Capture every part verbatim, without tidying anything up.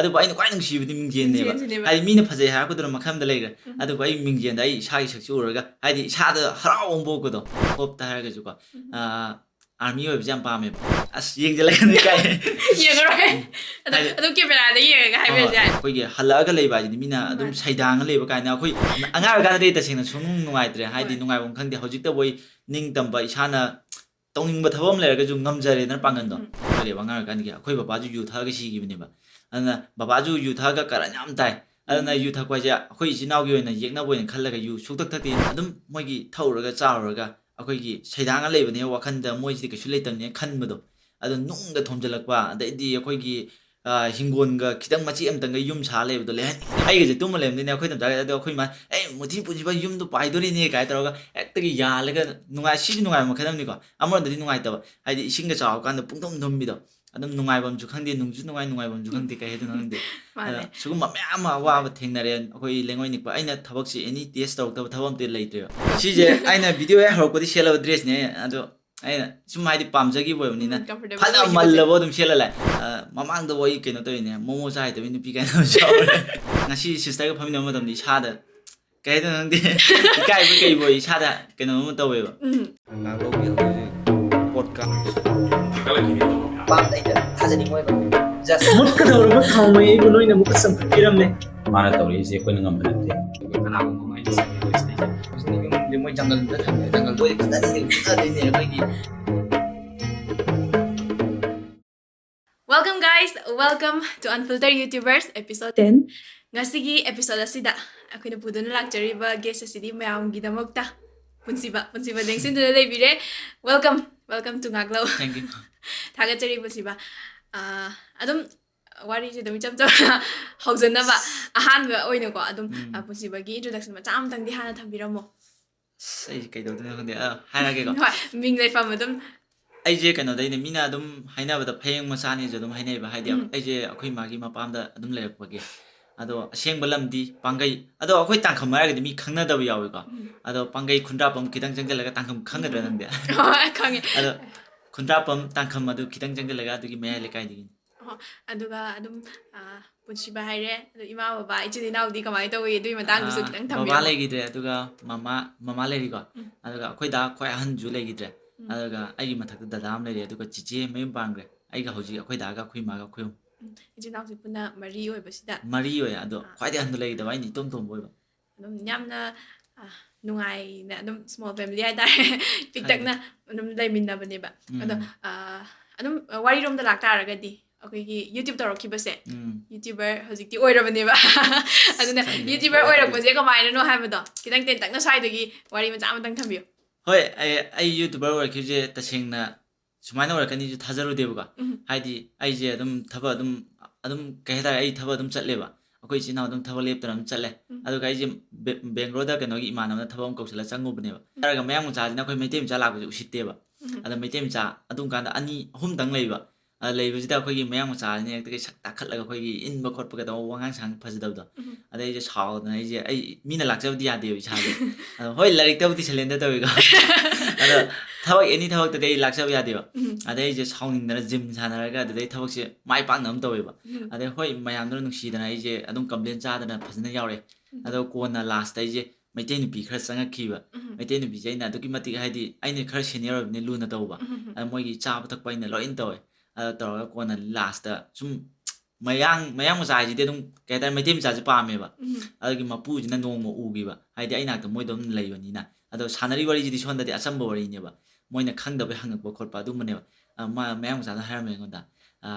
ꯑꯗꯨꯕꯨ ꯑꯩꯅ ꯈ꯭ꯋꯥꯏ ꯅꯨꯡꯁꯤꯕꯗꯤ ꯃꯤꯡꯖꯦꯜꯅꯦꯕ. ꯃꯤꯡꯖꯦꯜꯁꯤꯅꯦꯕ. ꯍꯥꯏꯗꯤ ꯃꯤꯅ ꯐꯖꯩ ꯍꯥꯏꯔꯛꯄꯗꯨꯅ ꯃꯈꯜ ꯑꯃꯗ ꯂꯩꯈ꯭ꯔꯦ. ꯎꯝ. ꯑꯗꯨꯕꯨ ꯑꯩ ꯃꯤꯡꯖꯦꯜꯗ ꯑꯩ ꯏꯁꯥꯒꯤ ꯁꯛꯁꯦ ꯎꯔꯒ, ꯍꯥꯏꯗꯤ ꯏꯁꯥꯗ ꯍꯔꯥꯎꯕ ꯑꯃ ꯄꯣꯛꯄꯗꯣ, ꯍꯣꯞꯇ ꯍꯥꯏꯔꯒꯁꯨꯀꯣ. ꯎꯝ. ꯑꯥ, ꯑꯥꯔꯃꯤ ꯑꯣꯏꯕꯁꯦ ꯌꯥꯝ ꯄꯥꯝꯃꯦꯕ. ꯑꯁ, ꯌꯦꯡꯁꯤꯜꯂꯛꯀꯅꯤ ꯀꯥꯏ. ꯌꯦꯡꯉꯔꯣꯏ. ꯑꯗꯨꯝ ꯍꯥꯏꯗꯤ ꯑꯗꯨꯝ ꯀꯦꯃꯦꯔꯥꯗ ꯌꯦꯡꯉꯒ ꯍꯥꯏꯕꯤꯔꯁꯨ ꯌꯥꯏ. ꯑꯩꯈꯣꯏꯒꯤ ꯍꯜꯂꯛꯑꯒ ꯂꯩꯕ ꯍꯥꯏꯁꯤꯗꯤ ꯃꯤꯅ ꯑꯗꯨꯝ ꯃꯥꯅꯦ. ꯁꯩꯗꯥꯡꯉ ꯂꯩꯕ ꯀꯥꯏꯅ. ꯑꯩꯈꯣꯏ ꯑꯉꯥꯡ ꯑꯣꯏꯔꯀꯥꯟꯗꯗꯤ ꯇꯁꯦꯡꯅ ꯁꯨꯡꯅꯨꯡ ꯅꯨꯡꯉꯥꯏꯇ꯭ꯔꯦ. ꯍꯥꯏꯗꯤ ꯍꯣꯏ. ꯅꯨꯡꯉꯥꯏꯐꯝ ꯈꯪꯗꯦ. ꯍꯧꯖꯤꯛꯇꯕꯨ ꯑꯩ ꯅꯤꯡꯇꯝꯕ, ꯏꯁꯥꯅ ꯇꯧꯅꯤꯡꯕ ꯊꯕꯛ ꯑꯃ ꯂꯩꯔꯒꯁꯨ ꯉꯝꯖꯔꯦꯗꯅ ꯄꯥꯡꯒꯜꯗꯣ. ꯎꯝ. ꯑꯣꯏꯔꯦꯕ ꯑꯉꯥꯡ ꯑꯣꯏꯔꯀꯥꯟꯗꯒꯤ. ꯑꯩꯈꯣꯏ ꯕꯕꯥꯁꯨ ꯌꯨ ꯊꯛꯑꯒ ꯁꯤꯈꯤꯕꯅꯦꯕ. ꯑꯗꯨꯅ ꯕꯕꯥꯁꯨ ꯌꯨ ꯊꯛꯑꯒ ꯀꯔꯟ ꯌꯥꯝ ꯇꯥꯏ. ꯑꯗꯨꯅ ꯎꯝ. ꯌꯨ ꯊꯛꯄ ꯍꯥꯏꯁꯦ ꯑꯩꯈꯣꯏ ꯏꯆꯤꯟ ꯏꯅꯥꯎꯒꯤ ꯑꯣꯏꯅ ꯌꯦꯛꯅꯕ ꯑꯣꯏꯅ ꯈꯜꯂꯒ ꯌꯨ ꯁꯨꯛꯊꯛ ꯊꯛꯇꯦ. ꯑꯗꯨꯝ ꯃꯣꯏꯒꯤ ꯊꯛꯎꯔꯒ ꯆꯥꯔꯨꯔꯒ ꯑꯩꯈꯣꯏꯒꯤ ꯁꯩꯗꯥꯡꯉ ꯂꯩꯕꯅꯦ ꯋꯥꯈꯜꯗ, ꯃꯣꯏꯁꯤꯗꯤ ꯀꯩꯁꯨ ꯂꯩꯇꯕꯅꯦ ꯈꯟꯕꯗꯣ. ꯑꯗꯣ ꯅꯨꯡꯒ ꯊꯣꯝꯖꯤꯜꯂꯛꯄ, ꯑꯗꯩꯗꯤ ꯑꯩꯈꯣꯏꯒꯤ, ꯑ, ꯍꯤꯡꯒꯣꯟꯒ ꯈꯤꯇꯪ ꯃꯆꯦꯠ ꯑꯃꯇꯪꯒ ꯌꯨꯝ ꯁꯥ ꯂꯩꯕꯗꯣ ꯂꯩꯍꯟ-, ꯑꯩꯒꯁꯦ ꯇꯨꯝꯃ ꯂꯩꯔꯝꯗꯣꯏꯅꯦ ꯑꯩꯈꯣꯏ ꯇꯝꯆꯥꯒ. ꯑꯗꯣ ꯑꯩꯈꯣꯏ ꯏꯃꯥ, "ꯑꯩ ꯃꯨꯊꯤ ꯄꯨꯟꯁꯤꯕ ꯌꯨꯝꯗꯣ ꯄꯥꯏꯗꯣꯔꯤꯅꯦ" ꯀꯥꯏ ꯇꯧꯔꯒ ꯍꯦꯛꯇꯒꯤ ꯌꯥꯜꯂꯒ ꯅꯨꯡꯉꯥꯏ-, ꯁꯤꯁꯨ ꯅꯨꯡꯉꯥꯏꯕ ꯃꯈꯜ ꯑꯃꯅꯤꯀꯣ. ꯑꯃꯔꯣꯝꯗꯗꯤ ꯅꯨꯡꯉꯥꯏꯇꯕ, ꯍꯥꯏꯗꯤ ꯏꯁꯤꯡꯒ ꯆꯥꯎꯔꯀꯥꯟꯗ ꯄꯨꯡꯊꯨꯝ ꯊꯨꯝꯕꯤꯗꯣ. ꯑꯗꯨꯝ ꯅꯨꯡꯉꯥꯏꯐꯝꯁꯨ ꯈꯪꯗꯦ, ꯅꯨꯡꯁꯨ ꯅꯨꯡꯉꯥꯏ, ꯅꯨꯡꯉꯥꯏꯐꯝꯁꯨ ꯈꯪꯗꯦ, ꯀꯩ ꯍꯥꯏꯗꯣꯏꯅꯣ ꯈꯪꯗꯦ. ꯃꯥꯅꯦ. ꯑꯗ ꯁꯤꯒꯨꯝꯕ ꯃꯌꯥꯝ ꯑꯃ ꯑꯋꯥꯕ ꯊꯦꯡꯅꯔꯦ ꯑꯩꯈꯣꯏ ꯂꯩꯉꯣꯏ ꯅꯤꯛꯄ. ꯑꯩꯅ ꯊꯕꯛꯁꯦ ꯑꯦꯅꯤ ꯇꯦꯁ ꯇꯧꯔꯛꯇꯕ ꯊꯕꯛ ꯑꯝꯇ ꯂꯩꯇ꯭ꯔꯦꯕ. ꯁꯤꯁꯦ ꯑꯩꯅ ꯚꯤꯗꯤꯑꯣ ꯍꯦꯛ ꯍꯧꯔꯛꯄꯗꯤ ꯁꯦꯠꯂꯕ ꯗ꯭ꯔꯦꯁꯅꯦ, ꯑꯗꯣ ꯑꯩꯅ ꯁꯨꯝ ꯍꯥꯏꯗꯤ ꯄꯥꯝꯖꯈꯤꯕ ꯑꯣꯏꯕꯅꯤꯅ ꯎꯝ, comfortable ꯐꯅ ꯑꯣꯏꯈꯤꯕꯁꯦ. ꯃꯜꯂꯕ ꯑꯗꯨꯝ ꯁꯦꯠꯂ ꯂꯥꯛꯑꯦ. ꯑ, ꯃꯃꯥꯡꯗ ꯑꯩ ꯀꯩꯅꯣ ꯇꯧꯔꯤꯅꯦ, ꯃꯣꯃꯣ ꯆꯥ ꯍꯩꯇꯕꯩ ꯅꯨꯄꯤ ꯀꯥꯏꯅ ꯑꯃꯁꯨ ꯌꯥꯎꯔꯦ. ꯉꯁꯤ ꯁꯤꯁꯇꯔꯒ ꯐꯝꯃꯤꯟꯅꯕ ꯃꯇꯝꯗ ꯏꯁꯥꯗ ꯀꯩ ꯍꯥꯏꯗꯣꯏꯅꯣ ꯈꯪꯗꯦ. ꯏꯀꯥꯏꯕ ꯀꯩꯕꯣꯏ ꯏꯁꯥꯗ ꯀꯩꯅꯣꯝꯃ ꯇꯧꯋꯦꯕ. ꯎꯝ. ꯉꯥꯡꯂꯧꯕꯤ ꯍꯧꯖꯤꯛ ꯄꯣꯠꯀꯥꯁ ꯊꯥꯒꯠꯂꯛꯈꯤꯅꯤ ꯑꯗꯨꯒ ꯃꯌꯥꯝ꯫ ꯄꯥꯝꯗ ꯑꯩꯅ ꯊꯥꯖꯅꯤꯡꯉꯣꯏꯕ. Just ꯃꯨꯠꯀꯗꯧꯔꯕ ꯊꯥꯎꯃꯩ ꯑꯩꯕꯨ ꯅꯣꯏꯅ ꯑꯃꯨꯛꯀ ꯆꯝꯈꯠꯄꯤꯔꯝꯂꯦ꯫ ꯃꯥꯅ ꯇꯧꯔꯤꯁꯦ ꯑꯩꯈꯣꯏꯅ ꯉꯝꯕ ꯅꯠꯇꯦ꯫ ꯀꯅꯥꯒꯨꯝꯕ ꯑꯃ ꯑꯩꯅ ꯁꯛꯅꯤꯡꯕ ꯏꯁꯩꯁꯦ꯫ ꯌꯨꯝꯁꯦ ꯃꯣꯏ ꯖꯪꯒꯜꯗ ꯊꯝꯃꯦ, ꯖꯪꯒꯜꯗ ꯑꯣꯏ ꯐꯖꯅꯗꯤ ꯐꯖꯗꯣꯏꯅꯦ ꯑꯩꯈꯣꯏꯒꯤ. Welcome guys, welcome to Unfiltered YouTubers episode ten. ꯉꯁꯤꯒꯤ episode ꯑꯁꯤꯗ ꯑꯩꯈꯣꯏꯅ ꯄꯨꯗꯨꯅ ꯂꯥꯛꯆꯔꯤꯕ guest ꯑꯁꯤꯗꯤ ꯃꯌꯥꯝꯒꯤꯗꯃꯛꯇ ꯄꯨꯟꯁꯤꯕ, ꯄꯨꯟꯁꯤꯕ ꯂꯦꯡꯁꯤꯟꯗꯨꯅ ꯂꯩꯕꯤꯔꯦ. Welcome, welcome to ꯉꯥꯛꯂꯧ. Thank you. ꯊꯥꯒꯠꯆꯔꯤ ꯄꯨꯟꯁꯤꯕ. ꯑꯥ, ꯑꯗꯨꯝ ꯋꯥꯔꯤꯁꯦ ꯑꯗꯨꯝ ꯏꯆꯝ ꯆꯝꯅ ꯍꯧꯖꯅꯕ, ꯑꯍꯥꯟꯕ ꯑꯣꯏꯅꯀꯣ ꯑꯗꯨꯝ, ꯎꯝ. ꯑꯥ, ꯄꯨꯟꯁꯤꯕꯒꯤ introduction ꯃꯆꯥ ꯑꯃꯇꯪꯗꯤ ꯍꯥꯟꯅ ꯊꯝꯕꯤꯔꯝꯃꯣ. ꯑꯁ, ꯑꯩꯁꯦ ꯀꯩꯗꯧꯗꯣꯏꯅꯣ ꯈꯪꯗꯦ. ꯑ, ꯍꯥꯏꯔꯛꯑꯒꯦꯀꯣ. ꯍꯣꯏ, ꯃꯤꯡ ꯂꯩꯐꯝ ꯑꯗꯨꯝ. ꯑꯩꯁꯦ ꯀꯩꯅꯣꯗꯩꯅꯦ, ꯃꯤꯅ ꯑꯗꯨꯝ ꯍꯥꯏꯅꯕꯗ ꯐꯌꯦꯡ ꯃꯆꯥꯅꯦꯁꯨ ꯑꯗꯨꯝ ꯍꯥꯏꯅꯩꯕ. ꯍꯥꯏꯗꯤ ꯎꯝ. ꯑꯩꯁꯦ ꯑꯩꯈꯣꯏ ꯏꯃꯥꯒꯤ ꯃꯄꯥꯝꯗ ꯑꯗꯨꯝ ꯂꯩꯔꯛꯄꯒꯤ. ꯑꯗꯣ ꯑꯁꯦꯡꯕ ꯂꯝꯗꯤ ꯄꯥꯡꯒꯩ. ꯑꯗꯣ ꯑꯩꯈꯣꯏ ꯇꯥꯡꯈꯨꯜ ꯍꯥꯏꯔꯒꯗꯤ ꯃꯤ ꯈꯪꯅꯗꯕ ꯌꯥꯎꯋꯤꯀꯣ. ꯎꯝ. ꯑꯗꯣ ꯄꯥꯡꯒꯩ ꯈꯨꯟꯗ꯭ꯔꯥꯛꯄꯝ ꯈꯤꯇꯪ ꯆꯪꯁꯤꯜꯂꯒ ꯇꯥꯡꯈꯨꯜ ꯈꯪꯒꯗ꯭ꯔꯥ ꯅꯪꯗꯤ? ꯍꯣꯏ, ꯈꯪꯉꯦ. ꯑꯗꯣ ꯈꯨꯟꯗ꯭ꯔꯥꯛꯄꯝ ꯇꯥꯡꯈꯨꯜ ꯑꯗꯨ ꯈꯤꯇꯪ ꯆꯪꯁꯤꯜꯂꯒ ꯑꯗꯨꯒꯤ ꯃꯌꯥꯏ ꯂꯩꯀꯥꯏꯗꯒꯤꯅꯤ. ꯑꯗꯨꯒ ꯑꯗꯨꯝ ꯑ, ꯄꯨꯟꯁꯤꯕ ꯍꯥꯏꯔꯦ, ꯑꯗꯣ ꯏꯃꯥ ꯕꯕꯥ ꯏꯆꯤꯟ ꯏꯅꯥꯎꯗꯤ ꯀꯃꯥꯏꯅ ꯇꯧꯏ? ꯑꯗꯨꯒꯤ ꯃꯇꯥꯡꯗꯁꯨ ꯑꯥ, ꯈꯤꯇꯪ ꯕꯕꯥ ꯊꯝꯕꯤꯔꯝꯃꯣ꯫ ꯂꯩꯈꯤꯗ꯭ꯔꯦ, ꯑꯗꯨꯒ ꯃꯃꯥ ꯃꯃꯥ ꯂꯩꯔꯤꯀꯣ꯫ ꯎꯝ. ꯑꯗꯨꯒ ꯑꯩꯈꯣꯏ ꯗꯥ ꯈ꯭ꯋꯥꯏ ꯑꯍꯟꯁꯨ ꯂꯩꯈꯤꯗ꯭ꯔꯦ꯫ ꯎꯝ. ꯑꯗꯨꯒ ꯑꯩꯒꯤ ꯃꯊꯛꯇ ꯗꯗꯥ ꯑꯃ ꯂꯩꯔꯦ, ꯑꯗꯨꯒ ꯆꯤꯆꯦ ꯃꯌꯨꯝ ꯄꯥꯟꯈ꯭ꯔꯦ꯫ ꯑꯩꯒ ꯍꯧꯖꯤꯛ ꯑꯩꯈꯣꯏ ꯗꯥꯒ ꯑꯩꯈꯣꯏ ꯏꯃꯥꯒ ꯑꯩꯈꯣꯏ ꯑꯍꯨꯝ꯫ ꯎꯝ. ꯏꯆꯤꯟ ꯏꯅꯥꯎꯁꯦ ꯄꯨꯟꯅ ꯃꯔꯤ ꯑꯣꯏꯕꯁꯤꯗ꯫ ꯃꯔꯤ ꯑꯣꯏꯌꯦ, ꯑꯗꯣ ꯑꯥ. ꯈ꯭ꯋꯥꯏꯗꯒꯤ ꯑꯍꯟꯗꯣ ꯂꯩꯈꯤꯗꯕ, ꯑꯩꯅ ꯏꯇꯣꯝ ꯇꯣꯝꯕ ꯑꯣꯏꯕ꯫ ꯑꯗꯨꯝ ꯌꯥꯝꯅ ꯑ, ꯅꯨꯡꯉꯥꯏꯅ ꯑꯗꯨꯝ small family ꯍꯥꯏꯇꯥꯔꯦ, ꯄꯤꯛꯇꯛꯅ ꯑꯗꯨꯝ ꯂꯩꯃꯤꯟꯅꯕꯅꯦꯕ꯫ ꯎꯝ. ꯑꯗꯣ ꯑ, ꯑꯗꯨꯝ ꯑ, ꯋꯥꯔꯤꯔꯣꯝꯗ ꯂꯥꯛꯇꯥꯔꯒꯗꯤ, ꯑꯩꯈꯣꯏꯒꯤ YouTube ꯇꯧꯔꯛꯈꯤꯕꯁꯦ, ꯎꯝ. YouTuber ꯍꯧꯖꯤꯛꯇꯤ ꯑꯣꯏꯔꯕꯅꯦꯕ꯫ ꯑꯗꯨꯅ ꯈꯪꯗꯦ, YouTuber ꯑꯣꯏꯔꯗꯤ. ꯑꯣꯏꯔꯛꯄꯁꯦ ꯀꯃꯥꯏꯅꯅꯣ ꯍꯥꯏꯕꯗꯣ ꯈꯤꯇꯪ ꯇꯦꯟꯇꯛꯅ ꯁ꯭ꯋꯥꯏꯗꯒꯤ ꯋꯥꯔꯤ ꯃꯆꯥ ꯑꯃꯇꯪ ꯊꯝꯕꯤꯌꯨ꯫ ꯍꯣꯏ, ꯑꯩ ꯑꯩ YouTuber ꯑꯣꯏꯔꯛꯈꯤꯕꯁꯦ ꯇꯁꯦꯡꯅ ꯁꯨꯃꯥꯏꯅ ꯑꯣꯏꯔꯛꯀꯅꯤꯁꯨ ꯊꯥꯖꯔꯨꯗꯦꯕꯀꯣ꯫ ꯎꯝ. ꯍꯥꯏꯗꯤ ꯑꯩꯁꯦ ꯑꯗꯨꯝ ꯊꯕꯛ ꯑꯗꯨꯝ ꯑꯗꯨꯝ ꯀꯩ ꯍꯥꯏꯇꯥꯔꯦ, ꯑꯩ ꯊꯕꯛ ꯑꯗꯨꯝ ꯆꯠꯂꯦꯕ꯫ ꯑꯩꯈꯣꯏ ꯏꯆꯤꯟ ꯏꯅꯥꯎ ꯑꯗꯨꯝ ꯊꯕꯛ ꯂꯦꯞꯇꯅ ꯑꯗꯨꯝ ꯆꯠꯂꯦ꯫ ꯎꯝ. ꯑꯗꯨꯒ ꯑꯩꯁꯦ ꯕꯦ- ꯕꯦꯡꯒ꯭ꯂꯣꯔꯗ ꯀꯩꯅꯣꯒꯤ ꯏꯃꯥꯟꯅꯕꯅ ꯊꯕꯛ ꯑꯃ ꯀꯧꯁꯤꯜꯂ ꯆꯪꯉꯨꯕꯅꯦꯕ꯫ ꯎꯝ. ꯍꯥꯏꯔꯒ ꯃꯌꯥꯡ ꯃꯆꯥꯁꯤꯅ ꯑꯩꯈꯣꯏ ꯃꯩꯇꯩ ꯃꯆꯥ ꯂꯥꯛꯄꯁꯦ ꯎꯁꯤꯠꯇꯦꯕ꯫ ꯎꯝ. ꯑꯗ ꯃꯩꯇꯩ ꯃꯆꯥ ꯑꯗꯨꯝ ꯀꯥꯟꯗ ꯑꯅꯤ ꯑꯍꯨꯝꯗꯪ ꯂꯩꯕ꯫ ꯑꯗ ꯂꯩꯕꯁꯤꯗ ꯑꯩꯈꯣꯏꯒꯤ ꯃꯌꯥꯡ ꯃꯆꯥꯁꯤꯅ ꯍꯦꯛꯇ ꯁꯛ ꯇꯥꯈꯠꯂꯒ ꯑꯩꯈꯣꯏꯒꯤ ꯏꯟꯕ ꯈꯣꯠꯄ ꯀꯩꯗꯧꯕ, ꯋꯥꯉꯥꯡ ꯁꯉꯥꯡ ꯐꯖꯗꯕꯗꯣ꯫ ꯎꯝ. ꯑꯗꯩ ꯑꯩꯁꯦ ꯁꯥꯎꯗꯅ, ꯑꯩꯁꯦ ꯑꯩ ꯃꯤꯅ ꯂꯥꯛꯆꯕꯗꯤ ꯌꯥꯗꯦꯕ ꯏꯁꯥꯁꯦ꯫ ꯑꯗꯣ ꯍꯣꯏ, ꯂꯥꯏꯔꯤꯛꯇꯕꯨꯗꯤ ꯁꯦꯂꯦꯟꯗ ꯇꯧꯋꯤꯀꯣ꯫ ꯑꯗꯣ ꯊꯕꯛ, ꯑꯦꯅꯤ ꯊꯕꯛꯇꯗꯤ ꯑꯩ ꯂꯥꯛꯆꯕ ꯌꯥꯗꯦꯕ꯫ ꯎꯝ. ꯑꯗꯩ ꯑꯩꯁꯦ ꯁꯥꯎꯅꯤꯡꯗꯅ ꯖꯤꯝ ꯁꯥꯟꯅꯔꯒ ꯑꯗꯨꯗꯩ ꯊꯕꯛꯁꯦ ꯃꯥꯏ ꯄꯥꯛꯅ ꯑꯗꯨꯝ ꯇꯧꯋꯦꯕ꯫ ꯎꯝ. ꯑꯗꯩ ꯍꯣꯏ, ꯃꯌꯥꯝꯗꯨꯅ ꯅꯨꯡꯁꯤꯗꯅ ꯑꯩꯁꯦ ꯑꯗꯨꯝ ꯀꯝꯄ꯭ꯂꯦꯟ ꯆꯥꯗꯅ ꯐꯖꯅ ꯌꯥꯎꯔꯦ꯫ ꯎꯝ. ꯑꯗꯣ ꯀꯣꯟꯅ ꯂꯥꯁꯇ ꯑꯩꯁꯦ ꯃꯩꯇꯩ ꯅꯨꯄꯤ ꯈꯔ ꯆꯪꯉꯛꯈꯤꯕ꯫ ꯎꯝ. ꯃꯩꯇꯩ ꯅꯨꯄꯤꯁꯦ ꯑꯩꯅ ꯑꯗꯨꯛꯀꯤ ꯃꯇꯤꯛ, ꯍꯥꯏꯗꯤ ꯑꯩꯅ ꯈꯔ ꯁꯦꯅꯤꯌꯔ ꯑꯣꯏꯕꯅꯤꯅ ꯂꯨꯅ ꯇꯧꯕ꯫ ꯎꯝ. ꯑꯗ ꯃꯣꯏꯒꯤ ꯆꯥꯕ ꯊꯛꯄ ꯑꯩꯅ ꯂꯣꯏꯅ ꯇꯧꯋꯦ꯫ ꯑꯗ ꯇꯧꯔꯒ ꯀꯣꯟꯅ ꯂꯥꯁꯇ ꯁꯨꯝ ꯃꯌꯥꯡ ꯃꯌꯥꯡ ꯃꯆꯥ ꯍꯥꯏꯁꯤꯗꯤ ꯑꯗꯨꯝ ꯀꯩ ꯍꯥꯏꯇꯥꯔꯦ, ꯃꯩꯇꯩ ꯃꯆꯥꯁꯦ ꯄꯥꯝꯃꯦꯕ꯫ ꯎꯝ. ꯑꯗꯨꯒꯤ ꯃꯄꯨꯁꯤꯅ ꯅꯣꯡꯃ ꯎꯈꯤꯕ, ꯍꯥꯏꯗꯤ ꯑꯩ ꯅꯥꯛꯇ ꯃꯣꯏꯗꯣ ꯑꯗꯨꯝ ꯂꯩꯕꯅꯤꯅ꯫ ꯑꯗꯣ ꯁꯥꯟꯅꯔꯤ ꯋꯥꯔꯤꯁꯤꯗꯤ ꯁꯣꯝꯗꯗꯤ ꯑꯆꯝꯕ ꯋꯥꯔꯤꯅꯦꯕ, ꯃꯣꯏꯅ ꯈꯪꯗꯕꯩ ꯍꯪꯉꯛꯄ ꯈꯣꯠꯄ ꯑꯗꯨꯝꯕꯅꯦꯕ꯫ ꯑ, ꯃꯥ ꯃꯌꯥꯡ ꯃꯆꯥꯗ ꯍꯥꯏꯔꯝꯃꯦ ꯑꯩꯉꯣꯟꯗ, ꯑ,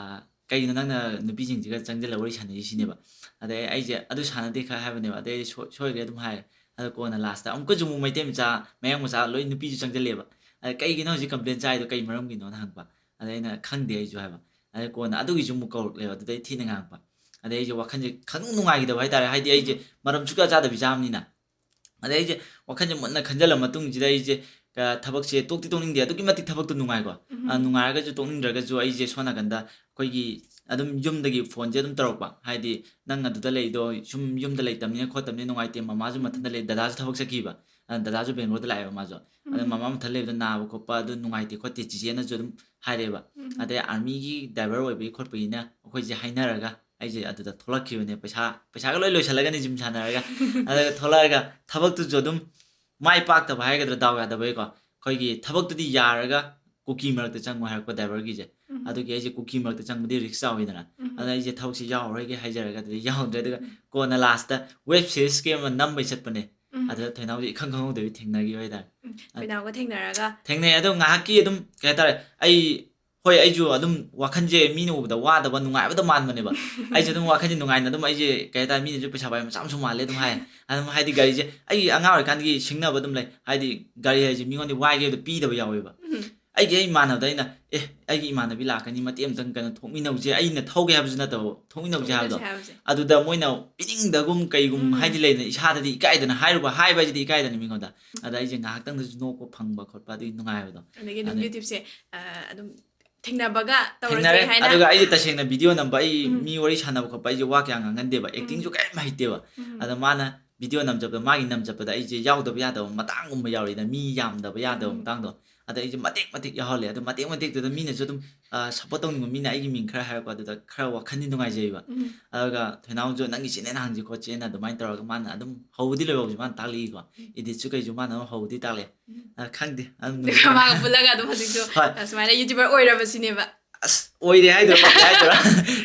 "ꯀꯩꯒꯤꯅꯣ ꯅꯪꯅ ꯅꯨꯄꯤꯁꯤꯡꯁꯤꯒ ꯆꯪꯁꯤꯜꯂ ꯋꯥꯔꯤ ꯁꯥꯟꯅꯔꯤꯁꯤꯅꯦꯕ?" ꯑꯗꯩ ꯑꯩꯁꯦ ꯑꯗꯨ ꯁꯥꯟꯅꯗꯦ ꯈꯔ ꯍꯥꯏꯕꯅꯦꯕ, ꯑꯗꯩ ꯑꯩ ꯁꯣꯏ- ꯁꯣꯏꯈ꯭ꯔꯦ ꯑꯗꯨꯝ ꯍꯥꯏꯔꯦ꯫ ꯑꯗꯣ ꯀꯣꯟꯅ ꯂꯥꯁꯇ ꯑꯃꯨꯛꯀꯁꯨ ꯑꯃꯨꯛ ꯃꯩꯇꯩ ꯃꯆꯥ, ꯃꯌꯥꯡ ꯃꯆꯥ ꯂꯣꯏ ꯅꯨꯄꯤꯁꯨ ꯆꯪꯁꯤꯜꯂꯦꯕ꯫ ꯑꯗ "ꯀꯩꯒꯤꯅꯣ ꯍꯧꯖꯤꯛ ꯀꯝꯄ꯭ꯂꯦꯟ ꯆꯥꯏꯗꯣ, ꯀꯩ ꯃꯔꯝꯒꯤꯅꯣꯅ?" ꯍꯪꯕ꯫ ꯑꯗ ꯑꯩꯅ "ꯈꯪꯗꯦ ꯑꯩꯁꯨ" ꯍꯥꯏꯕ꯫ ꯑꯗꯩ ꯀꯣꯟꯅ ꯑꯗꯨꯒꯤꯁꯨ ꯑꯃꯨꯛ ꯀꯧꯔꯛꯂꯦꯕ, ꯑꯗꯨꯗꯩ ꯊꯤꯅ ꯉꯥꯡꯉꯛꯄ꯫ ꯑꯗꯩ ꯑꯩꯁꯦ ꯋꯥꯈꯜꯁꯦ ꯈꯪꯅꯨꯡ ꯅꯨꯡꯉꯥꯏꯈꯤꯗꯕ ꯍꯥꯏꯇꯥꯔꯦ, ꯍꯥꯏꯗꯤ ꯑꯩꯁꯦ ꯃꯔꯝ ꯁꯨꯛꯆꯥ ꯆꯥꯗꯕꯤ ꯆꯥꯕꯅꯤꯅ꯫ ꯑꯗꯩ ꯑꯩꯁꯦ ꯋꯥꯈꯜꯁꯦ ꯃꯨꯟꯅ ꯈꯟꯖꯜꯂ ꯃꯇꯨꯡꯁꯤꯗ ꯑꯩꯁꯦ, ꯑ, ꯊꯕꯛꯁꯦ ꯇꯣꯛꯇꯤ ꯇꯣꯛꯅꯤꯡꯗꯦ, ꯑꯗꯨꯛꯀꯤ ꯃꯇꯤꯛ ꯊꯕꯛꯇꯣ ꯅꯨꯡꯉꯥꯏꯀꯣ꯫ ꯑ, ꯎꯝ. ꯅꯨꯡꯉꯥꯏꯔꯒꯁꯨ ꯇꯣꯛꯅꯤꯡꯗ꯭ꯔꯒꯁꯨ ꯑꯩꯁꯦ ꯁꯣꯝ ꯅꯥꯀꯟꯗ ꯑꯩꯈꯣꯏꯒꯤ ꯑꯗꯨꯝ ꯌꯨꯝꯗꯒꯤ ꯐꯣꯟꯁꯦ ꯑꯗꯨꯝ ꯇꯧꯔꯛꯄ, ꯍꯥꯏꯗꯤ "ꯅꯪ ꯑꯗꯨꯗ ꯂꯩꯗꯣ ꯁꯨꯝ ꯌꯨꯝꯗ ꯂꯩꯇꯕꯅꯤꯅ ꯈꯣꯠꯇꯕꯅꯤꯅ ꯅꯨꯡꯉꯥꯏꯇꯦ, ꯃꯃꯥꯁꯨ ꯎꯝ. ꯃꯊꯟꯇ ꯂꯩ, ꯗꯗꯥꯁꯨ ꯊꯕꯛ ꯆꯠꯈꯤꯕ, ꯑ, ꯗꯗꯥꯁꯨ ꯕꯦꯡꯒ꯭ꯂꯣꯔꯗ ꯂꯥꯛꯑꯦꯕ ꯃꯥꯁꯨ꯫ ꯑꯗ ꯎꯝ꯫ ꯃꯃꯥ ꯃꯊꯟ ꯂꯩꯕꯗ ꯅꯥꯕ ꯈꯣꯠꯄ ꯑꯗꯨ ꯅꯨꯡꯉꯥꯏꯇꯦ ꯈꯣꯠꯇꯦ ꯆꯤꯆꯦꯅꯁꯨ ꯑꯗꯨꯝ ꯍꯥꯏꯔꯛꯑꯦꯕ꯫ ꯎꯝ꯫ ꯑꯗꯩ ꯑꯥꯔꯃꯤꯒꯤ ꯗ꯭ꯔꯥꯏꯚꯔ ꯑꯣꯏꯕꯒꯤ ꯈꯣꯠꯄꯒꯤꯅ ꯑꯩꯈꯣꯏꯁꯦ ꯍꯥꯏꯅꯔꯒ ꯑꯩꯁꯦ ꯑꯗꯨꯗ ꯊꯣꯛꯂꯛꯈꯤꯕꯅꯦ꯫ ꯄꯩꯁꯥ, ꯄꯩꯁꯥꯒ ꯂꯣꯏ ꯂꯣꯏꯁꯤꯜꯂꯒꯅꯤ ꯖꯤꯝ ꯁꯥꯟꯅꯔꯒ꯫ ꯑꯗꯨꯒ ꯊꯣꯛꯂꯛꯑꯒ ꯊꯕꯛꯇꯨꯁꯨ ꯑꯗꯨꯝ ꯃꯥꯏ ꯄꯥꯛꯇꯕ ꯍꯥꯏꯒꯗ꯭ꯔꯥ, ꯗꯥꯎ ꯌꯥꯗꯕꯒꯤꯀꯣ, ꯑꯩꯈꯣꯏꯒꯤ ꯊꯕꯛꯇꯨꯗꯤ ꯌꯥꯔꯒ ꯀꯨꯀꯤ ꯃꯔꯛꯇ ꯆꯪꯉꯣ ꯍꯥꯏꯔꯛꯄ ꯗ꯭ꯔꯥꯏꯚꯔꯒꯤꯁꯦ꯫ ꯎꯝ꯫ ꯑꯗꯨꯒꯤ ꯑꯩꯁꯦ ꯀꯨꯀꯤ ꯃꯔꯛꯇ ꯆꯪꯕꯗꯤ ꯔꯤꯛꯁ ꯆꯥꯎꯋꯤꯗꯅ꯫ ꯎꯝ꯫ ꯑꯗꯨꯅ ꯑꯩꯁꯦ ꯊꯕꯛꯁꯦ ꯌꯥꯎꯔꯔꯣꯏꯒꯦ ꯍꯥꯏꯖꯔꯒ ꯑꯗꯨꯗ ꯌꯥꯎꯗ꯭ꯔꯦ꯫ ꯑꯗꯨꯒ ꯎꯝ꯫ ꯀꯣꯟꯅ ꯂꯥꯁꯇ ꯋꯦꯕ ꯁꯤꯔꯤꯁꯀꯤ ꯑꯃ ꯅꯝꯕꯩ ꯆꯠꯄꯅꯦ꯫ ꯎꯝ꯫ ꯑꯗꯨꯗ ꯊꯣꯏꯅꯥꯎꯁꯦ ꯏꯈꯪ ꯈꯪꯍꯧꯗꯕꯤ ꯊꯦꯡꯅꯈꯤꯕ ꯍꯥꯏꯇꯥꯔꯦ꯫ ꯎꯝ꯫ ꯑꯗ ꯊꯣꯏꯅꯥꯎꯒ ꯊꯦꯡꯅꯔꯒ? ꯊꯦꯡꯅꯩ꯫ ꯑꯗꯣ ꯉꯥꯏꯍꯥꯛꯀꯤ ꯑꯗꯨꯝ ꯀꯩ ꯍꯥꯏꯇꯥꯔꯦ, ꯑꯩ, ꯍꯣꯏ, ꯑꯩꯁꯨ ꯑꯗꯨꯝ ꯋꯥꯈꯜꯁꯦ ꯃꯤꯅ ꯎꯕꯗ ꯋꯥꯗꯕ, ꯅꯨꯡꯉꯥꯏꯕꯗ ꯃꯥꯟꯕꯅꯦꯕ꯫ ꯑꯩꯁꯨ ꯑꯗꯨꯝ ꯋꯥꯈꯜꯁꯦ ꯅꯨꯡꯉꯥꯏꯅ ꯑꯗꯨꯝ, ꯑꯩꯁꯦ ꯀꯩ ꯍꯥꯏꯇꯥꯔꯦ, ꯃꯤꯅꯁꯨ ꯄꯩꯁꯥ ꯄꯥꯏꯕ ꯃꯆꯥ ꯃꯁꯨ ꯃꯥꯜꯂꯦ ꯑꯗꯨꯝ ꯍꯥꯏ꯫ ꯑꯗꯨꯝ ꯍꯥꯏꯗꯤ ꯒꯥꯔꯤꯁꯦ ꯑꯩ ꯑꯉꯥꯡ ꯑꯣꯏꯔꯤꯀꯥꯟꯗꯒꯤ ꯁꯤꯡꯅꯕ ꯑꯗꯨꯝ ꯂꯩ꯫ ꯍꯥꯏꯗꯤ ꯒꯥꯔꯤ ꯍꯥꯏꯁꯦ ꯃꯤꯉꯣꯟꯗ ꯋꯥꯏꯒꯦꯕꯗ ꯄꯤꯗꯕ ꯌꯥꯎꯋꯦꯕ꯫ ꯎꯝ꯫ ꯑꯩꯒꯤ ꯑꯩ ꯏꯃꯥꯟꯅꯕꯗ ꯑꯩꯅ, "ꯑꯦ, ꯑꯩꯒꯤ ꯏꯃꯥꯟꯅꯕꯤ ꯂꯥꯛꯀꯅꯤ, ꯃꯇꯦꯛ ꯑꯃꯇꯪ ꯀꯩꯅꯣ ꯊꯣꯛꯃꯤꯟꯅꯧꯁꯦ, ꯑꯩꯅ ꯊꯧꯒꯦ ꯍꯥꯏꯕꯁꯨ ꯅꯠꯇꯕ, ꯊꯣꯛꯃꯤꯟꯅꯧꯁꯦ" ꯍꯥꯏꯕꯗꯣ꯫ ꯊꯣꯛꯃꯤꯟꯅꯧꯁꯦ ꯍꯥꯏꯕꯁꯦ꯫ ꯑꯗꯨꯗ ꯃꯣꯏꯅ ꯄꯤꯅꯤꯡꯗꯒꯨꯝ ꯀꯩꯒꯨꯝ ꯎꯝ꯫ ꯍꯥꯏꯗꯤ ꯂꯩꯗꯅ, ꯏꯁꯥꯗꯗꯤ ꯏꯀꯥꯏꯗꯅ ꯍꯥꯏꯔꯨꯕ, ꯍꯥꯏꯕ ꯍꯥꯏꯁꯤꯗꯤ ꯏꯀꯥꯏꯗꯅ ꯃꯤꯉꯣꯟꯗ꯫ ꯑꯗ ꯑꯩꯁꯦ ꯉꯥꯏꯍꯥꯛꯇꯪꯗꯁꯨ ꯅꯣꯛꯄ ꯐꯪꯕ ꯈꯣꯠꯄ ꯑꯗꯨꯒꯤ ꯅꯨꯡꯉꯥꯏꯕꯗꯣ꯫ ꯑꯗꯒꯤ ꯑꯗꯨꯝ ꯑꯗ ꯌꯨꯇ꯭ꯌꯨꯕꯁꯦ, ꯑ, ꯑꯗꯨꯝ ꯊꯦꯡꯅꯕꯒ ꯇꯧꯔꯁꯦ ꯊꯦꯡꯅꯔꯦ꯫ ꯍꯥꯏꯅ꯫ ꯑꯗꯨꯒ ꯑꯩꯁꯦ ꯇꯁꯦꯡꯅ ꯚꯤꯗꯤꯑꯣ ꯅꯝꯕ, ꯑꯩ ꯎꯝ꯫ ꯃꯤ ꯋꯥꯔꯤ ꯁꯥꯟꯅꯕ ꯈꯣꯠꯄ ꯑꯩꯁꯦ ꯋꯥ ꯀꯌꯥ ꯉꯥꯡꯒꯟꯗꯦꯕ, ꯎꯝ꯫ ꯑꯦꯛꯇꯤꯡꯁꯨ ꯀꯔꯤꯝ ꯍꯩꯇꯦꯕ꯫ ꯎꯝ꯫ ꯑꯗ ꯃꯥꯅ ꯚꯤꯗꯤꯑꯣ ꯅꯝ ꯆꯠꯄꯗ, ꯃꯥꯒꯤ ꯅꯝ ꯆꯠꯄꯗ ꯑꯩꯁꯦ ꯌꯥꯎꯗꯕ ꯌꯥꯗꯕ ꯃꯇꯥꯡꯒꯨꯝꯕ ꯌꯥꯎꯔꯤꯗ, ꯃꯤ ꯌꯥꯝꯗꯕ ꯌꯥꯗꯕ ꯎꯝ꯫ ꯃꯇꯥꯡꯗꯣ꯫ ꯑꯗ ꯑꯩꯁꯦ ꯃꯇꯦꯛ ꯃꯇꯦꯛ ꯌꯥꯎꯍꯜꯂꯦ꯫ ꯑꯗꯣ ꯃꯇꯦꯛ ꯃꯇꯦꯛꯇꯨꯗ ꯃꯤꯅꯁꯨ ꯑꯗꯨꯝ, ꯑ, ꯁꯞꯄꯣꯔꯠ ꯇꯧꯅꯤꯡꯕ ꯃꯤꯅ ꯑꯩꯒꯤ ꯃꯤꯡ ꯈꯔ ꯍꯥꯏꯔꯛꯄ, ꯑꯗꯨꯗ ꯈꯔ ꯋꯥꯈꯜꯗꯤ ꯅꯨꯡꯉꯥꯏꯖꯩꯕ꯫ ꯎꯝ꯫ ꯑꯗꯨꯒ ꯊꯣꯏꯅꯥꯎꯁꯨ "ꯅꯪꯒꯤ ꯆꯦꯅꯦꯜ ꯍꯥꯡꯁꯤ ꯈꯣꯠꯁꯦꯅ" ꯑꯗꯨꯃꯥꯏꯅ ꯇꯧꯔꯒ ꯃꯥꯅ ꯑꯗꯨꯝ ꯍꯧꯕꯗꯤ ꯂꯣꯏꯐꯥꯎꯁꯦ ꯃꯥꯅ ꯇꯥꯛꯂꯛꯏꯀꯣ꯫ ꯎꯝ꯫ ꯏꯗꯤꯠꯁꯨ ꯀꯩꯁꯨ ꯃꯥꯅ ꯑꯗꯨꯝ ꯍꯧꯕꯗꯤ ꯇꯥꯛꯂꯛꯑꯦ꯫ ꯎꯝ꯫ ꯑ, ꯈꯪꯗꯦ, ꯑꯗꯨꯝ ꯑꯗꯨꯒ ꯃꯥꯒ ꯄꯨꯜꯂꯒ ꯑꯗꯨꯝ ꯍꯧꯖꯤꯛꯁꯨ, ꯍꯣꯏ꯫ ꯑ, ꯁꯨꯃꯥꯏꯅ YouTuber ꯑꯣꯏꯔꯕꯁꯤꯅꯦꯕ꯫ ꯑꯁ, ꯑꯣꯏꯔꯦ ꯍꯥꯏꯗꯣꯏꯔꯥ, ꯀꯩ ꯍꯥꯏꯗꯣꯏꯔꯥ?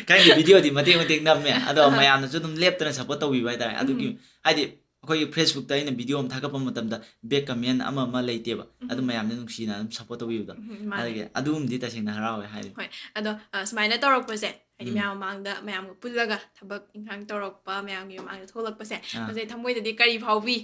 ꯈꯪꯗꯦ, ꯚꯤꯗꯤꯑꯣꯗꯤ ꯃꯇꯦꯛ ꯃꯇꯦꯛ ꯅꯝꯃꯦ, ꯑꯗꯣ ꯑꯥ꯫ ꯃꯌꯥꯝꯅꯁꯨ ꯑꯗꯨꯝ ꯂꯦꯞꯇꯅ ꯁꯞꯄꯣꯔꯠ ꯇꯧꯕꯤꯕ ꯍꯥꯏꯇꯥꯔꯦ꯫ ꯑꯗꯨꯒꯤ, ꯎꯝ꯫ ꯍꯥꯏꯗꯤ, ꯑꯩꯈꯣꯏꯒꯤ Facebook-ꯇ ꯑꯩꯅ ꯚꯤꯗꯤꯑꯣ ꯑꯃ ꯊꯥꯒꯠꯄ ꯃꯇꯝꯗ ꯕꯦꯛ ꯀꯃꯦꯟ ꯑꯃ ꯑꯃ ꯂꯩꯇꯦꯕ, ꯑꯗꯨꯝ ꯎꯝ꯫ ꯃꯌꯥꯝꯅ ꯅꯨꯡꯁꯤꯅ ꯑꯗꯨꯝ ꯁꯞꯄꯣꯔꯠ ꯇꯧꯕꯤꯕꯗꯣ꯫ ꯎꯝ, ꯃꯥꯅꯦ꯫ ꯑꯗꯨꯒꯤ ꯑꯗꯨꯒꯨꯝꯕꯗꯤ ꯇꯁꯦꯡꯅ ꯍꯔꯥꯎꯋꯦ ꯍꯥꯏꯗꯤ꯫ ꯍꯣꯏ, ꯑꯗꯣ, ꯑ, ꯁꯨꯃꯥꯏꯅ ꯇꯧꯔꯛꯄꯁꯦ, ꯍꯥꯏꯗꯤ ꯎꯝ꯫ ꯃꯌꯥꯝ ꯃꯃꯥꯡꯗ ꯃꯌꯥꯝꯒ ꯄꯨꯜꯂꯒ ꯊꯕꯛ ꯏꯪꯈꯥꯡ ꯇꯧꯔꯛꯄ, ꯃꯌꯥꯝꯒꯤ ꯃꯃꯥꯡꯗ ꯊꯣꯛꯂꯛꯄꯁꯦ, ꯑꯥ꯫ ꯃꯁꯦ ꯊꯃꯣꯏꯗꯗꯤ ꯀꯔꯤ ꯐꯥꯎꯕꯤ?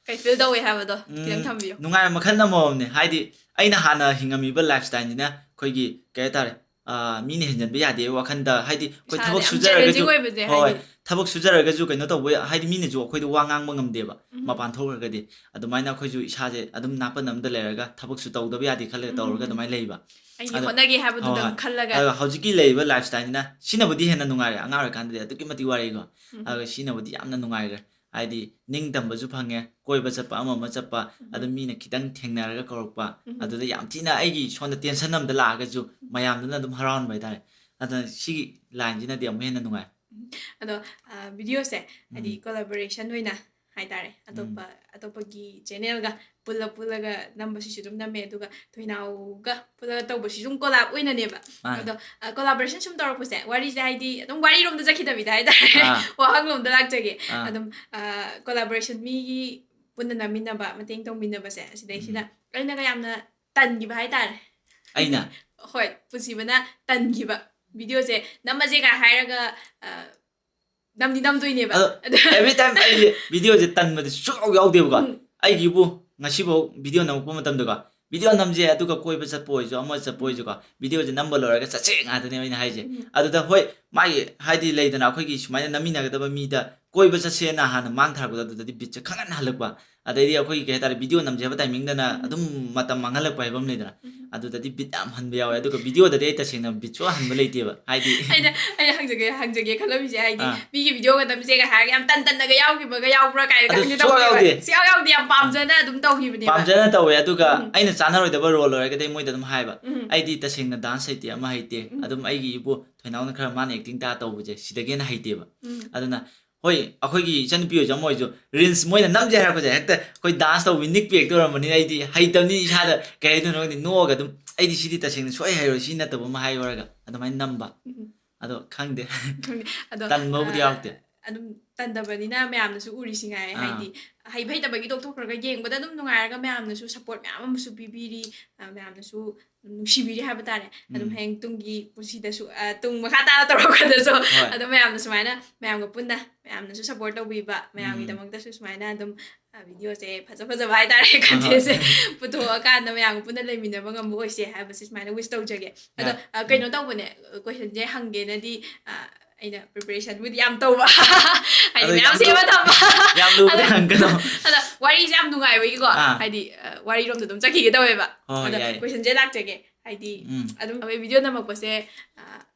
ꯀꯩ ꯐꯤꯜ ꯇꯧꯋꯦ ꯍꯥꯏꯕꯗꯣ ꯈꯤꯇꯪ ꯎꯝ, ꯊꯝꯕꯤꯌꯨ꯫ ꯅꯨꯡꯉꯥꯏꯕ ꯃꯈꯜ ꯑꯃꯃꯝꯅꯦ꯫ ꯍꯥꯏꯗꯤ, ꯑꯩꯅ ꯍꯥꯟꯅ ꯍꯤꯡꯉꯝꯃꯤꯕ ꯂꯥꯏꯐ ꯁ꯭ꯇꯥꯏꯜꯁꯤꯅ ꯑꯩꯈꯣꯏꯒꯤ, ꯀꯩ ꯍꯥꯏꯇꯥꯔꯦ, ꯑꯥ, ꯃꯤꯅ ꯍꯦꯟꯖꯟꯕ ꯌꯥꯗꯦ ꯋꯥꯈꯟꯗ, ꯍꯥꯏꯗꯤ, ꯑꯩꯈꯣꯏ ꯏꯁꯥꯗ ꯊꯕꯛ ꯌꯥꯝ ꯁꯨꯖꯔꯒꯁꯨ, ꯆꯦꯂꯦꯟꯖꯤꯡ ꯑꯣꯏꯕꯁꯦ, ꯍꯣꯏ, ꯍꯥꯏꯗꯤ ꯊꯕꯛ ꯁꯨꯖꯔꯒꯁꯨ ꯀꯩꯅꯣ ꯇꯧꯕ ꯌꯥ-, ꯍꯥꯏꯗꯤ, ꯃꯤꯅꯁꯨ ꯑꯩꯈꯣꯏꯗ ꯋꯥ ꯉꯥꯡꯕ ꯉꯝꯗꯦꯕ, ꯎꯝ꯫ ꯃꯄꯥꯟ ꯊꯣꯛꯈ꯭ꯔꯒꯗꯤ꯫ ꯑꯗꯨꯃꯥꯏꯅ ꯑꯩꯈꯣꯏꯁꯨ ꯏꯁꯥꯁꯦ ꯑꯗꯨꯝ ꯅꯥꯄꯟ ꯑꯝꯗ ꯂꯩꯔꯒ ꯊꯕꯛꯁꯨ ꯇꯧꯗꯕ ꯌꯥꯗꯦ ꯈꯜꯂꯒ ꯎꯝ꯫ ꯇꯧꯔꯒ ꯑꯗꯨꯃꯥꯏꯅ ꯂꯩꯕ꯫ ꯑꯩꯒꯤ ꯑꯗꯣ, ꯍꯣꯠꯅꯒꯦ ꯍꯥꯏꯕꯗꯨꯗꯪ ꯍꯣꯏ, ꯍꯣꯏ꯫ ꯈꯜꯂꯒ꯫ ꯑꯗꯣ ꯍꯧꯖꯤꯛꯀꯤ ꯂꯩꯔꯤꯕ ꯂꯥꯏꯐ ꯁ꯭ꯇꯥꯏꯜꯁꯤꯅ, ꯁꯤꯅꯕꯨꯗꯤ ꯍꯦꯟꯅ ꯅꯨꯡꯉꯥꯏꯔꯦ꯫ ꯑꯉꯥꯡ ꯑꯣꯏꯔꯤꯀꯥꯟꯗꯗꯤ ꯑꯗꯨꯛꯀꯤ ꯃꯇꯤꯛ ꯋꯥꯔꯛꯏꯀꯣ꯫ ꯎꯝ꯫ ꯑꯗꯨꯒ ꯁꯤꯅꯕꯨꯗꯤ ꯌꯥꯝꯅ ꯅꯨꯡꯉꯥꯏꯈ꯭ꯔꯦ꯫ ꯍꯥꯏꯗꯤ ꯅꯤꯡꯇꯝꯕꯁꯨ ꯐꯪꯉꯦ, ꯀꯣꯏꯕ ꯆꯠꯄ, ꯑꯃ ꯑꯃ ꯆꯠꯄ, ꯎꯝ꯫ ꯑꯗꯨꯝ ꯃꯤꯅ ꯈꯤꯇꯪ ꯊꯦꯡꯅꯔꯒ ꯀꯧꯔꯛꯄ, ꯎꯝ꯫ ꯑꯗꯨꯗ ꯌꯥꯝ ꯊꯤꯅ ꯑꯩꯒꯤ ꯁꯣꯝꯗ ꯇꯦꯟꯁꯟ ꯑꯝꯗ ꯂꯥꯛꯑꯒꯁꯨ ꯃꯌꯥꯝꯗꯨꯅ ꯑꯗꯨꯝ ꯍꯔꯥꯎꯍꯟꯕ ꯍꯥꯏꯇꯥꯔꯦ꯫ ꯑꯗꯨꯅ ꯁꯤꯒꯤ ꯂꯥꯏꯟꯁꯤꯅꯗꯤ ꯑꯃꯨꯛ ꯍꯦꯟꯅ ꯅꯨꯡꯉꯥꯏ꯫ ꯑꯗꯣ ꯚꯤꯗꯤꯑꯣꯁꯦ ꯍꯥꯏꯗꯤ ꯎꯝ꯫ ꯀꯣꯂꯥꯕꯣꯔꯦꯁꯟ ꯑꯣꯏꯅ ꯍꯥꯏꯇꯥꯔꯦ, ꯎꯝ꯫ ꯑꯇꯣꯞꯄ ꯑꯇꯣꯞꯄꯒꯤ ꯆꯦꯅꯦꯜꯒ ꯄꯨꯜꯂ ꯄꯨꯜꯂꯒ ꯅꯝꯕꯁꯤꯁꯨ ꯑꯗꯨꯝ ꯅꯝꯃꯦ, ꯑꯗꯨꯒ ꯊꯣꯏꯅꯥꯎꯒ ꯄꯨꯜꯂꯒ ꯇꯧꯕꯁꯤꯁꯨ ꯑꯗꯨꯝ ꯀꯣꯂꯥꯕ ꯑꯣꯏꯅꯅꯦꯕ꯫ ꯃꯥꯅꯦ꯫ ꯑꯗꯣ ꯀꯣꯂꯥꯕꯣꯔꯦꯁꯟ ꯁꯨꯝ ꯇꯧꯔꯛꯄꯁꯦ, ꯋꯥꯔꯤꯁꯦ ꯍꯥꯏꯗꯤ ꯑꯗꯨꯝ ꯋꯥꯔꯤꯔꯣꯝꯗ ꯆꯠꯈꯤꯗꯕꯤꯗ ꯍꯥꯏꯇꯥꯔꯦ, ꯑꯥ꯫ ꯋꯥꯍꯪꯂꯣꯝꯗ ꯂꯥꯛꯆꯒꯦ꯫ ꯑꯥ꯫ ꯑꯗꯨꯝ ꯀꯣꯂꯥꯕꯣꯔꯦꯁꯟ, ꯃꯤꯒꯤ ꯄꯨꯟꯅ ꯅꯝꯃꯤꯟꯅꯕ, ꯃꯇꯦꯡ ꯇꯧꯃꯤꯟꯅꯕꯁꯦ, ꯑꯁꯤꯗꯩꯁꯤꯗ ꯎꯝ꯫ ꯑꯩꯅꯒ ꯌꯥꯝꯅ ꯇꯟꯈꯤꯕ ꯍꯥꯏꯇꯥꯔꯦ꯫ ꯑꯩꯅ? ꯍꯣꯏ, ꯄꯨꯟꯁꯤꯕꯅ ꯇꯟꯈꯤꯕ ꯚꯤꯗꯤꯑꯣꯁꯦ ꯅꯝꯃꯁꯦꯒ ꯍꯥꯏꯔꯒ ꯑ, ꯅꯝꯗꯤ ꯅꯝꯗꯣꯏꯅꯦꯕ꯫ ꯑꯗꯣ ꯑꯗꯣ every time ꯑꯩꯁꯦ ꯚꯤꯗꯤꯑꯣꯁꯦ ꯇꯟꯕꯗꯤ ꯁꯨꯡꯌꯥꯎ ꯌꯥꯎꯗꯦꯕꯀꯣ꯫ ꯎꯝ꯫ ꯑꯩꯒꯤꯕꯨ ꯉꯁꯤꯐꯥꯎ ꯚꯤꯗꯤꯑꯣ ꯅꯝꯃꯛꯄ ꯃꯇꯝꯗꯀꯣ, ꯚꯤꯗꯤꯑꯣ ꯅꯝꯁꯦ, ꯑꯗꯨꯒ ꯀꯣꯏꯕ ꯆꯠꯄ ꯑꯣꯏꯔꯁꯨ, ꯑꯃ ꯆꯠꯄ ꯑꯣꯏꯔꯁꯨꯀꯣ, ꯚꯤꯗꯤꯑꯣꯁꯦ ꯅꯝꯕ ꯂꯣꯏꯔꯒ ꯆꯠꯁꯦ ꯉꯥꯛꯇꯅꯦꯕ ꯑꯩꯅ ꯍꯥꯏꯁꯦ꯫ ꯎꯝ꯫ ꯑꯗꯨꯗ ꯍꯣꯏ, ꯃꯥꯒꯤ ꯍꯥꯏꯗꯤ ꯂꯩꯗꯅ, ꯑꯩꯈꯣꯏꯒꯤ ꯁꯨꯃꯥꯏꯅ ꯅꯝꯃꯤꯟꯅꯒꯗꯕ ꯃꯤꯗ ꯀꯣꯏꯕ ꯆꯠꯁꯦꯅ ꯍꯥꯟꯅ ꯃꯥꯡ ꯊꯥꯔꯛꯄꯗꯣ, ꯑꯗꯨꯗꯗꯤ ꯕꯤꯠꯁꯦ ꯈꯪꯍꯟ ꯍꯜꯂꯛꯄ꯫ ꯑꯗꯩꯗꯤ ꯑꯩꯈꯣꯏꯒꯤ ꯀꯩ ꯍꯥꯏꯇꯥꯔꯦ, ꯚꯤꯗꯤꯑꯣ ꯅꯝꯁꯦ ꯍꯥꯏꯕ ꯇꯥꯏꯃꯤꯡꯗꯅ ꯎꯝ꯫ ꯑꯗꯨꯝ ꯃꯇꯝ ꯃꯥꯡꯍꯜꯂꯛꯄ ꯍꯥꯏꯕ ꯑꯃ ꯂꯩꯗꯅ, ꯎꯝ꯫ ꯑꯗꯨꯗꯗꯤ ꯕꯤꯠ ꯌꯥꯝ ꯍꯟꯕ ꯌꯥꯎꯋꯦ꯫ ꯑꯗꯨꯒ ꯚꯤꯗꯤꯑꯣꯗꯗꯤ ꯑꯩ ꯇꯁꯦꯡꯅ ꯕꯤꯠ ꯁꯨꯡꯍꯟ ꯍꯟꯕ ꯂꯩꯇꯦꯕ꯫ ꯍꯥꯏꯗꯤ ꯑꯩꯅ ꯑꯩꯅ ꯍꯪꯖꯒꯦ ꯍꯪꯖꯒꯦ ꯈꯜꯂꯝꯃꯤꯁꯦ, ꯍꯥꯏꯗꯤ ꯑꯥ꯫ ꯃꯤꯒꯤ ꯚꯤꯗꯤꯑꯣꯒ ꯅꯝꯁꯦꯒ ꯍꯥꯏꯔꯒ ꯌꯥꯝ ꯇꯟ ꯇꯟꯅꯒ ꯌꯥꯎꯈꯤꯕꯒ ꯌꯥꯎꯕ꯭ꯔꯥ ꯀꯥꯏꯅ ꯑꯗꯨ ꯈꯪꯗꯦ ꯁꯨꯡꯌꯥꯎ ꯇꯧꯕꯅꯦꯕ꯫ ꯌꯥꯎꯗꯦ꯫ ꯁꯨꯡꯌꯥꯎ ꯌꯥꯎꯗꯦ, ꯌꯥꯝ ꯄꯥꯝꯖꯅ ꯑꯗꯨꯝ ꯇꯧꯈꯤꯕꯅꯦꯕ꯫ ꯄꯥꯝꯖꯅ ꯇꯧꯋꯦ꯫ ꯑꯗꯨꯒ ꯎꯝ꯫ ꯑꯩꯅ ꯆꯥꯟꯅꯔꯣꯏꯗꯕ ꯔꯣꯜ ꯑꯣꯏꯔꯒꯗꯤ ꯑꯩ ꯃꯣꯏꯗ ꯑꯗꯨꯝ ꯍꯥꯏꯕ, ꯎꯝ꯫ "ꯑꯩꯗꯤ ꯇꯁꯦꯡꯅ ꯗꯥꯟꯁ ꯍꯩꯇꯦ, ꯑꯃ ꯍꯩꯇꯦ, ꯎꯝ꯫ ꯑꯗꯨꯝ ꯑꯩꯒꯤ ꯏꯕꯨ ꯊꯣꯏꯅꯥꯎꯅ ꯈꯔ ꯃꯥꯅ ꯑꯦꯛꯇꯤꯡ ꯇꯥ ꯇꯧꯕꯁꯦ ꯁꯤꯗꯒꯤ ꯍꯦꯟꯅ ꯍꯩꯇꯦꯕ"꯫ ꯎꯝ꯫ ꯑꯗꯨꯅ ꯍꯣꯏ, ꯑꯩꯈꯣꯏꯒꯤ ꯏꯆꯟꯅꯨꯄꯤ ꯑꯣꯏꯔꯁꯨ ꯑꯃ ꯑꯣꯏꯔꯁꯨ, ꯔꯤꯜꯁ ꯃꯣꯏꯅ ꯅꯝꯁꯦ ꯍꯥꯏꯔꯛꯄꯁꯦ ꯍꯦꯛꯇ ꯑꯩꯈꯣꯏ ꯗꯥꯟꯁ ꯇꯧꯕꯤ ꯅꯤꯛꯄꯤ ꯍꯦꯛꯇ ꯑꯣꯏꯔꯝꯕꯅꯤꯅ, ꯑꯩꯗꯤ ꯍꯩꯇꯕꯅꯤ, ꯏꯁꯥꯗ ꯀꯩ ꯍꯥꯏꯗꯣꯏꯅꯣ ꯈꯪꯗꯦ, ꯅꯣꯛꯑꯒ ꯑꯗꯨꯝ, "ꯑꯩꯗꯤ ꯁꯤꯗꯤ ꯇꯁꯦꯡꯅ ꯁꯨꯡꯍꯩ ꯍꯩꯔꯣꯏ, ꯁꯤ ꯅꯠꯇꯕ ꯑꯃ ꯍꯥꯏꯌꯣ" ꯍꯥꯏꯔꯒ ꯑꯗꯨꯃꯥꯏꯅ ꯅꯝꯕ꯫ ꯎꯝ꯫ ꯑꯗꯣ ꯈꯪꯗꯦ꯫ ꯈꯪꯗꯦ꯫ ꯑꯗꯣ ꯇꯟꯕꯕꯨꯗꯤ ꯑ, ꯌꯥꯎꯔꯛꯇꯦ꯫ ꯑꯗꯨꯝ ꯇꯟꯗꯕꯅꯤꯅ ꯃꯌꯥꯝꯅꯁꯨ ꯎꯔꯤꯁꯤ ꯉꯥꯏ, ꯑꯥ꯫ ꯍꯥꯏꯗꯤ ꯍꯩꯕ ꯍꯩꯇꯕꯒꯤ ꯇꯣꯛꯊꯣꯛꯈ꯭ꯔꯒ ꯌꯦꯡꯕꯗ ꯑꯗꯨꯝ ꯅꯨꯡꯉꯥꯏꯔꯒ ꯃꯌꯥꯝꯅꯁꯨ ꯁꯞꯄꯣꯔꯠ ꯃꯌꯥꯝ ꯑꯃꯁꯨ ꯄꯤꯕꯤꯔꯤ, ꯑ, ꯃꯌꯥꯝꯅꯁꯨ ꯅꯨꯡꯁꯤꯕꯤꯔꯤ ꯍꯥꯏꯕ ꯇꯥꯔꯦ꯫ ꯑꯗꯨꯝ ꯎꯝ꯫ ꯍꯌꯦꯡ ꯇꯨꯡꯒꯤ ꯄꯨꯟꯁꯤꯗꯁꯨ, ꯑ, ꯇꯨꯡ ꯃꯈꯥ ꯇꯥꯅ ꯇꯧꯔꯛꯄꯗꯁꯨ ꯍꯣꯏ꯫ ꯑꯗꯨꯝ ꯃꯌꯥꯝꯅ ꯁꯨꯃꯥꯏꯅ ꯃꯌꯥꯝꯒ ꯄꯨꯟꯅ ꯃꯌꯥꯝꯅꯁꯨ ꯁꯞꯄꯣꯔꯠ ꯇꯧꯕꯤꯕ, ꯎꯝ꯫ ꯃꯌꯥꯝꯒꯤꯗꯃꯛꯇꯁꯨ ꯁꯨꯃꯥꯏꯅ ꯑꯗꯨꯝ, ꯑ, ꯚꯤꯗꯤꯑꯣꯁꯦ ꯐꯖ ꯐꯖꯕ ꯍꯥꯏꯇꯥꯔꯦ, ꯍꯣꯏ, ꯍꯣꯏ꯫ ꯀꯟꯇꯦꯟꯁꯦ ꯄꯨꯊꯣꯛꯑꯀꯥꯟꯗ ꯃꯌꯥꯝꯒ ꯄꯨꯟꯅ ꯂꯩꯃꯤꯟꯅꯕ ꯉꯝꯕ ꯑꯣꯏꯁꯦ ꯍꯥꯏꯕꯁꯦ ꯁꯨꯃꯥꯏꯅ ꯋꯤꯁ ꯇꯧꯖꯒꯦ꯫ ꯑꯗꯣ, ꯌꯥꯏ꯫ ꯑ, ꯀꯩꯅꯣ ꯎꯝ꯫ ꯇꯧꯕꯅꯦ, ꯀꯣꯏꯁꯟꯁꯦ ꯍꯪꯒꯦꯅꯗꯤ, ꯑ, ꯑꯩꯅ ꯄ꯭ꯔꯤꯄꯦꯔꯦꯁꯟꯕꯨꯗꯤ ꯌꯥꯝ ꯇꯧꯕ꯫ ꯍꯥꯏꯗꯤ ꯑꯗꯣ ꯃꯌꯥꯝ ꯌꯥꯝ ꯁꯦꯝꯃ ꯂꯨ-, ꯊꯝꯕ꯫ ꯌꯥꯝ ꯂꯨꯕꯗꯤ ꯑꯗ, ꯍꯪꯒꯅꯣ꯫ ꯑꯗ ꯋꯥꯔꯤꯁꯦ ꯌꯥꯝ ꯅꯨꯡꯉꯥꯏꯕꯒꯤꯀꯣ, ꯑꯥ꯫ ꯍꯥꯏꯗꯤ, ꯑ, ꯋꯥꯔꯤꯔꯣꯝꯗ ꯑꯗꯨꯝ ꯆꯠꯈꯤꯒꯦ ꯇꯧꯋꯦꯕ꯫ ꯍꯣꯏ, ꯍꯣꯏ, ꯑꯗꯣ ꯌꯥꯏ꯫ ꯀꯣꯏꯁꯟꯁꯦ ꯂꯥꯛꯆꯒꯦ꯫ ꯍꯥꯏꯗꯤ, ꯎꯝ꯫ ꯑꯗꯨꯝ ꯑꯩꯈꯣꯏ ꯚꯤꯗꯤꯑꯣ ꯅꯝꯃꯛꯄꯁꯦ, ꯑ,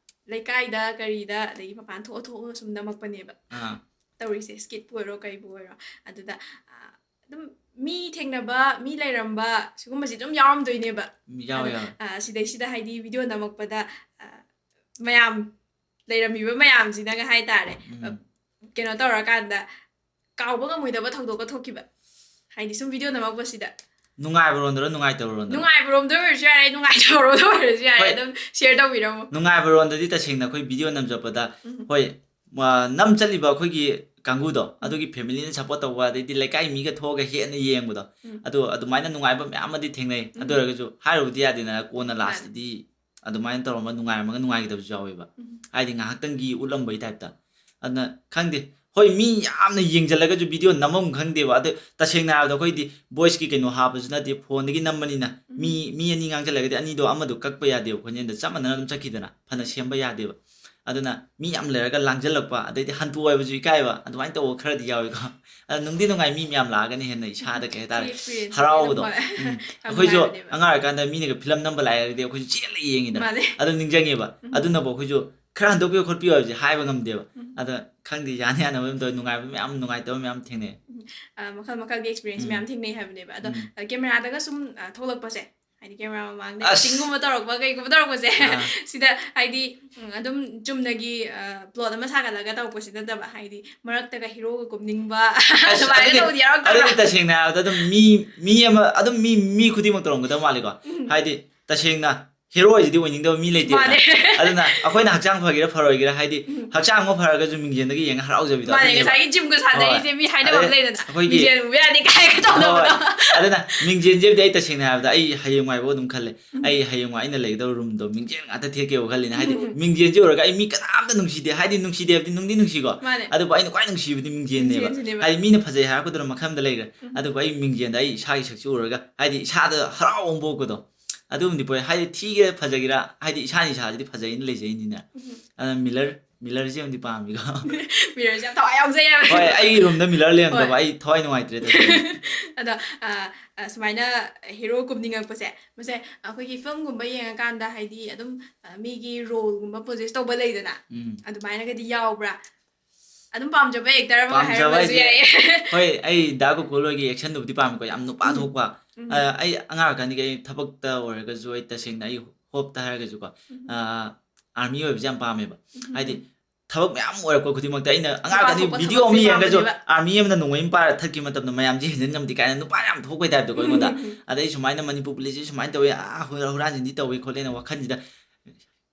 ꯂꯩꯀꯥꯏꯗ ꯀꯔꯤꯗ, ꯑꯗꯒꯤ ꯃꯄꯥꯟ ꯊꯣꯛꯑ ꯊꯣꯛꯑꯒ ꯁꯨꯝ ꯅꯝꯃꯛꯄꯅꯦꯕ꯫ ꯑꯥ꯫ ꯇꯧꯔꯤꯁꯦ, skitꯄꯨ ꯑꯣꯏꯔꯣ ꯀꯩꯕꯨ ꯑꯣꯏꯔꯣ, ꯑꯗꯨꯗ ꯑ, ꯑꯗꯨꯝ ꯃꯤ ꯊꯦꯡꯅꯕ, ꯃꯤ ꯂꯩꯔꯝꯕ, ꯁꯤꯒꯨꯝꯕꯁꯤ ꯑꯗꯨꯝ ꯌꯥꯎꯔꯝꯗꯣꯏꯅꯦꯕ꯫ ꯌꯥꯎꯋꯦ ꯑꯗꯣ, ꯌꯥꯎꯋꯦ ꯑ, ꯁꯤꯗꯩꯁꯤꯗ ꯍꯥꯏꯗꯤ ꯚꯤꯗꯤꯑꯣ ꯅꯝꯃꯛꯄꯗ ꯑ, ꯃꯌꯥꯝ ꯂꯩꯔꯝꯃꯤꯕ ꯃꯌꯥꯝꯁꯤꯅꯒ ꯍꯥꯏꯇꯥꯔꯦ, ꯑ, ꯎꯝ. ꯀꯩꯅꯣ ꯇꯧꯔꯀꯥꯟꯗ ꯀꯥꯎꯕ ꯉꯝꯃꯣꯏꯗꯕ ꯊꯧꯗꯣꯛꯀ ꯊꯣꯛꯈꯤꯕ, ꯍꯥꯏꯗꯤ ꯁꯨꯝ ꯚꯤꯗꯤꯑꯣ ꯅꯝꯃꯛꯄꯁꯤꯗ꯫ ꯅꯨꯡꯉꯥꯏꯕꯔꯣꯝꯗꯔꯣ ꯅꯨꯡꯉꯥꯏꯇꯕꯔꯣꯝꯗꯔꯣ? ꯅꯨꯡꯉꯥꯏꯕꯔꯣꯝꯗ ꯑꯣꯏꯔꯁꯨ ꯌꯥꯔꯦ, ꯅꯨꯡꯉꯥꯏꯇꯕꯔꯣꯝꯗ ꯑꯣꯏꯔꯁꯨ ꯌꯥꯔꯦ, ꯍꯣꯏ. ꯑꯗꯨꯝ ꯁꯤꯌꯔ ꯇꯧꯕꯤꯔꯝꯃꯣ꯫ ꯅꯨꯡꯉꯥꯏꯕꯔꯣꯝꯗꯗꯤ ꯇꯁꯦꯡꯅ ꯑꯩꯈꯣꯏ ꯚꯤꯗꯤꯑꯣ ꯅꯝꯖꯕꯗ ꯎꯝ. ꯍꯣꯏ, ꯃ- ꯅꯝ ꯆꯠꯂꯤꯕ ꯑꯩꯈꯣꯏꯒꯤ ꯀꯥꯡꯕꯨꯗꯣ, ꯎꯝ. ꯑꯗꯨꯒꯤ ꯐꯦꯃꯤꯂꯤꯅ ꯁꯞꯄꯣꯔꯠ ꯇꯧꯕ, ꯑꯗꯩꯗꯤ ꯂꯩꯀꯥꯏ ꯃꯤꯒ ꯊꯣꯛꯑꯒ ꯍꯦꯟꯅ ꯌꯦꯡꯕꯗꯣ, ꯎꯝ. ꯑꯗꯣ ꯑꯗꯨꯃꯥꯏꯅ ꯅꯨꯡꯉꯥꯏꯕ ꯃꯌꯥꯝ ꯑꯃꯗꯤ ꯊꯦꯡꯅꯩ꯫ ꯑꯗꯨ ꯎꯝ. ꯑꯣꯏꯔꯒꯁꯨ ꯍꯥꯏꯔꯨꯕꯗꯤ ꯌꯥꯗꯦꯗꯅ, ꯀꯣꯟꯅ ꯃꯥꯅꯦ. ꯂꯥꯁꯇꯗꯤ ꯑꯗꯨꯃꯥꯏꯅ ꯇꯧꯔꯝꯕ ꯅꯨꯡꯉꯥꯏꯔꯝꯃꯒ ꯅꯨꯡꯉꯥꯏꯒꯗꯕꯁꯨ ꯌꯥꯎꯋꯦꯕ, ꯎꯝ. ꯍꯥꯏꯗꯤ ꯉꯥꯏꯍꯥꯛꯇꯪꯒꯤ ꯎꯠꯂꯝꯕꯒꯤ ꯇꯥꯏꯞꯇ꯫ ꯑꯗꯨꯅ ꯈꯪꯗꯦ, ꯍꯣꯏ, ꯃꯤ ꯌꯥꯝꯅ ꯌꯦꯡꯁꯤꯜꯂꯒꯁꯨ ꯚꯤꯗꯤꯑꯣ ꯅꯝꯐꯝ ꯈꯪꯗꯦꯕ꯫ ꯑꯗꯣ ꯇꯁꯦꯡꯅ ꯍꯥꯏꯔꯕꯗ ꯑꯩꯈꯣꯏꯗꯤ ꯚꯣꯏꯁꯀꯤ ꯀꯩꯅꯣ ꯍꯥꯞꯄꯁꯨ ꯅꯠꯇꯦ, ꯐꯣꯟꯗꯒꯤ ꯅꯝꯕꯅꯤꯅ ꯎꯝ. ꯃꯤ ꯃꯤ ꯑꯅꯤ ꯉꯥꯡꯁꯤꯜꯂꯒꯗꯤ ꯑꯅꯤꯗꯣ ꯑꯃꯗꯣ ꯀꯛꯄ ꯌꯥꯗꯦꯕ, ꯈꯣꯟꯖꯦꯜꯗ ꯆꯞ ꯃꯥꯟꯅꯅ ꯑꯗꯨꯝ ꯆꯠꯈꯤꯗꯅ, ꯐꯅ ꯁꯦꯝꯕ ꯌꯥꯗꯦꯕ꯫ ꯑꯗꯨꯅ ꯃꯤ ꯌꯥꯝ ꯂꯩꯔꯒ ꯂꯥꯡꯁꯤꯜꯂꯛꯄ, ꯑꯗꯩꯗꯤ ꯍꯟꯇꯣꯛ ꯍꯥꯏꯕꯁꯨ ꯏꯀꯥꯏꯕ, ꯑꯗꯨꯃꯥꯏꯅ ꯇꯧꯕ ꯈꯔꯗꯤ ꯌꯥꯎꯋꯦꯀꯣ꯫ ꯑꯗꯣ ꯅꯨꯡꯗꯤ ꯅꯨꯡꯉꯥꯏ, ꯃꯤ ꯃꯌꯥꯝ ꯂꯥꯛꯑꯒꯅ ꯍꯦꯟꯅ ꯏꯁꯥꯗ ꯀꯩ ꯍꯥꯏꯇꯥꯔꯦ, ꯁꯤ experience ꯍꯔꯥꯎꯕꯗꯣ꯫ ꯑꯗꯨꯝ ꯍꯣꯏ. ꯎꯝ. ꯌꯥꯝ ꯑꯩꯈꯣꯏꯁꯨ ꯅꯨꯡꯉꯥꯏꯕꯅꯦꯕ. ꯑꯉꯥꯡ ꯑꯣꯏꯔꯀꯥꯟꯗ ꯃꯤꯅꯒ ꯐꯤꯂꯝ ꯅꯝꯕ ꯂꯥꯛꯑꯦ ꯍꯥꯏꯔꯗꯤ ꯑꯩꯈꯣꯏꯁꯨ ꯆꯦꯜꯂ ꯌꯦꯡꯉꯤꯗꯅ, ꯃꯥꯅꯦ. ꯑꯗꯨ ꯅꯤꯡꯁꯤꯡꯉꯦꯕ꯫ ꯎꯝ. ꯑꯗꯨꯅꯕꯨ ꯑꯩꯈꯣꯏꯁꯨ ꯈꯔ ꯍꯟꯗꯣꯛꯄꯤꯌꯨ ꯈꯣꯠꯄꯤꯌꯨ ꯍꯥꯏꯕꯁꯦ ꯍꯥꯏꯕ ꯉꯝꯗꯦꯕ꯫ ꯎꯝ. ꯑꯗ ꯈꯪꯗꯦ, ꯌꯥꯅ ꯌꯥꯅꯕ ꯑꯗꯨꯝ ꯇꯧꯋꯦ, ꯅꯨꯡꯉꯥꯏꯕ ꯃꯌꯥꯝ, ꯅꯨꯡꯉꯥꯏꯇꯕ ꯃꯌꯥꯝ ꯊꯦꯡꯅꯩ꯫ ꯑ, ꯃꯈꯜ ꯃꯈꯜꯒꯤ experience ꯎꯝ. ꯃꯌꯥꯝ ꯊꯦꯡꯅꯩ ꯍꯥꯏꯕꯅꯦꯕ꯫ ꯑꯗꯣ ꯎꯝ. ꯑ, ꯀꯦꯃꯦꯔꯥꯗꯒ ꯁꯨꯝ ꯑ, ꯊꯣꯛꯂꯛꯄꯁꯦ, ꯍꯥꯏꯗꯤ ꯀꯦꯃꯦꯔꯥ ꯃꯃꯥꯡꯗ ꯑꯁ. actingꯒꯨꯝꯕ ꯇꯧꯔꯛꯄ, ꯀꯩꯒꯨꯝꯕ ꯇꯧꯔꯛꯄꯁꯦ, ꯑꯥ. ꯁꯤꯗ ꯍꯥꯏꯗꯤ ꯎꯝ, ꯑꯗꯨꯝ ꯆꯨꯝꯅꯒꯤ ꯄ꯭ꯂꯣꯠ ꯑꯃ ꯁꯥꯒꯠꯂꯒ ꯇꯧꯔꯛꯄꯁꯤ ꯅꯠꯇꯕ, ꯍꯥꯏꯗꯤ ꯃꯔꯛꯇꯒ ꯍꯤꯔꯣꯒ ꯀꯨꯝꯅꯤꯡꯕ, ꯑꯁ, ꯑꯗꯨꯃꯥꯏꯅ ꯑꯗꯨꯗꯤ ꯇꯧꯕꯗꯤ ꯌꯥꯎꯔꯛꯇꯕ꯭ꯔꯥ? ꯑꯗꯨꯗꯤ ꯇꯁꯦꯡꯅ ꯍꯥꯏꯔꯕꯗ ꯑꯗꯨꯝ ꯃꯤ ꯃꯤ ꯑꯃ ꯑꯗꯨꯝ ꯃꯤ ꯃꯤ ꯈꯨꯗꯤꯡꯃꯛ ꯇꯧꯔꯝꯒꯗꯕ ꯃꯥꯜꯂꯤꯀꯣ꯫ ꯎꯝ. ꯍꯥꯏꯗꯤ ꯇꯁꯦꯡꯅ ꯍꯦꯔꯣ ꯍꯥꯏꯁꯤꯗꯤ ꯑꯣꯏꯅꯤꯡꯗꯕ ꯃꯤ ꯂꯩꯇꯦꯗꯅ꯫ ꯃꯥꯅꯦ. ꯑꯗꯨꯅ ꯑꯩꯈꯣꯏꯅ ꯍꯛꯆꯥꯡ ꯐꯒꯦꯔꯥ ꯐꯔꯣꯏꯒꯦꯔꯥ, ꯍꯥꯏꯗꯤ ꯎꯝ. ꯍꯛꯆꯥꯡ ꯑꯃ ꯐꯔꯒꯁꯨ ꯃꯤꯡꯖꯦꯜꯗꯒ ꯌꯦꯡꯉ ꯍꯔꯥꯎꯖꯕꯤꯗꯣ ꯃꯥꯅꯦ, ꯑꯗꯨꯅꯦꯕ꯫ ꯉꯁꯥꯏꯒꯤ ꯖꯤꯝꯒ ꯁꯥꯟꯅꯔꯤꯁꯦ, ꯍꯣꯏ. ꯃꯤ ꯍꯥꯏꯅꯕ ꯑꯃ ꯑꯗꯩ ꯂꯩꯗꯅ, ꯑꯩꯈꯣꯏꯒꯤ ꯃꯤꯡꯖꯦꯜ ꯎꯕ ꯌꯥꯗꯦ ꯀꯥꯏꯅꯒ ꯇꯧꯅꯕꯗꯣ꯫ ꯍꯣꯏ. ꯑꯗꯨꯅ ꯃꯤꯡꯖꯦꯜꯁꯤꯕꯨꯗꯤ ꯑꯩ ꯇꯁꯦꯡꯅ ꯍꯥꯏꯔꯕꯗ ꯑꯩ ꯍꯌꯦꯡꯋꯥꯏꯐꯥꯎ ꯑꯗꯨꯝ ꯈꯜꯂꯦ꯫ ꯎꯝ. ꯑꯩ ꯍꯌꯦꯡꯋꯥꯏ ꯑꯩꯅ ꯂꯩꯒꯗꯕ ꯔꯨꯝꯗꯣ ꯃꯤꯡꯖꯦꯜ ꯉꯥꯛꯇ ꯊꯦꯠꯀꯦꯕꯨ ꯈꯜꯂꯤꯅꯦ꯫ ꯍꯥꯏꯗꯤ ꯎꯝ. ꯃꯤꯡꯖꯦꯜꯁꯤ ꯎꯔꯒ ꯑꯩ ꯃꯤ ꯀꯅꯥꯝꯇ ꯅꯨꯡꯁꯤꯗꯦ, ꯍꯥꯏꯗꯤ ꯅꯨꯡꯁꯤꯗꯦ ꯍꯥꯏꯕꯗꯤ ꯅꯨꯡꯗꯤ ꯅꯨꯡꯁꯤꯀꯣ꯫ ꯃꯥꯅꯦ. ꯑꯗꯨꯕꯨ ꯑꯩꯅ ꯈ꯭ꯋꯥꯏ ꯅꯨꯡꯁꯤꯕꯗꯤ ꯃꯤꯡꯖꯦꯜꯅꯦꯕ꯫ ꯃꯤꯡꯖꯦꯜꯁꯤꯅꯦꯕ. ꯍꯥꯏꯗꯤ ꯃꯤꯅ ꯐꯖꯩ ꯍꯥꯏꯔꯛꯄꯗꯨꯅ ꯃꯈꯜ ꯑꯃꯗ ꯂꯩꯈ꯭ꯔꯦ꯫ ꯎꯝ. ꯑꯗꯨꯕꯨ ꯑꯩ ꯃꯤꯡꯖꯦꯜꯗ ꯑꯩ ꯏꯁꯥꯒꯤ ꯁꯛꯁꯦ ꯎꯔꯒ ꯍꯥꯏꯗꯤ ꯏꯁꯥꯗ ꯍꯔꯥꯎꯕ ꯑꯃ ꯄꯣꯛꯄꯗꯣ, ꯑꯗꯨꯒꯨꯝꯕꯗꯤ ꯄꯣꯛꯑꯦ꯫ ꯍꯥꯏꯗꯤ ꯊꯤꯒꯦꯔꯥ ꯐꯖꯒꯦꯔꯥ, ꯍꯥꯏꯗꯤ ꯏꯁꯥꯅ ꯏꯁꯥꯁꯤꯗꯤ ꯐꯖꯩꯅ ꯂꯩꯖꯩꯅꯤꯅ꯫ ꯎꯝ. ꯑꯗꯨꯅ ꯃꯤꯂꯔ ꯃꯤꯂꯔꯁꯦ ꯑꯃꯗꯤ ꯄꯥꯝꯃꯤꯀꯣ꯫ ꯃꯤꯔꯔꯁꯦ ꯌꯥꯝ ꯊꯋꯥꯏ ꯌꯥꯎꯖꯩ ꯍꯥꯏꯕ꯫ ꯍꯣꯏ, ꯑꯩꯒꯤ ꯔꯨꯝꯗ ꯃꯤꯂꯔ ꯂꯩꯔꯝꯗꯕ ꯍꯣꯏ. ꯑꯩ ꯊꯋꯥꯏ ꯅꯨꯡꯉꯥꯏꯇ꯭ꯔꯦ ꯇꯁꯦꯡꯅ꯫ ꯑꯗꯣ ꯑ, ꯑ, ꯁꯨꯃꯥꯏꯅ ꯍꯦꯔꯣ ꯀꯨꯝꯅꯤꯡꯉꯛꯄꯁꯦ, ꯃꯁꯦ ꯑꯩꯈꯣꯏꯒꯤ ꯐꯤꯂꯝꯒꯨꯝꯕ ꯌꯦꯡꯉꯀꯥꯟꯗ ꯍꯥꯏꯗꯤ ꯑꯗꯨꯝ ꯑ, ꯃꯤꯒꯤ ꯔꯣꯜꯒꯨꯝꯕ ꯄꯣꯖꯦꯁ ꯇꯧꯕ ꯂꯩꯗꯅ, ꯎꯝ. ꯑꯗꯨꯃꯥꯏꯅꯒꯗꯤ ꯌꯥꯎꯕ꯭ꯔꯥ? ꯑꯗꯨꯝ ꯄꯥꯝꯖꯕ ꯑꯦꯛꯇꯔ ꯑꯃꯒ ꯄꯥꯝꯖꯕ ꯍꯥꯏꯔꯝꯕꯁꯨ ꯍꯥꯏꯁꯦ ꯌꯥꯏꯌꯦ꯫ ꯍꯣꯏ, ꯑꯩ ꯗꯥ ꯒꯣꯀꯨꯜ ꯍꯣꯏꯒꯤ ꯑꯦꯛꯁꯟꯗꯨꯕꯨꯗꯤ ꯄꯥꯝꯃꯦꯀꯣ, ꯌꯥꯝ ꯅꯨꯄꯥ ꯎꯝ꯫ ꯊꯣꯛꯄ꯫ ꯎꯝ꯫ ꯑ, ꯑꯩ ꯑꯉꯥꯡ ꯑꯣꯏꯔꯀꯥꯟꯗꯒꯤ ꯑꯩ ꯊꯕꯛꯇ ꯑꯣꯏꯔꯒꯁꯨ, ꯑꯩ ꯇꯁꯦꯡꯅ ꯑꯩ ꯍꯣꯞꯇ ꯍꯥꯏꯔꯒꯁꯨꯀꯣ, ꯎꯝ꯫ ꯑꯥꯔꯃꯤ ꯑꯣꯏꯕꯁꯦ ꯌꯥꯝ ꯄꯥꯝꯃꯦꯕ꯫ ꯎꯝ꯫ ꯍꯥꯏꯗꯤ ꯊꯕꯛ ꯃꯌꯥꯝ ꯑꯣꯏꯔꯛꯄ ꯈꯨꯗꯤꯡꯃꯛꯇ ꯑꯩꯅ ꯑꯉꯥꯡ ꯑꯣꯏꯔꯀꯥꯟꯗꯒꯤ ꯊꯣꯛꯄ ꯚꯤꯗꯤꯑꯣ ꯑꯃ ꯊꯕꯛꯁꯦ ꯌꯦꯡꯉꯒꯁꯨ ꯄꯥꯝꯕꯅꯦꯕ꯫ ꯑꯥꯔꯃꯤ ꯑꯃꯅ ꯅꯣꯡꯃꯩ ꯑꯃ ꯄꯥꯏꯔ ꯊꯛꯈꯤꯕ ꯃꯇꯝꯗ ꯃꯌꯥꯝꯁꯦ ꯍꯦꯟꯖꯤꯟ ꯉꯝꯗꯦ ꯀꯥꯏꯅ ꯅꯨꯄꯥ ꯌꯥꯝ ꯊꯣꯛꯄꯩ ꯇꯥꯏꯞꯇꯀꯣ ꯑꯩꯉꯣꯟꯗ꯫ ꯎꯝ꯫ ꯑꯗꯩ ꯁꯨꯃꯥꯏꯅ ꯃꯅꯤꯄꯨꯔ ꯄꯨꯂꯤꯁꯁꯤ ꯁꯨꯃꯥꯏꯅ ꯇꯧꯋꯤ, ꯑꯥ, ꯍꯨꯔꯥ-, ꯍꯨꯔꯥꯟꯁꯤꯟꯗꯤ ꯇꯧꯋꯤ ꯈꯣꯠꯂꯦꯅ ꯋꯥꯈꯜꯁꯤꯗ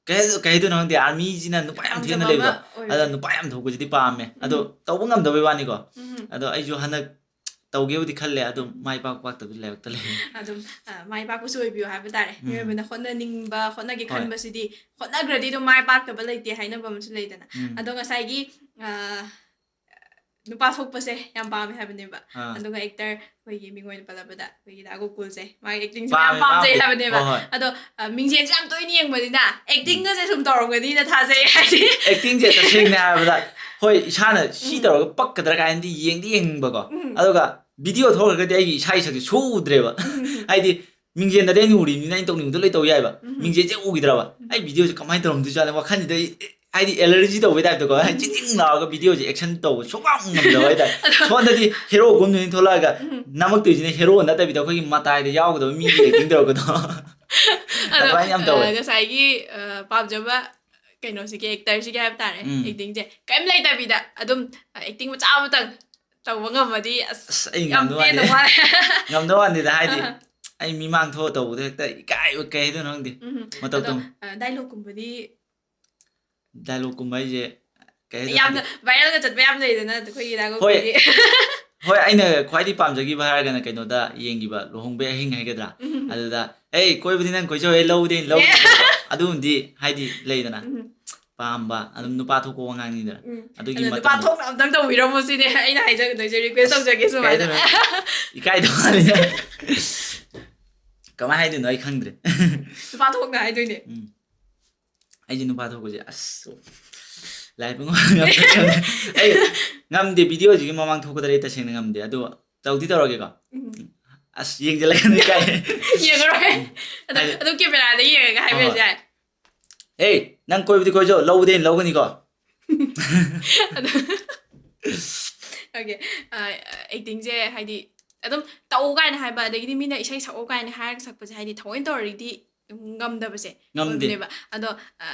ꯀꯩ ꯍꯥꯏ-, ꯀꯩ ꯍꯥꯏꯗꯣꯏꯅꯣ ꯈꯪꯗꯦ, ꯑꯥꯔꯃꯤꯁꯤꯅ ꯅꯨꯄꯥ ꯌꯥꯝ ꯊꯣꯛꯑꯦꯅ ꯄꯥꯝꯖꯕ ꯂꯩꯕꯗꯣ꯫ ꯑꯃ ꯑꯣꯏꯔꯦ꯫ ꯑꯗ ꯅꯨꯄꯥ ꯌꯥꯝ ꯊꯣꯛꯄꯁꯤꯗꯤ ꯄꯥꯝꯃꯦ꯫ ꯑꯗꯣ ꯎꯝ꯫ ꯇꯧꯕ ꯉꯝꯗꯕꯩ ꯋꯥꯅꯤꯀꯣ꯫ ꯎꯝ꯫ ꯑꯗꯣ ꯑꯩꯁꯨ ꯍꯟꯗꯛ ꯇꯧꯒꯦꯕꯨꯗꯤ ꯈꯜꯂꯦ, ꯑꯗꯨꯝ ꯃꯥꯏ ꯄꯥꯛꯄ ꯄꯥꯛꯇꯕꯗꯤ ꯂꯥꯏꯕꯛꯇ ꯂꯩꯔꯦ꯫ ꯑꯗꯨꯝ, ꯑ, ꯃꯥꯏ ꯄꯥꯛꯄꯁꯨ ꯑꯣꯏꯕꯤꯌꯨ ꯍꯥꯏꯕ ꯇꯥꯔꯦ꯫ ꯎꯝ꯫ ꯃꯤꯑꯣꯏꯕꯅ ꯍꯣꯠꯅꯅꯤꯡꯕ, ꯍꯣꯠꯅꯒꯦ ꯍꯣꯏ꯫ ꯈꯟꯕꯁꯤꯗꯤ, ꯍꯣꯠꯅꯈ꯭ꯔꯗꯤ ꯑꯗꯨꯝ ꯃꯥꯏ ꯄꯥꯛꯇꯕ ꯂꯩꯇꯦ ꯍꯥꯏꯅꯕ ꯑꯃꯁꯨ ꯂꯩꯗꯅ꯫ ꯎꯝ꯫ ꯑꯗꯣ ꯉꯁꯥꯏꯒꯤ, ꯑ, ꯅꯨꯄꯥ ꯊꯣꯛꯄꯁꯦ ꯌꯥꯝ ꯄꯥꯝꯃꯦ ꯍꯥꯏꯕꯅꯦꯕ꯫ ꯑꯥ꯫ ꯑꯗꯨꯒ ꯑꯦꯛꯇꯔ ꯑꯩꯈꯣꯏꯒꯤ ꯃꯤꯡ ꯑꯣꯏꯅ ꯄꯜꯂꯕꯗ ꯑꯩꯈꯣꯏꯒꯤ ꯗꯥ ꯒꯣꯀꯨꯜꯁꯦ, ꯃꯥꯒꯤ ꯑꯦꯛꯇꯤꯡꯁꯦ ꯃꯌꯥꯝ ꯄꯥꯝꯃꯦ, ꯄꯥꯝꯖꯩ ꯄꯥꯝꯃꯦ꯫ ꯍꯥꯏꯕꯅꯦꯕ꯫ ꯍꯣꯏ, ꯍꯣꯏ꯫ ꯑꯗꯣ, ꯑ, ꯃꯤꯡꯖꯦꯜꯁꯦ ꯌꯥꯝ ꯇꯣꯏꯅ ꯌꯦꯡꯕꯅꯤꯅ ꯑꯦꯛꯇꯤꯡꯒꯁꯦ ꯁꯨꯝ ꯇꯧꯔꯝꯒꯅꯤꯅ ꯊꯥꯖꯩ ꯍꯥꯏꯗꯤ꯫ ꯑꯦꯛꯇꯤꯡꯁꯦ ꯇꯁꯦꯡꯅ ꯍꯥꯏꯔꯕꯗ, ꯍꯣꯏ, ꯏꯁꯥꯅ ꯁꯤ ꯎꯝ꯫ ꯇꯧꯔꯒ ꯄꯛꯀꯗ꯭ꯔꯥ ꯀꯥꯏꯅꯗꯤ ꯌꯦꯡꯗꯤ ꯌꯦꯡꯅꯤꯡꯕꯀꯣ꯫ ꯎꯝ꯫ ꯑꯗꯨꯒ ꯚꯤꯗꯤꯑꯣ ꯊꯣꯛꯈ꯭ꯔꯒꯗꯤ ꯑꯩꯒꯤ ꯏꯁꯥ ꯏꯁꯛꯁꯦ ꯁꯨꯗ꯭ꯔꯦꯕ꯫ ꯎꯝ꯫ ꯍꯥꯏꯗꯤ ꯃꯤꯡꯖꯦꯜꯗꯗꯤ ꯑꯩꯅ ꯎꯔꯤꯕꯅꯤꯅ ꯑꯩꯅ ꯇꯧꯅꯤꯡꯕꯗꯣ ꯂꯣꯏ ꯇꯧ ꯌꯥꯏꯕ꯫ ꯎꯝ꯫ ꯃꯤꯡꯖꯦꯜꯁꯦ ꯎꯈꯤꯗ꯭ꯔꯕ꯫ ꯎꯝ꯫ ꯑꯩ ꯚꯤꯗꯤꯑꯣꯁꯦ ꯀꯃꯥꯏꯅ ꯇꯧꯔꯝꯗꯣꯏꯖꯥꯠꯅꯣ ꯋꯥꯈꯜꯁꯤꯗ ꯑꯩ, ꯍꯥꯏꯗꯤ ꯑꯦꯂꯔꯖꯤ ꯇꯧꯕꯩ ꯇꯥꯏꯞꯇꯀꯣ꯫ ꯍꯥꯏꯗꯤ ꯎꯝ꯫ ꯆꯤꯡ ꯆꯤꯡ ꯂꯥꯎꯔꯒ ꯚꯤꯗꯤꯑꯣꯁꯦ ꯑꯦꯛꯁꯟ ꯇꯧꯕ ꯁꯨꯡꯉꯝ ꯉꯝꯗꯕ ꯍꯥꯏꯇꯥꯔꯦ꯫ ꯑꯗꯣ ꯁꯣꯝꯗꯗꯤ ꯍꯦꯔꯣ ꯒꯨꯝꯗꯣꯏꯅꯤ ꯊꯣꯛꯂꯛꯑꯒ ꯎꯝ꯫ ꯅꯝꯃꯛꯇꯣꯏꯁꯤꯅ ꯍꯦꯔꯣ ꯅꯠꯇꯕꯤꯗ ꯑꯩꯈꯣꯏꯒꯤ ꯃꯇꯥꯏꯗ ꯌꯥꯎꯒꯗꯕ ꯃꯤꯒꯤ ꯑꯦꯛꯇꯤꯡ ꯇꯧꯔꯛꯄꯗꯣ꯫ ꯑꯗꯣ, ꯑꯗꯨꯃꯥꯏꯅ ꯌꯥꯝ ꯇꯧꯋꯦ꯫ ꯑ, ꯉꯁꯥꯏꯒꯤ, ꯑ, ꯄꯥꯝꯖꯕ ꯀꯩꯅꯣꯁꯤꯒꯤ ꯑꯦꯛꯇꯔꯁꯤꯒꯤ ꯍꯥꯏꯕ ꯇꯥꯔꯦ, ꯎꯝ꯫ ꯑꯦꯛꯇꯤꯡꯁꯦ ꯀꯩꯝ ꯂꯩꯇꯕꯤꯗ ꯑꯗꯨꯝ, ꯑ, ꯑꯦꯛꯇꯤꯡ ꯃꯆꯥ ꯑꯃꯇꯪ ꯇꯧꯕ ꯉꯝꯃꯗꯤ ꯑꯁ, ꯑꯁ, ꯑꯩ ꯌꯥꯝ ꯉꯝꯗꯧ ꯄꯦꯟꯗꯧ ꯃꯥꯟꯗꯦ꯫ ꯃꯥꯜꯂꯦ꯫ ꯉꯝꯗꯧ ꯃꯥꯟꯗꯦꯗ, ꯍꯥꯏꯗꯤ ꯑꯍ꯫ ꯑꯩ ꯃꯤꯃꯥꯡ ꯊꯣꯛꯑ ꯇꯧꯕꯗꯣ ꯍꯦꯛꯇ ꯏꯀꯥꯏꯕ, ꯀꯩ ꯍꯥꯏꯗꯣꯏꯅꯣ ꯈꯪꯗꯦ꯫ ꯎꯝ꯫ ꯃꯇꯧ ꯑꯗꯣ, ꯇꯧ- ꯑ, ꯗꯥꯏꯂꯣꯛꯀꯨꯝꯕꯗꯤ ꯗꯥꯏꯂꯣꯛꯀꯨꯝꯕ ꯍꯥꯏꯁꯦ ꯀꯩ ꯍꯥꯏꯗꯣꯏꯅꯣ ꯌꯥꯝꯅ ꯈꯪꯗꯦ꯫ ꯚꯥꯏꯔꯦꯜꯒ ꯆꯠꯄ ꯌꯥꯝ ꯂꯩꯗꯅ ꯑꯩꯈꯣꯏꯒꯤ ꯍꯣꯏ꯫ ꯗꯥꯏꯂꯣꯛꯀꯨꯝꯕꯗꯤ꯫ ꯍꯣꯏ, ꯑꯩꯅ ꯈ꯭ꯋꯥꯏꯗꯒꯤ ꯄꯥꯝꯖꯈꯤꯕ ꯍꯥꯏꯔꯒꯅ ꯀꯩꯅꯣꯗ ꯌꯦꯡꯈꯤꯕ ꯂꯨꯍꯣꯡꯕꯩ ꯑꯍꯤꯡ ꯍꯥꯏꯒꯗ꯭ꯔꯥ, ꯎꯝ꯫ ꯑꯗꯨꯗ "ꯑꯦ, ꯀꯣꯏꯕꯗꯤ ꯅꯪ ꯀꯣꯏꯖꯧ, ꯑꯩ ꯂꯧꯕꯗꯤ ꯑꯩꯅ ꯂꯧ"꯫ ꯑꯦ꯫ ꯑꯗꯨꯒꯨꯝꯕꯗꯤ ꯍꯥꯏꯗꯤ ꯂꯩꯗꯅ, ꯎꯝ꯫ ꯄꯥꯝꯕ ꯑꯗꯨꯝ ꯅꯨꯄꯥ ꯊꯣꯛꯄ ꯋꯥꯉꯥꯡꯅꯤꯗꯅ꯫ ꯎꯝ꯫ ꯑꯗꯨꯒꯤ ꯑꯗꯣ ꯅꯨꯄꯥ ꯃꯇꯝꯗꯣ ꯊꯣꯛꯅ ꯑꯝꯇꯪ ꯇꯧꯕꯤꯔꯝꯃꯣ ꯁꯤꯅꯦ ꯑꯩꯅ ꯍꯥꯏꯖꯒꯗꯣꯏꯁꯦ, ꯔꯤꯀ꯭ꯋꯦꯁ ꯇꯧꯖꯒꯦ ꯁꯨꯃꯥꯏꯅ꯫ ꯀꯩꯗꯧꯅꯣ? ꯏꯀꯥꯏꯗꯧ ꯃꯥꯜꯂꯤꯗ꯫ ꯀꯃꯥꯏꯅ ꯍꯥꯏꯗꯣꯏꯅꯣ ꯑꯩ ꯈꯪꯗ꯭ꯔꯦ꯫ ꯅꯨꯄꯥ ꯊꯣꯛꯅ ꯍꯥꯏꯗꯣꯏꯅꯦ꯫ ꯎꯝ꯫ ꯑꯩꯁꯦ ꯅꯨꯄꯥ ꯊꯣꯛꯄꯁꯦ ꯑꯁ, ꯂꯥꯏ ꯄꯨꯡ ꯑꯩ ꯉꯝꯗꯦ, ꯚꯤꯗꯤꯑꯣꯁꯤꯒꯤ ꯃꯃꯥꯡ ꯊꯣꯛꯀꯗ꯭ꯔꯥ ꯑꯩ ꯇꯁꯦꯡꯅ ꯉꯝꯗꯦ, ꯑꯗꯣ ꯇꯧꯗꯤ ꯇꯧꯔꯒꯦꯀꯣ꯫ ꯎꯝ꯫ ꯑꯁ, ꯌꯦꯡꯁꯤꯜꯂꯛꯀꯅꯨ, ꯏꯀꯥꯏ꯫ ꯌꯦꯡꯉꯔꯣꯏ꯫ ꯑꯗꯣ, ꯍꯥꯏꯗꯤ ꯑꯗꯨꯝ ꯀꯦꯃꯦꯔꯥꯗ ꯌꯦꯡꯉꯒ ꯍꯥꯏꯕꯤꯔꯁꯨ ꯍꯣꯏ꯫ ꯌꯥꯏ꯫ "ꯑꯦ, ꯅꯪ ꯀꯣꯏꯕꯗꯤ ꯀꯣꯏꯖꯧ, ꯂꯧꯕꯗꯤ ꯑꯩꯅ ꯂꯧꯒꯅꯤꯀꯣ"꯫ ꯑꯗꯣ, ꯑꯦꯛꯇꯤꯡꯁꯦ ꯍꯥꯏꯗꯤ ꯑꯗꯨꯝ ꯇꯧ ꯀꯥꯏꯅ ꯍꯥꯏꯕ, ꯑꯗꯒꯤꯗꯤ ꯃꯤꯅ ꯏꯁꯩ ꯁꯛꯑꯣ ꯀꯥꯏꯅ ꯍꯥꯏꯔꯒ ꯁꯛꯄꯁꯦ ꯍꯥꯏꯗꯤ ꯊꯑꯣꯏꯅ ꯇꯧꯔꯗꯤ ꯉꯝꯗꯕꯁꯦ ꯉꯝꯗꯦ꯫ ꯑꯣꯏꯕꯅꯦꯕ꯫ ꯑꯗꯣ ꯑ,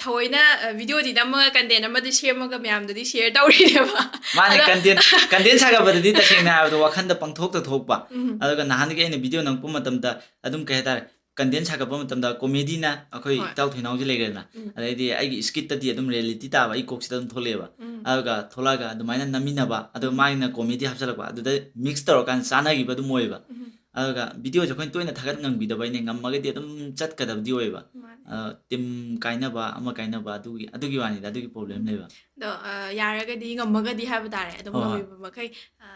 ꯊꯑꯣꯏꯅ ꯚꯤꯗꯤꯑꯣꯗꯤ ꯅꯝꯃꯒ ꯀꯟꯇꯦꯟ ꯑꯃꯗꯤ ꯁꯦꯝꯃꯒ ꯃꯌꯥꯝꯗꯗꯤ ꯁꯤꯌꯔ ꯇꯧꯔꯤꯅꯦꯕ꯫ ꯃꯥꯅꯦ꯫ ꯑꯗꯣ ꯀꯟꯇꯦꯟ ꯀꯟꯇꯦꯟ ꯁꯥꯒꯠꯄꯗꯗꯤ ꯇꯁꯦꯡꯅ ꯍꯥꯏꯔꯕꯗ ꯋꯥꯈꯟꯗ ꯄꯪꯊꯣꯛꯇ ꯊꯣꯛꯄ꯫ ꯎꯝ. ꯑꯗꯨꯒ ꯅꯍꯥꯟꯗꯒꯤ ꯑꯩꯅ ꯚꯤꯗꯤꯑꯣ ꯅꯝꯃꯛꯄ ꯃꯇꯝꯗ ꯑꯗꯨꯝ ꯀꯩ ꯍꯥꯏꯇꯥꯔꯦ, ꯀꯟꯇꯦꯟ ꯁꯥꯒꯠꯄ ꯃꯇꯝꯗ ꯀꯣꯃꯦꯗꯤꯅ ꯑꯩꯈꯣꯏ ꯍꯣꯏ. ꯏꯇꯥꯎ ꯊꯣꯏꯅꯥꯎꯁꯦ ꯂꯩꯈ꯭ꯔꯦꯗꯅ, ꯎꯝ. ꯑꯗꯩꯗꯤ ꯑꯩꯒꯤ ꯁ꯭ꯀꯤꯠꯇꯗꯤ ꯑꯗꯨꯝ ꯔꯤꯌꯦꯂꯤꯇꯤ ꯇꯥꯕ ꯑꯩ ꯀꯣꯛꯁꯤꯗ ꯑꯗꯨꯝ ꯊꯣꯛꯂꯛꯑꯦꯕ꯫ ꯎꯝ. ꯑꯗꯨꯒ ꯊꯣꯛꯂꯛꯑꯒ ꯑꯗꯨꯃꯥꯏꯅ ꯅꯝꯃꯤꯟꯅꯕ, ꯑꯗꯨꯒ ꯎꯝ. ꯃꯥꯒꯤꯅ ꯀꯣꯃꯦꯗꯤ ꯍꯥꯞꯆꯤꯜꯂꯛꯄ, ꯑꯗꯨꯗ ꯃꯤꯛꯁ ꯇꯧꯔꯀꯥꯟꯗ ꯆꯥꯟꯅꯈꯤꯕ ꯑꯗꯨꯝ ꯑꯣꯏꯌꯦꯕ꯫ ꯎꯝ. ꯑꯗꯨꯒ ꯚꯤꯗꯤꯑꯣꯁꯦ ꯑꯩꯈꯣꯏꯅ ꯇꯣꯏꯅ ꯊꯥꯒꯠ ꯉꯝꯈꯤꯗꯕꯩꯅꯦ, ꯉꯝꯃꯒꯗꯤ ꯑꯗꯨꯝ ꯆꯠꯀꯗꯕꯗꯤ ꯑꯣꯏꯌꯦꯕ꯫ ꯃꯥꯅꯦ. ꯇꯤꯝ ꯀꯥꯏꯅꯕ, ꯑꯃ ꯀꯥꯏꯅꯕ, ꯑꯗꯨꯒꯤ ꯑꯗꯨꯒꯤ ꯋꯥꯅꯤꯗ, ꯑꯗꯨꯒꯤ ꯄ꯭ꯔꯣꯕ꯭ꯂꯦꯝ ꯂꯩꯕ꯫ ꯑꯗꯣ ꯑ, ꯌꯥꯔꯒꯗꯤ, ꯉꯝꯃꯒꯗꯤ ꯍꯥꯏꯕ ꯇꯥꯔꯦ, ꯑꯗꯨꯝ ꯍꯣꯏ, ꯍꯣꯏ. ꯉꯝꯃꯤꯕ ꯃꯈꯩ ꯑ,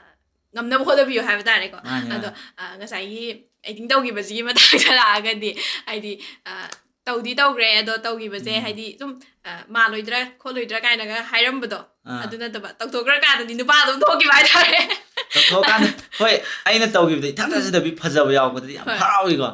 ꯉꯝꯅꯕ ꯍꯣꯠꯅꯕꯤꯌꯨ ꯍꯥꯏꯕ ꯇꯥꯔꯦꯀꯣ꯫ ꯃꯥꯅꯦ, ꯑꯗꯣ ꯃꯥꯅꯦ. ꯑ, ꯉꯁꯥꯏꯒꯤ ꯑꯦꯛꯇꯤꯡ ꯇꯧꯈꯤꯕꯁꯤꯒꯤ ꯃꯇꯥꯡꯗ ꯂꯥꯛꯑꯒꯗꯤ, ꯍꯥꯏꯗꯤ ꯑ, ꯇꯧꯗꯤ ꯇꯧꯈ꯭ꯔꯦ, ꯑꯗꯣ ꯇꯧꯈꯤꯕꯁꯦ ꯎꯝ. ꯍꯥꯏꯗꯤ ꯁꯨꯝ ꯑ, ꯃꯥꯜꯂꯣꯏꯗ꯭ꯔꯥ ꯈꯣꯠꯂꯣꯏꯗ꯭ꯔꯥ ꯀꯥꯏꯅꯒ ꯍꯥꯏꯔꯝꯕꯗꯣ, ꯑꯥ. ꯑꯗꯨ ꯅꯠꯇꯕ ꯇꯧꯊꯣꯛꯈ꯭ꯔꯀꯥꯟꯗꯗꯤ ꯅꯨꯄꯥ ꯑꯗꯨꯝ ꯊꯣꯛꯈꯤꯕ ꯍꯥꯏꯇꯥꯔꯦ꯫ ꯇꯧꯊꯣꯛꯑꯀꯥꯟꯗ, ꯍꯣꯏ, ꯑꯩꯅ ꯇꯧꯈꯤꯕꯗ ꯏꯊꯥ ꯊꯥꯖꯗꯕꯤ ꯐꯖꯕ ꯌꯥꯎꯕꯗꯗꯤ ꯌꯥꯝ ꯍꯣꯏ. ꯍꯔꯥꯎꯏꯀꯣ꯫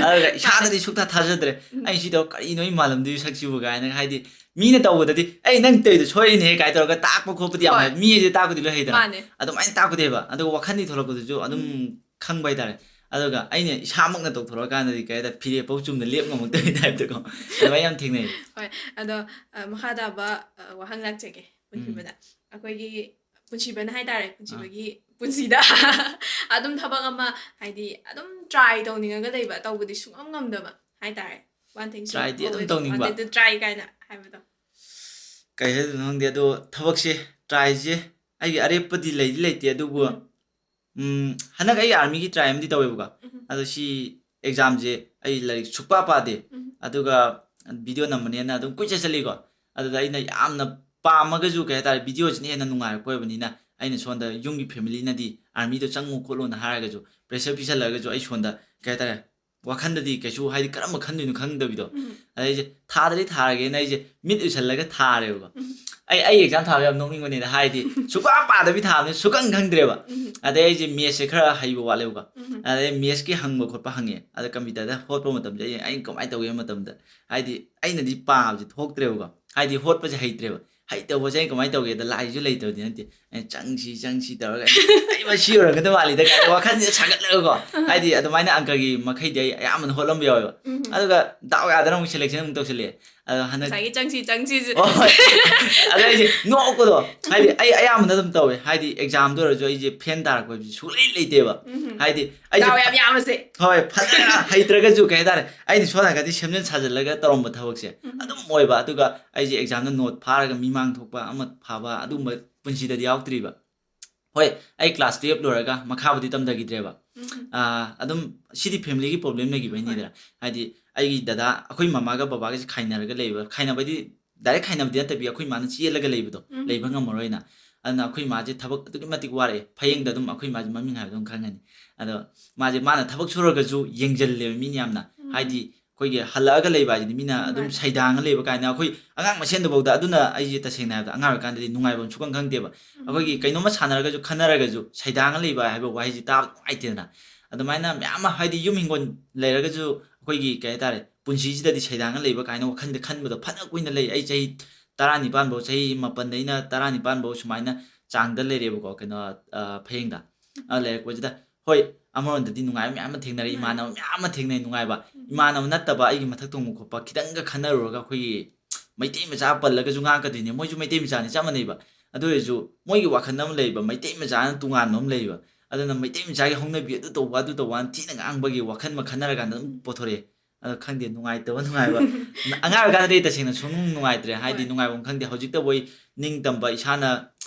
ꯑꯗꯨꯒ ꯏꯁꯥꯗꯗꯤ ꯁꯨꯛꯊꯥ ꯊꯥꯖꯗ꯭ꯔꯦ꯫ ꯎꯝ. ꯑꯩ ꯁꯤꯗ ꯀꯔꯤꯅꯣ ꯑꯩ ꯃꯥꯜꯂꯝꯗꯣꯏ ꯁꯛꯁꯤꯕꯨ ꯀꯥꯏꯅ, ꯍꯥꯏꯗꯤ ꯃꯤꯅ ꯇꯧꯕꯗꯗꯤ "ꯑꯩ ꯅꯪ ꯇꯧꯔꯤꯗꯣ ꯁꯣꯏꯔꯤꯅꯦ" ꯀꯥꯏ ꯇꯧꯔꯒ ꯇꯥꯛꯄ ꯈꯣꯠꯄꯗꯤ ꯌꯥꯝ ꯍꯣꯏ. ꯍꯩ꯫ ꯃꯤ ꯍꯥꯏꯁꯦ ꯇꯥꯛꯄꯗꯤ ꯂꯣꯏ ꯍꯩꯗꯅ꯫ ꯃꯥꯅꯦ. ꯑꯗꯨꯃꯥꯏꯅ ꯇꯥꯛꯄꯗꯤ ꯍꯩꯕ, ꯑꯗꯨꯒ ꯋꯥꯈꯜꯗꯤ ꯊꯣꯛꯂꯛꯄꯗꯨꯁꯨ ꯑꯗꯨꯝ ꯎꯝ. ꯈꯪꯕ ꯍꯥꯏꯇꯥꯔꯦ꯫ ꯑꯗꯨꯒ ꯑꯩꯅ ꯏꯁꯥꯃꯛꯅ ꯇꯧꯊꯣꯔꯛꯑꯀꯥꯟꯗꯗꯤ ꯀꯩ ꯍꯥꯏꯇꯥꯔꯦ, ꯐꯤꯔꯦꯞ ꯐꯥꯎ ꯆꯨꯝꯅ ꯂꯦꯞ ꯉꯝꯃꯛꯇꯕꯒꯤ ꯇꯥꯏꯞꯇꯀꯣ, ꯑꯗꯨꯃꯥꯏꯅ ꯌꯥꯝ ꯊꯦꯡꯅꯩ꯫ ꯍꯣꯏ, ꯑꯗꯣ ꯑ, ꯃꯈꯥ ꯇꯥꯕ ꯑ, ꯋꯥꯍꯪ ꯂꯥꯛꯆꯒꯦ꯫ ꯄꯨꯟꯁꯤꯕꯗ ꯑꯩꯈꯣꯏꯒꯤ ꯄꯨꯟꯁꯤꯕꯅ ꯍꯥꯏꯇꯥꯔꯦ, ꯄꯨꯟꯁꯤꯕꯒꯤ ꯄꯨꯟꯁꯤꯗ ꯑꯗꯨꯝ ꯊꯕꯛ ꯑꯃ ꯍꯥꯏꯗꯤ ꯑꯗꯨꯝ ꯇ꯭ꯔꯥꯏ ꯇꯧꯅꯤꯡꯉꯒ ꯂꯩꯕ, ꯇꯧꯕꯗꯤ ꯁꯨꯡꯉꯝ ꯉꯝꯗꯕ ꯍꯥꯏꯇꯥꯔꯦ꯫ One thing, ꯇ꯭ꯔꯥꯏꯗꯤ ꯑꯗꯨꯝ ꯇꯧꯅꯤꯡꯕ. Wanted to try ꯀꯥꯏꯅ ꯍꯥꯏꯕꯗꯣ꯫ ꯀꯩ ꯍꯥꯏꯗꯣꯏꯅꯣ ꯈꯪꯗꯦ, ꯑꯗꯣ ꯊꯕꯛꯁꯦ, ꯇ꯭ꯔꯥꯏꯁꯦ ꯑꯩꯒꯤ ꯑꯔꯦꯞꯄꯗꯤ ꯂꯩꯗꯤ ꯂꯩꯇꯦ, ꯑꯗꯨꯕꯨ ꯎꯝ. ꯎꯝ, ꯍꯟꯗꯛ ꯑꯩ ꯑꯥꯔꯃꯤꯒꯤ ꯇ꯭ꯔꯥꯏ ꯑꯃꯗꯤ ꯇꯧꯋꯦꯕꯀꯣ꯫ ꯎꯝ. ꯑꯗꯣ ꯁꯤ ꯑꯦꯛꯖꯥꯝꯁꯦ ꯑꯩ ꯂꯥꯏꯔꯤꯛ ꯁꯨꯛꯄꯥ ꯄꯥꯗꯦ꯫ ꯎꯝ. ꯑꯗꯨꯒ ꯚꯤꯗꯤꯑꯣ ꯅꯝꯕꯅꯦꯅ ꯑꯗꯨꯝ ꯀꯣꯏꯆꯠ ꯆꯠꯂꯤꯀꯣ꯫ ꯑꯗꯨꯗ ꯑꯩꯅ ꯌꯥꯝꯅ ꯄꯥꯝꯃꯒꯁꯨ, ꯀꯩ ꯍꯥꯏꯇꯥꯔꯦ, ꯚꯤꯗꯤꯑꯣꯁꯤꯅ ꯍꯦꯟꯅ ꯅꯨꯡꯉꯥꯏꯔꯛꯄ ꯑꯣꯏꯕꯅꯤꯅ, ꯑꯩꯅ ꯁꯣꯝꯗ ꯌꯨꯝꯒꯤ ꯐꯦꯃꯤꯂꯤꯅꯗꯤ ꯑꯥꯔꯃꯤꯗꯣ ꯆꯪꯉꯨ ꯈꯣꯠꯂꯣꯅ ꯍꯥꯏꯔꯒꯁꯨ, ꯄ꯭ꯔꯦꯁꯔ ꯄꯤꯁꯜꯂꯒꯁꯨ, ꯑꯩ ꯁꯣꯝꯗ, ꯀꯩ ꯍꯥꯏꯇꯥꯔꯦ, ꯋꯥꯈꯟꯗꯗꯤ ꯀꯩꯁꯨ, ꯍꯥꯏꯗꯤ, ꯀꯔꯝꯕ ꯈꯟꯗꯣꯏꯅꯣ ꯈꯪꯗꯕꯤꯗꯣ꯫ ꯎꯝ. ꯑꯗꯩ ꯑꯩꯁꯦ ꯊꯥꯗꯗꯤ ꯊꯥꯔꯒꯦꯅ ꯑꯩꯁꯦ ꯃꯤꯠ ꯎꯏꯁꯜꯂꯒ ꯊꯥꯔꯦꯕꯀꯣ꯫ ꯎꯝ. ꯑꯩ, ꯑꯩ ꯑꯦꯛꯖꯥꯝ ꯊꯥꯕ ꯌꯥꯝ ꯅꯣꯛꯅꯤꯡꯕꯅꯤꯗ, ꯍꯥꯏꯗꯤ ꯁꯨꯛꯄꯥ ꯄꯥꯗꯕꯤ ꯊꯥꯕꯅꯤ, ꯁꯨꯛꯈꯪ ꯈꯪꯗ꯭ꯔꯦꯕ꯫ ꯎꯝ. ꯑꯗꯩ ꯑꯩꯁꯦ ꯃꯦꯠꯁꯁꯦ ꯈꯔ ꯍꯩꯕ ꯋꯥꯠꯂꯦꯕꯀꯣ꯫ ꯎꯝ. ꯑꯗꯩ ꯃꯦꯠꯁꯀꯤ ꯍꯪꯕ ꯈꯣꯠꯄ ꯍꯪꯉꯦ꯫ ꯑꯗ ꯀꯝꯄ꯭ꯌꯨꯇꯔꯗ ꯍꯣꯠꯄ ꯃꯇꯝꯗ ꯑꯩ, ꯑꯩꯅ ꯀꯃꯥꯏꯅ ꯇꯧꯒꯦ ꯍꯥꯏꯕ ꯃꯇꯝꯗ, ꯍꯥꯏꯗꯤ ꯑꯩꯅꯗꯤ ꯄꯥꯕꯁꯦ ꯊꯣꯛꯇ꯭ꯔꯦꯕꯀꯣ, ꯍꯥꯏꯗꯤ ꯍꯣꯠꯄꯁꯦ ꯍꯩꯇ꯭ꯔꯦꯕ꯫ ꯍꯩꯇꯕꯁꯦ ꯑꯩ ꯀꯃꯥꯏꯅ ꯇꯧꯒꯦꯗ, ꯂꯥꯏꯁꯨ ꯂꯩꯇꯕꯗꯤ ꯅꯠꯇꯦ, ꯑꯩ ꯆꯪꯁꯤ ꯆꯪꯁꯤ ꯇꯧꯔꯒ ꯑꯩ ꯃꯁꯤ ꯑꯣꯏꯔꯝꯒꯗꯕ ꯃꯥꯜꯂꯤꯗ ꯀꯥꯏꯅ ꯋꯥꯈꯜꯁꯦ ꯁꯥꯒꯠꯂꯒꯀꯣ꯫ ꯍꯥꯏꯗꯤ ꯑꯗꯨꯃꯥꯏꯅ ꯑꯪꯀꯒꯤ ꯃꯈꯩꯗꯤ ꯑꯩ ꯑꯌꯥꯝꯕꯅ ꯍꯣꯠꯂꯝꯕ ꯌꯥꯎꯋꯦꯕ꯫ ꯎꯝ꯫ ꯑꯗꯨꯒ ꯗꯥꯎ ꯌꯥꯗꯅ ꯑꯃꯨꯛ selection ꯑꯃꯨꯛ ꯇꯧꯁꯜꯂꯛꯑꯦ꯫ ꯑꯗꯣ ꯍꯟꯗꯛ ꯉꯁꯥꯏꯒꯤ ꯆꯪꯁꯤ ꯆꯪꯁꯤꯁꯦ꯫ ꯍꯣꯏ, ꯍꯣꯏ꯫ ꯑꯗꯣ ꯑꯩꯁꯦ ꯅꯣꯛꯄꯗꯣ, ꯍꯥꯏꯗꯤ ꯑꯩ ꯑꯌꯥꯝꯕꯅ ꯑꯗꯨꯝ ꯇꯧꯋꯦ, ꯍꯥꯏꯗꯤ examꯗ ꯑꯣꯏꯔꯁꯨ ꯑꯩꯁꯦ ꯐꯦꯟ ꯇꯥꯔꯛꯄ ꯍꯥꯏꯕꯁꯤ ꯁꯨꯡꯂꯩ ꯂꯩꯇꯦꯕ꯫ ꯎꯝ꯫ ꯍꯥꯏꯗꯤ ꯑꯩꯁꯦ ꯗꯥꯎ ꯌꯥꯝ ꯌꯥꯝꯕꯁꯦ꯫ ꯍꯣꯏ, ꯐꯖꯅ ꯍꯩꯇ꯭ꯔꯒꯁꯨ ꯀꯩ ꯍꯥꯏꯇꯥꯔꯦ, ꯑꯩꯅ ꯁꯣꯝ ꯅꯥꯀꯟꯗꯤ ꯁꯦꯝꯖꯤꯟ ꯁꯥꯖꯤꯜꯂꯒ ꯇꯧꯔꯝꯕ ꯊꯕꯛꯁꯦ ꯎꯝ꯫ ꯑꯗꯨꯝ ꯑꯣꯏꯕ꯫ ꯑꯗꯨꯒ ꯑꯩꯁꯦ examꯗ note ꯐꯥꯔꯒ ꯃꯤꯃꯥꯡ ꯊꯣꯛꯄ ꯑꯃ ꯐꯥꯕ ꯑꯗꯨꯒꯨꯝꯕ ꯄꯨꯟꯁꯤꯗꯗꯤ ꯌꯥꯎꯗ꯭ꯔꯤꯕ꯫ ꯍꯣꯏ, ꯑꯩ class twelve ꯂꯣꯏꯔꯒ ꯃꯈꯥꯕꯨꯗꯤ ꯇꯝꯊꯈꯤꯗ꯭ꯔꯦꯕ꯫ ꯎꯝ꯫ ꯑꯥ, ꯑꯗꯨꯝ ꯁꯤꯗꯤ familyꯒꯤ problem ꯂꯩꯈꯤꯕꯩꯅꯤꯗꯅ꯫ ꯍꯥꯏꯗꯤ ꯑꯩꯒꯤ ꯗꯗꯥ, ꯑꯩꯈꯣꯏ ꯃꯃꯥꯒ ꯕꯕꯥꯒꯁꯦ ꯈꯥꯏꯅꯔꯒ ꯂꯩꯕ, ꯈꯥꯏꯅꯕꯗꯤ direct ꯈꯥꯏꯅꯕꯗꯤ ꯅꯠꯇꯕꯤ, ꯑꯩꯈꯣꯏ ꯃꯥꯅ ꯆꯦꯜꯂꯒ ꯂꯩꯕꯗꯣ, ꯎꯝ꯫ ꯂꯩꯕ ꯉꯝꯃꯔꯣꯏꯅ꯫ ꯑꯗꯨꯅ ꯑꯩꯈꯣꯏ ꯃꯥꯁꯦ ꯊꯕꯛ ꯑꯗꯨꯛꯀꯤ ꯃꯇꯤꯛ ꯋꯥꯔꯛꯑꯦ, ꯐꯌꯦꯡꯗ ꯑꯗꯨꯝ ꯑꯩꯈꯣꯏ ꯃꯥꯁꯦ ꯃꯃꯤꯡ ꯍꯥꯏꯕꯗ ꯑꯗꯨꯝ ꯈꯪꯒꯅꯤ꯫ ꯑꯗꯣ ꯃꯥꯁꯦ, ꯃꯥꯅ ꯊꯕꯛ ꯁꯨꯔꯒꯁꯨ ꯌꯦꯡꯁꯤꯜꯂꯦꯕ ꯃꯤꯅ ꯌꯥꯝꯅ꯫ ꯎꯝ꯫ ꯍꯥꯏꯗꯤ ꯑꯩꯈꯣꯏꯒꯤ ꯍꯜꯂꯛꯑꯒ ꯂꯩꯕ ꯍꯥꯏꯁꯤꯗꯤ ꯃꯤꯅ ꯎꯝ, ꯑꯗꯨꯝ ꯃꯥꯅꯦ꯫ ꯁꯩꯗꯥꯡꯉ ꯂꯩꯕ ꯀꯥꯏꯅ, ꯑꯩꯈꯣꯏ ꯑꯉꯥꯡ ꯃꯁꯦꯟꯗꯐꯥꯎꯗ꯫ ꯑꯗꯨꯅ ꯑꯩꯁꯦ ꯇꯁꯦꯡꯅ ꯍꯥꯏꯔꯕꯗ ꯑꯉꯥꯡ ꯑꯣꯏꯔꯤꯀꯥꯟꯗꯗꯤ ꯅꯨꯡꯉꯥꯏꯐꯝ ꯁꯨꯈꯪ ꯈꯪꯗꯦꯕ꯫ ꯎꯝ꯫ ꯑꯩꯈꯣꯏꯒꯤ ꯀꯩꯅꯣꯝꯃ ꯁꯥꯟꯅꯔꯒꯁꯨ, ꯈꯟꯅꯔꯒꯁꯨ ꯁꯩꯗꯥꯡꯉ ꯂꯩꯕ ꯍꯥꯏꯕ ꯋꯥꯍꯩꯁꯤ ꯇꯥꯕ ꯅꯨꯡꯉꯥꯏꯇꯦꯗꯅ꯫ ꯑꯗꯨꯃꯥꯏꯅ ꯃꯌꯥꯝ ꯑꯃ, ꯍꯥꯏꯗꯤ ꯌꯨꯝ ꯍꯤꯡꯒꯣꯜ ꯂꯩꯔꯒꯁꯨ ꯑꯩꯈꯣꯏꯒꯤ ꯀꯩ ꯍꯥꯏꯇꯥꯔꯦ, ꯄꯨꯟꯁꯤꯁꯤꯗꯗꯤ ꯁꯩꯗꯥꯡꯉ ꯂꯩꯕ ꯀꯥꯏꯅ ꯋꯥꯈꯜꯁꯤꯗ ꯈꯟꯕꯗꯣ ꯐꯅ ꯀꯨꯏꯅ ꯂꯩ꯫ ꯑꯩ ꯆꯍꯤ ꯇꯔꯥꯅꯤꯄꯥꯟ ꯐꯥꯎ, ꯆꯍꯤ ꯃꯥꯄꯟꯗꯩꯅ ꯇꯔꯥꯅꯤꯄꯥꯟ ꯐꯥꯎ ꯁꯨꯃꯥꯏꯅ ꯆꯥꯡꯗ ꯂꯩꯔꯦꯕꯀꯣ, ꯀꯩꯅꯣ, ꯑ, ꯐꯌꯦꯡꯗ꯫ ꯑ, ꯂꯩꯔꯛꯄꯁꯤꯗ, ꯍꯣꯏ, ꯑꯃꯔꯣꯝꯗꯗꯤ ꯅꯨꯡꯉꯥꯏꯕ ꯃꯌꯥꯝ ꯑꯃ ꯊꯦꯡꯅꯔꯦ, ꯃꯥꯅꯦ꯫ ꯏꯃꯥꯟꯅꯕ ꯃꯌꯥꯝ ꯑꯃ ꯊꯦꯡꯅꯩ ꯅꯨꯡꯉꯥꯏꯕ꯫ ꯎꯝ꯫ ꯏꯃꯥꯟꯅꯕ ꯅꯠꯇꯕ ꯑꯩꯒꯤ ꯃꯊꯛ ꯊꯣꯡꯕ ꯈꯣꯠꯄ ꯈꯤꯇꯪꯒ ꯈꯟꯅꯔꯨꯔꯒ ꯑꯩꯈꯣꯏꯒꯤ ꯃꯩꯇꯩ ꯃꯆꯥ ꯄꯜꯂꯒꯁꯨ ꯉꯥꯡꯉꯛꯀꯗꯣꯏꯅꯦ, ꯃꯣꯏꯁꯨ ꯃꯩꯇꯩ ꯃꯆꯥꯅꯤ, ꯆꯞ ꯃꯥꯟꯅꯩꯕ꯫ ꯑꯗꯨ ꯑꯣꯏꯔꯁꯨ ꯃꯣꯏꯒꯤ ꯋꯥꯈꯜ ꯑꯃ ꯂꯩꯕ, ꯃꯩꯇꯩ ꯃꯆꯥꯅ ꯇꯣꯉꯥꯟꯕ ꯑꯃ ꯂꯩꯕ꯫ ꯑꯗꯨꯅ ꯃꯩꯇꯩ ꯃꯆꯥꯒꯤ ꯍꯧꯅꯕꯤ ꯑꯗꯨ ꯇꯧꯕ, ꯑꯗꯨ ꯇꯧꯕ ꯍꯥꯏꯅ ꯊꯤꯅ ꯉꯥꯡꯕꯒꯤ ꯋꯥꯈꯜ ꯑꯃ ꯈꯟꯅꯔꯀꯥꯟꯗ ꯑꯗꯨꯝ ꯎꯝ꯫ ꯄꯣꯊꯣꯔꯛꯑꯦ꯫ ꯑꯗꯣ ꯈꯪꯗꯦ, ꯅꯨꯡꯉꯥꯏꯇꯕ ꯅꯨꯡꯉꯥꯏꯕ꯫ ꯑꯉꯥꯡ ꯑꯣꯏꯔꯤꯀꯥꯟꯗꯗꯤ ꯇꯁꯦꯡꯅ ꯁꯨꯡꯅꯨꯡ ꯅꯨꯡꯉꯥꯏꯇ꯭ꯔꯦ, ꯍꯥꯏꯗꯤ ꯍꯣꯏ꯫ ꯅꯨꯡꯉꯥꯏꯐꯝ ꯈꯪꯗꯦ꯫ ꯍꯧꯖꯤꯛꯇꯕꯨ ꯑꯩ ꯅꯤꯡꯇꯝꯕ, ꯏꯁꯥꯅ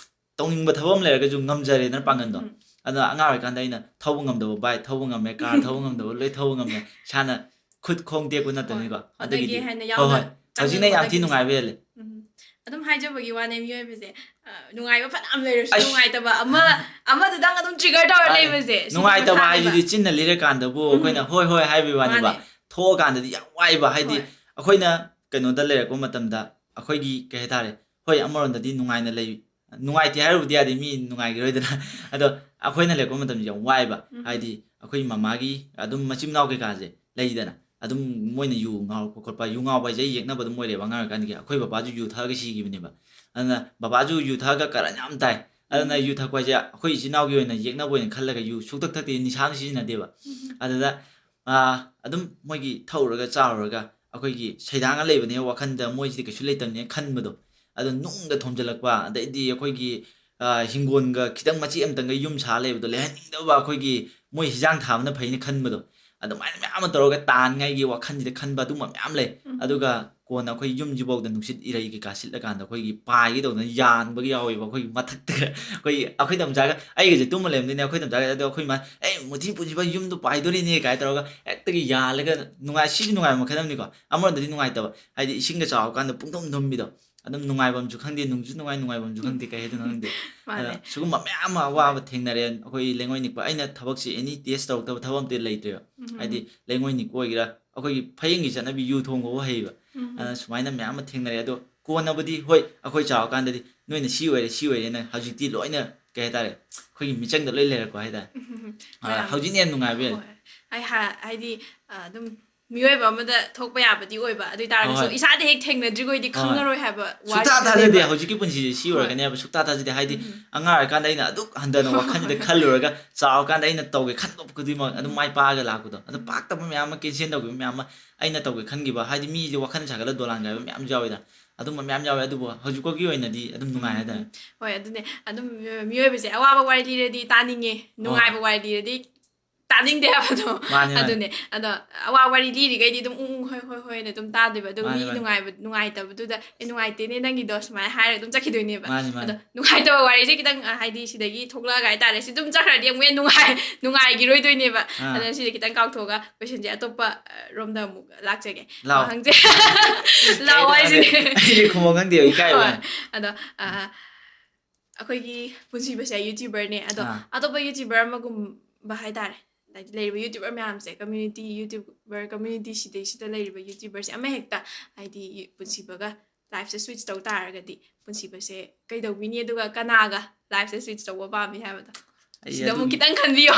ꯇꯧꯅꯤꯡꯕ ꯊꯕꯛ ꯑꯃ ꯂꯩꯔꯒꯁꯨ ꯉꯝꯖꯔꯦꯗꯅ ꯄꯥꯡꯒꯜꯗꯣ꯫ ꯎꯝ꯫ ꯑꯗꯣ ꯑꯉꯥꯡ ꯑꯣꯏꯔꯤꯀꯥꯟꯗ ꯑꯩꯅ ꯊꯧꯕ ꯉꯝꯗꯕ bike ꯊꯧꯕ ꯉꯝꯃꯦ, car ꯊꯧꯕ ꯉꯝꯗꯕ ꯂꯣꯏ ꯊꯧꯕ ꯉꯝꯃꯦ, ꯏꯁꯥꯅ ꯈꯨꯠ ꯈꯣꯡ ꯇꯦꯛꯄ ꯅꯠꯇꯕꯅꯤꯀꯣ꯫ ꯍꯣꯏ꯫ ꯑꯗꯒꯤ ꯑꯗꯒꯤꯗꯤ ꯍꯦꯟꯅ ꯍꯣꯏ, ꯌꯥꯝꯅ ꯍꯣꯏ꯫ ꯍꯧꯖꯤꯛꯅ ꯌꯥꯝ ꯊꯤ ꯆꯪꯖꯕꯗꯒꯤ ꯅꯨꯡꯉꯥꯏꯕ ꯍꯦꯜꯂꯦ꯫ ꯎꯝ꯫ ꯑꯗꯨꯝ ꯍꯥꯏꯖꯕꯒꯤ ꯋꯥꯅꯦ, ꯃꯤꯑꯣꯏꯕꯁꯦ, ꯑ, ꯅꯨꯡꯉꯥꯏꯕ ꯐꯅꯌꯥꯝ ꯂꯩꯔꯁꯨ ꯑꯁ꯫ ꯅꯨꯡꯉꯥꯏꯇꯕ ꯑꯃ, ꯑꯃꯗꯨꯗꯪ ꯑꯗꯨꯝ trigger ꯇꯧꯔ ꯑ, ꯂꯩꯕꯁꯦ, ꯁꯤꯗꯤ ꯅꯨꯡꯉꯥꯏꯇꯕ ꯃꯁꯥꯅꯦꯕ꯫ ꯍꯥꯏꯁꯤꯗꯤ ꯆꯤꯟꯅ ꯂꯤꯔꯀꯥꯟꯗꯕꯨ ꯎꯝ꯫ ꯑꯩꯈꯣꯏꯅ ꯍꯣꯏ ꯍꯣꯏ ꯍꯥꯏꯕꯒꯤ ꯋꯥꯅꯦꯕ꯫ ꯃꯥꯅꯦ꯫ ꯊꯣꯛꯑꯀꯥꯟꯗꯗꯤ ꯌꯥꯝ ꯋꯥꯏꯕ, ꯍꯥꯏꯗꯤ ꯍꯣꯏ꯫ ꯑꯩꯈꯣꯏꯅ ꯀꯩꯅꯣꯗ ꯂꯩꯔꯛꯄ ꯃꯇꯝꯗ ꯑꯩꯈꯣꯏꯒꯤ ꯀꯩ ꯍꯥꯏꯇꯥꯔꯦ, ꯍꯣꯏ, ꯑꯃꯔꯣꯝꯗꯗꯤ ꯅꯨꯡꯉꯥꯏꯅ ꯂꯩ, ꯅꯨꯡꯉꯥꯏꯇꯦ ꯍꯥꯏꯔꯨꯕꯗꯤ ꯌꯥꯗꯦ, ꯃꯤ ꯅꯨꯡꯉꯥꯏꯈꯤꯔꯣꯏꯗꯅ꯫ ꯑꯗꯣ ꯑꯩꯈꯣꯏꯅ ꯂꯩꯔꯛꯄ ꯃꯇꯝꯗ ꯌꯥꯝ ꯋꯥꯏꯕ, ꯎꯝ꯫ ꯍꯥꯏꯗꯤ ꯑꯩꯈꯣꯏ ꯃꯃꯥꯒꯤ ꯑꯗꯨꯝ ꯃꯆꯤꯟ ꯃꯅꯥꯎ ꯀꯩꯀꯥꯁꯦ ꯂꯩꯗꯅ, ꯑꯗꯨꯝ ꯃꯣꯏꯅ ꯌꯨ ꯉꯥꯎꯔꯛꯄ ꯈꯣꯠꯄ, ꯌꯨ ꯉꯥꯎꯕ ꯍꯥꯏꯁꯦ ꯑꯩ ꯌꯦꯛꯅꯕ ꯑꯗꯨꯝ ꯑꯣꯏꯔꯦꯕ ꯑꯉꯥꯡ ꯑꯣꯏꯔꯤꯀꯥꯟꯗꯒꯤ꯫ ꯑꯩꯈꯣꯏ ꯕꯕꯥꯁꯨ ꯌꯨ ꯊꯛꯑꯒ ꯁꯤꯈꯤꯕꯅꯦꯕ꯫ ꯑꯗꯨꯅ ꯕꯕꯥꯁꯨ ꯌꯨ ꯊꯛꯑꯒ ꯀꯔꯟ ꯌꯥꯝ ꯇꯥꯏ꯫ ꯑꯗꯨꯅ ꯎꯝ꯫ ꯌꯨ ꯊꯛꯄ ꯍꯥꯏꯁꯦ ꯑꯩꯈꯣꯏ ꯏꯆꯤꯟ ꯏꯅꯥꯎꯒꯤ ꯑꯣꯏꯅ ꯌꯦꯛꯅꯕ ꯑꯣꯏꯅ ꯈꯜꯂꯒ ꯌꯨ ꯁꯨꯛꯊꯛ ꯊꯛꯇꯦ, ꯅꯤꯁꯥ ꯑꯃ ꯁꯤꯖꯤꯟꯅꯗꯦꯕ꯫ ꯎꯝ꯫ ꯑꯗꯨꯗ, ꯑꯥ, ꯑꯗꯨꯝ ꯃꯣꯏꯒꯤ ꯊꯛꯎꯔꯒ ꯆꯥꯔꯨꯔꯒ ꯑꯩꯈꯣꯏꯒꯤ ꯁꯩꯗꯥꯡꯉ ꯂꯩꯕꯅꯦ ꯋꯥꯈꯟꯗ, ꯃꯣꯏꯁꯤꯗꯤ ꯀꯩꯁꯨ ꯂꯩꯇꯕꯅꯦ ꯈꯟꯕꯗꯣ꯫ ꯑꯗꯣ ꯅꯨꯡꯗ ꯊꯣꯝꯖꯤꯜꯂꯛꯄ, ꯑꯗꯩꯗꯤ ꯑꯩꯈꯣꯏꯒꯤ, ꯑꯥ, ꯍꯤꯡꯒꯣꯜꯒ ꯈꯤꯇꯪ ꯃꯆꯦꯠ ꯑꯃꯇꯪꯒ ꯌꯨꯝ ꯁꯥ ꯂꯩꯕꯗꯣ ꯂꯩꯍꯟꯅꯤꯡꯗꯕ, ꯑꯩꯈꯣꯏꯒꯤ ꯃꯣꯏ ꯍꯤꯟꯖꯥꯡ ꯊꯥꯕꯅ ꯐꯩꯅ ꯈꯟꯕꯗꯣ, ꯑꯗꯨꯃꯥꯏꯅ ꯃꯌꯥꯝ ꯑꯃ ꯇꯧꯔꯒ ꯇꯥꯟꯉꯥꯏꯒꯤ ꯋꯥꯈꯜꯁꯤꯗ ꯈꯟꯕ ꯑꯗꯨꯒꯨꯝꯕ ꯃꯌꯥꯝ ꯂꯩ꯫ ꯎꯝ꯫ ꯑꯗꯨꯒ ꯀꯣꯟꯅ ꯑꯩꯈꯣꯏ ꯌꯨꯝꯁꯤꯐꯥꯎꯗ ꯅꯨꯡꯁꯤꯠ ꯏꯔꯩ ꯀꯩꯀꯥ ꯁꯤꯠꯂꯀꯥꯟꯗ ꯑꯩꯈꯣꯏꯒꯤ ꯄꯥꯏꯒꯦ ꯇꯧꯗꯅ ꯌꯥꯟꯕꯒ ꯌꯥꯎꯋꯦꯕ꯫ ꯑꯩꯈꯣꯏꯒꯤ ꯃꯊꯛꯇꯒ ꯑꯩꯈꯣꯏꯒꯤ, ꯑꯩꯈꯣꯏ ꯇꯝꯆꯥꯒ ꯑꯩꯒꯁꯦ ꯇꯨꯝꯃ ꯂꯩꯔꯝꯗꯣꯏꯅꯦ꯫ ꯑꯩꯈꯣꯏ ꯇꯝꯆꯥꯒ ꯑꯗꯣ ꯑꯩꯈꯣꯏ ꯃꯥ, "ꯑꯦ, ꯃꯨꯊꯤ ꯄꯨꯟꯁꯤꯕ ꯌꯨꯝꯗꯣ ꯄꯥꯏꯗꯣꯔꯤꯅꯦ" ꯀꯥꯏ ꯇꯧꯔꯒ ꯍꯦꯛꯇꯒ ꯌꯥꯜꯂꯒ ꯅꯨꯡꯉꯥꯏ꯫ ꯁꯤꯁꯨ ꯅꯨꯡꯉꯥꯏꯕ ꯃꯈꯜ ꯑꯃꯅꯤꯀꯣ꯫ ꯑꯃꯔꯣꯝꯗꯗꯤ ꯅꯨꯡꯉꯥꯏꯇꯕ, ꯍꯥꯏꯗꯤ ꯏꯁꯤꯡꯒ ꯆꯥꯎꯔꯀꯥꯟꯗ ꯄꯨꯡꯊꯨꯝ ꯊꯨꯝꯕꯤꯗꯣ, ꯑꯗꯨꯝ ꯅꯨꯡꯉꯥꯏꯐꯝꯁꯨ ꯈꯪꯗꯦ, ꯅꯨꯡꯁꯨ ꯅꯨꯡꯉꯥꯏ, ꯅꯨꯡꯉꯥꯏꯐꯝꯁꯨ ꯈꯪꯗꯦ, ꯀꯩ ꯍꯥꯏꯗꯣꯏꯅꯣ ꯈꯪꯗꯦ꯫ ꯃꯥꯅꯦ꯫ ꯑꯗ ꯁꯤꯒꯨꯝꯕ ꯃꯌꯥꯝ ꯑꯃ ꯑꯋꯥꯕ ꯍꯣꯏ꯫ ꯊꯦꯡꯅꯔꯦ ꯑꯩꯈꯣꯏ ꯂꯩꯉꯣꯏ ꯅꯤꯛꯄ꯫ ꯑꯩꯅ ꯊꯕꯛꯁꯦ ꯑꯦꯅꯤ ꯇꯦꯁ ꯇꯧꯔꯛꯇꯕ ꯊꯕꯛ ꯑꯝꯇ ꯂꯩꯇ꯭ꯔꯦꯕ꯫ ꯎꯝ꯫ ꯍꯥꯏꯗꯤ ꯂꯩꯉꯣꯏ ꯅꯤꯛꯄ ꯑꯣꯏꯒꯦꯔꯥ, ꯑꯩꯈꯣꯏꯒꯤ ꯐꯌꯦꯡꯒꯤ ꯆꯠꯅꯕꯤ ꯌꯨ ꯊꯣꯡꯕꯕꯨ ꯍꯩꯕ꯫ ꯎꯝ꯫ ꯑꯗꯨꯅ ꯁꯨꯃꯥꯏꯅ ꯃꯌꯥꯝ ꯑꯃ ꯊꯦꯡꯅꯔꯦ꯫ ꯑꯗꯣ ꯀꯣꯟꯅꯕꯨꯗꯤ ꯍꯣꯏ, ꯑꯩꯈꯣꯏ ꯆꯥꯎꯔꯀꯥꯟꯗꯗꯤ ꯅꯣꯏꯅ ꯁꯤ ꯑꯣꯏꯔꯦ, ꯁꯤ ꯑꯣꯏꯔꯦꯅ ꯍꯧꯖꯤꯛꯇꯤ ꯂꯣꯏꯅ, ꯀꯩ ꯍꯥꯏꯇꯥꯔꯦ, ꯑꯩꯈꯣꯏꯒꯤ ꯃꯤꯆꯪꯗ ꯂꯣꯏ ꯂꯩꯔꯛꯄ ꯍꯥꯏꯇꯥꯔꯦ꯫ ꯎꯝ꯫ ꯑ, ꯃꯌꯥꯝ꯫ ꯍꯧꯖꯤꯛꯅ ꯍꯦꯟꯅ ꯅꯨꯡꯉꯥꯏꯕ ꯍꯦꯜꯂꯦ꯫ ꯍꯣꯏ꯫ ꯑꯩ ꯍꯥ-, ꯍꯥꯏꯗꯤ, ꯑ, ꯑꯗꯨꯝ ꯃꯤꯑꯣꯏꯕ ꯑꯃꯗ ꯊꯣꯛꯄ ꯌꯥꯕꯗꯤ ꯑꯣꯏꯕ, ꯑꯗꯨ ꯑꯣꯏ ꯇꯥꯔꯒꯁꯨ ꯍꯣꯏ꯫ ꯏꯁꯥꯗ ꯍꯦꯛ ꯊꯦꯡꯅꯗ꯭ꯔꯤꯈꯣꯏꯗꯤ ꯍꯣꯏ꯫ ꯈꯪꯉꯔꯣꯏ ꯍꯥꯏꯕ ꯁꯨꯡꯊꯥ ꯋꯥꯔꯤꯗꯨꯅꯦꯕ꯫ ꯊꯥꯖꯗꯦ, ꯍꯧꯖꯤꯛꯀꯤ ꯄꯨꯟꯁꯤꯁꯦ ꯁꯤ ꯍꯣꯏ꯫ ꯑꯣꯏꯔꯒꯅꯤ ꯍꯥꯏꯕ ꯁꯨꯡꯊꯥ ꯊꯥꯖꯗꯦ꯫ ꯍꯥꯏꯗꯤ ꯎꯝ꯫ ꯑꯉꯥꯡ ꯑꯣꯏꯔꯀꯥꯟꯗ ꯑꯩꯅ ꯑꯗꯨꯛ ꯍꯟꯊꯅ ꯋꯥꯈꯜꯁꯤꯗ ꯈꯜꯂꯨꯔꯒ ꯆꯥꯎꯔꯀꯥꯟꯗ ꯑꯩꯅ ꯇꯧꯒꯦ ꯈꯟꯕ ꯈꯨꯗꯤꯡꯃꯛ ꯑꯗꯨꯝ ꯎꯝ꯫ ꯃꯥꯏ ꯄꯥꯛꯑꯒ ꯂꯥꯛꯄꯗꯣ꯫ ꯑꯗꯨ ꯎꯝ꯫ ꯄꯥꯛꯇꯕ ꯃꯌꯥꯝ ꯑꯃ, ꯀꯦꯟꯁꯦꯜ ꯇꯧꯈꯤꯕ ꯃꯌꯥꯝ ꯑꯃ, ꯑꯩꯅ ꯇꯧꯒꯦ ꯈꯟꯈꯤꯕ, ꯍꯥꯏꯗꯤ ꯃꯤꯁꯦ ꯋꯥꯈꯜ ꯁꯥꯒꯠꯂ ꯗꯣꯂꯥꯟ ꯀꯥꯏꯕ ꯃꯌꯥꯝꯁꯨ ꯌꯥꯎꯋꯤꯗ꯫ ꯑꯗꯨꯝꯕ ꯃꯌꯥꯝ ꯌꯥꯎꯋꯦ꯫ ꯑꯗꯨꯕꯨ ꯍꯧꯖꯤꯛꯐꯥꯎꯒꯤ ꯑꯣꯏꯅꯗꯤ ꯑꯗꯨꯝ ꯅꯨꯡꯉꯥꯏ ꯎꯝ, ꯍꯥꯏꯇꯥꯔꯦ꯫ ꯎꯝ꯫ ꯍꯣꯏ, ꯑꯗꯨꯅꯦ꯫ ꯑꯗꯨꯝ ꯃꯤꯑꯣ-, ꯃꯤꯑꯣꯏꯕꯁꯦ ꯑꯋꯥꯕ ꯋꯥꯔꯤ ꯂꯤꯔꯗꯤ ꯇꯥꯅꯤꯡꯉꯦ, ꯍꯣꯏ꯫ ꯅꯨꯡꯉꯥꯏꯕ ꯋꯥꯔꯤ ꯂꯤꯔꯗꯤ ꯇꯥꯅꯤꯡꯗꯦ ꯍꯥꯏꯕꯗꯣ꯫ ꯃꯥꯅꯦ, ꯃꯥꯅꯦ꯫ ꯑꯗꯨꯅꯦ꯫ ꯑꯗꯣ ꯑꯋꯥ ꯋꯥꯔꯤ ꯂꯤꯔꯤꯈꯩꯗꯤ ꯑꯗꯨꯝ ꯎꯝ, ꯎꯝ, ꯍꯣꯏ, ꯍꯣꯏ, ꯍꯣꯏꯅ ꯑꯗꯨꯝ ꯇꯥꯗꯣꯏꯕ꯫ ꯑꯗꯨꯒ ꯃꯥꯅꯦ, ꯃꯤꯒꯤ ꯃꯥꯅꯦ꯫ ꯅꯨꯡꯉꯥꯏꯕ, ꯅꯨꯡꯉꯥꯏꯇꯕꯗꯨꯗ "ꯑꯦ, ꯅꯨꯡꯉꯥꯏꯇꯦꯅꯦ ꯅꯪꯒꯤꯗꯣ" ꯁꯨꯃꯥꯏꯅ ꯍꯥꯏꯔꯒ ꯑꯗꯨꯝ ꯆꯠꯈꯤꯗꯣꯏꯅꯦꯕ꯫ ꯃꯥꯅꯦ, ꯃꯥꯅꯦ꯫ ꯑꯗꯣ ꯅꯨꯡꯉꯥꯏꯇꯕ ꯋꯥꯔꯤꯁꯦ ꯈꯤꯇꯪ, ꯑ, ꯍꯥꯏꯗꯤ ꯁꯤꯗꯒꯤ ꯊꯣꯛꯂꯛꯑꯒ ꯍꯥꯏꯇꯥꯔꯦ, ꯁꯤ ꯑꯗꯨꯝ ꯆꯠꯈ꯭ꯔꯗꯤ ꯑꯃꯨꯛ ꯍꯦꯟꯅ ꯅꯨꯡꯉꯥꯏ-, ꯅꯨꯡꯉꯥꯏꯈꯤꯔꯣꯏꯗꯣꯏꯅꯦꯕ꯫ ꯑꯥ꯫ ꯑꯗꯨꯅ ꯁꯤꯗꯤ ꯈꯤꯇꯪ ꯀꯥꯎꯊꯣꯛꯑꯒ ꯀꯣꯏꯁꯟꯁꯦ ꯑꯇꯣꯞꯄ, ꯑ, ꯔꯣꯝꯗ ꯑꯃꯨꯛ ꯂꯥꯛꯆꯒꯦ꯫ ꯂꯥꯛꯑꯣ꯫ ꯋꯥꯍꯪꯁꯦ꯫ ꯂꯥꯛꯑꯣ ꯍꯥꯏꯁꯤꯅꯦ꯫ ꯑꯩꯗꯤ ꯈꯨꯝꯕ ꯈꯪꯗꯦꯕ, ꯏꯀꯥꯏꯕ ꯍꯣꯏ꯫ ꯌꯥꯝ꯫ ꯑꯗꯣ, ꯑ, ꯑꯩꯈꯣꯏꯒꯤ ꯄꯨꯟꯁꯤꯕꯁꯦ YouTuberꯅꯦ꯫ ꯑꯗꯣ ꯑꯥ꯫ ꯑꯇꯣꯞꯄ YouTuber ꯑꯃꯒꯨꯝꯕ ꯍꯥꯏꯇꯥꯔꯦ, ꯍꯥꯏꯗꯤ ꯂꯩꯔꯤꯕ YouTuber ꯃꯌꯥꯝꯁꯦ, community, YouTuber community ꯁꯤꯗꯩꯁꯤꯗ ꯂꯩꯔꯤꯕ YouTuberꯁꯦ ꯑꯃꯍꯦꯛꯇ, ꯍꯥꯏꯗꯤ ꯄꯨꯟꯁꯤꯕꯒ lifeꯁꯦ switch ꯇꯧ ꯇꯥꯔꯒꯗꯤ ꯄꯨꯟꯁꯤꯕꯁꯦ ꯀꯩꯗꯧꯕꯤꯅꯤ? ꯑꯗꯨꯒ ꯀꯅꯥꯒ lifeꯁꯦ switch ꯇꯧꯕ ꯄꯥꯝꯃꯤ ꯍꯥꯏꯕꯗꯣ? ꯑꯩ ꯁꯤꯗ ꯑꯃꯨꯛ ꯑꯗꯨꯒꯤ ꯈꯤꯇꯪ ꯈꯟꯕꯤꯌꯣ꯫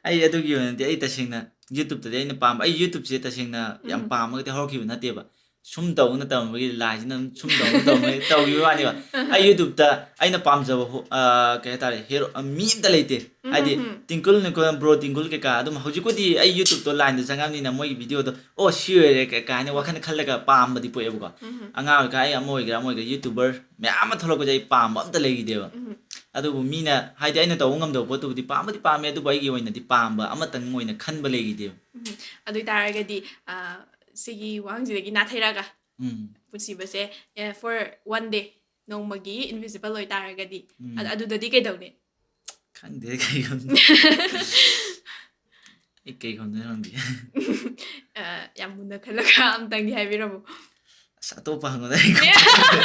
ꯑꯩ ꯑꯗꯨꯒꯤ ꯑꯣꯏꯅꯗꯤ ꯑꯩ ꯇꯁꯦꯡꯅ YouTubeꯇꯗꯤ ꯑꯩꯅ ꯄꯥꯝꯕ, ꯑꯩ YouTubeꯁꯦ ꯇꯁꯦꯡꯅ ꯌꯥꯝ ꯎꯝ꯫ ꯄꯥꯝꯃꯒꯗꯤ ꯍꯧꯔꯛꯈꯤꯕ ꯅꯠꯇꯦꯕ꯫ ꯁꯨꯝ ꯇꯧꯅ ꯇꯝꯕꯒꯤ ꯂꯥꯏꯁꯤꯅ ꯑꯗꯨꯝ ꯁꯨꯝ ꯇꯧꯅ ꯇꯧꯕꯒꯤ ꯇꯧꯈꯤꯕ ꯋꯥꯅꯦꯕ꯫ ꯑꯩ YouTubeꯇ ꯑꯩꯅ ꯄꯥꯝꯖꯕ ꯍꯣ- ꯑ, ꯀꯩ ꯍꯥꯏꯇꯥꯔꯦ, ꯍꯦꯔꯣ ꯑ, ꯃꯤ ꯑꯝꯇ ꯂꯩꯇꯦ꯫ ꯎꯝ, ꯍꯥꯏꯗꯤ ꯎꯝ, ꯎꯝ꯫ ꯇꯤꯡꯀꯨꯜ ꯅꯤꯀꯨꯜ, ꯕ꯭ꯔꯣ ꯇꯤꯡꯀꯨꯜ ꯀꯩꯀꯥ ꯑꯗꯨꯝ ꯍꯧꯖꯤꯛꯄꯨꯗꯤ ꯑꯩ YouTubeꯇꯣ ꯂꯥꯏꯟꯗ ꯆꯪꯉꯕꯅꯤꯅ ꯃꯣꯏꯒꯤ videoꯗꯣ ꯑꯣ ꯁꯤ ꯑꯣꯏꯔꯦ ꯀ- ꯀꯥꯏꯅ ꯋꯥꯈꯜ ꯈꯜꯂꯒ ꯄꯥꯝꯕꯗꯤ ꯄꯣꯛꯑꯦꯕꯀꯣ꯫ ꯎꯝ, ꯎꯝ꯫ ꯑꯉꯥꯡ ꯑꯣꯏꯔꯤꯀꯥꯟ ꯑꯩ ꯑꯃ ꯑꯣꯏꯒꯦꯔꯥ ꯑꯃ ꯑꯣꯏꯒꯦꯔꯥ YouTuber ꯃꯌꯥꯝ ꯑꯃ ꯊꯣꯛꯂꯛꯄꯁꯦ ꯑꯩ ꯄꯥꯝꯕ ꯑꯝꯇ ꯂꯩꯈꯤꯗꯦꯕ꯫ ꯎꯝ꯫ ꯑꯗꯨꯕꯨ ꯃꯤꯅ ꯍꯥꯏꯗꯤ ꯑꯩꯅ ꯇꯧꯕ ꯉꯝꯗꯕ ꯄꯣꯠꯇꯨꯕꯨꯗꯤ ꯄꯥꯝꯕꯗꯤ ꯄꯥꯝꯃꯦ, ꯑꯗꯨꯕꯨ ꯑꯩꯒꯤ ꯑꯣꯏꯅꯗꯤ ꯄꯥꯝꯕ ꯑꯃꯇꯪ ꯑꯣꯏꯅ ꯈꯟꯕ ꯂꯩꯈꯤꯗꯦꯕ꯫ ꯎꯝ꯫ ꯑꯗꯨ ꯑꯣꯏꯇꯥꯔꯒꯗꯤ ꯑ, ꯁꯤꯒꯤ ꯋꯥꯍꯪꯁꯤꯗꯒꯤ ꯅꯥꯊꯩꯔꯛꯑꯒ ꯎꯝ꯫ ꯄꯨꯟꯁꯤꯕꯁꯦ, ꯑꯦ, for one day, ꯅꯣꯡꯃꯒꯤ invisible ꯑꯣꯏꯇꯥꯔꯒꯗꯤ ꯎꯝ꯫ ꯑ- ꯑꯗꯨꯗꯗꯤ ꯀꯩꯗꯧꯅꯤ? ꯈꯪꯗꯦ ꯀꯩꯒꯨꯝ ꯑꯩ ꯀꯩ ꯈꯨꯝꯗꯣꯏꯅꯣ ꯈꯪꯗꯦ꯫ ꯑ, ꯌꯥꯝ ꯃꯨꯟꯅ ꯈꯜꯂꯒ ꯑꯝꯇꯪꯗꯤ ꯍꯥꯏꯕꯤꯔꯝꯃꯨ꯫ ꯑꯁ ꯑꯇꯣꯞꯄ ꯍꯪꯉꯨꯗ ꯑꯩ ꯈꯪꯗꯦ꯫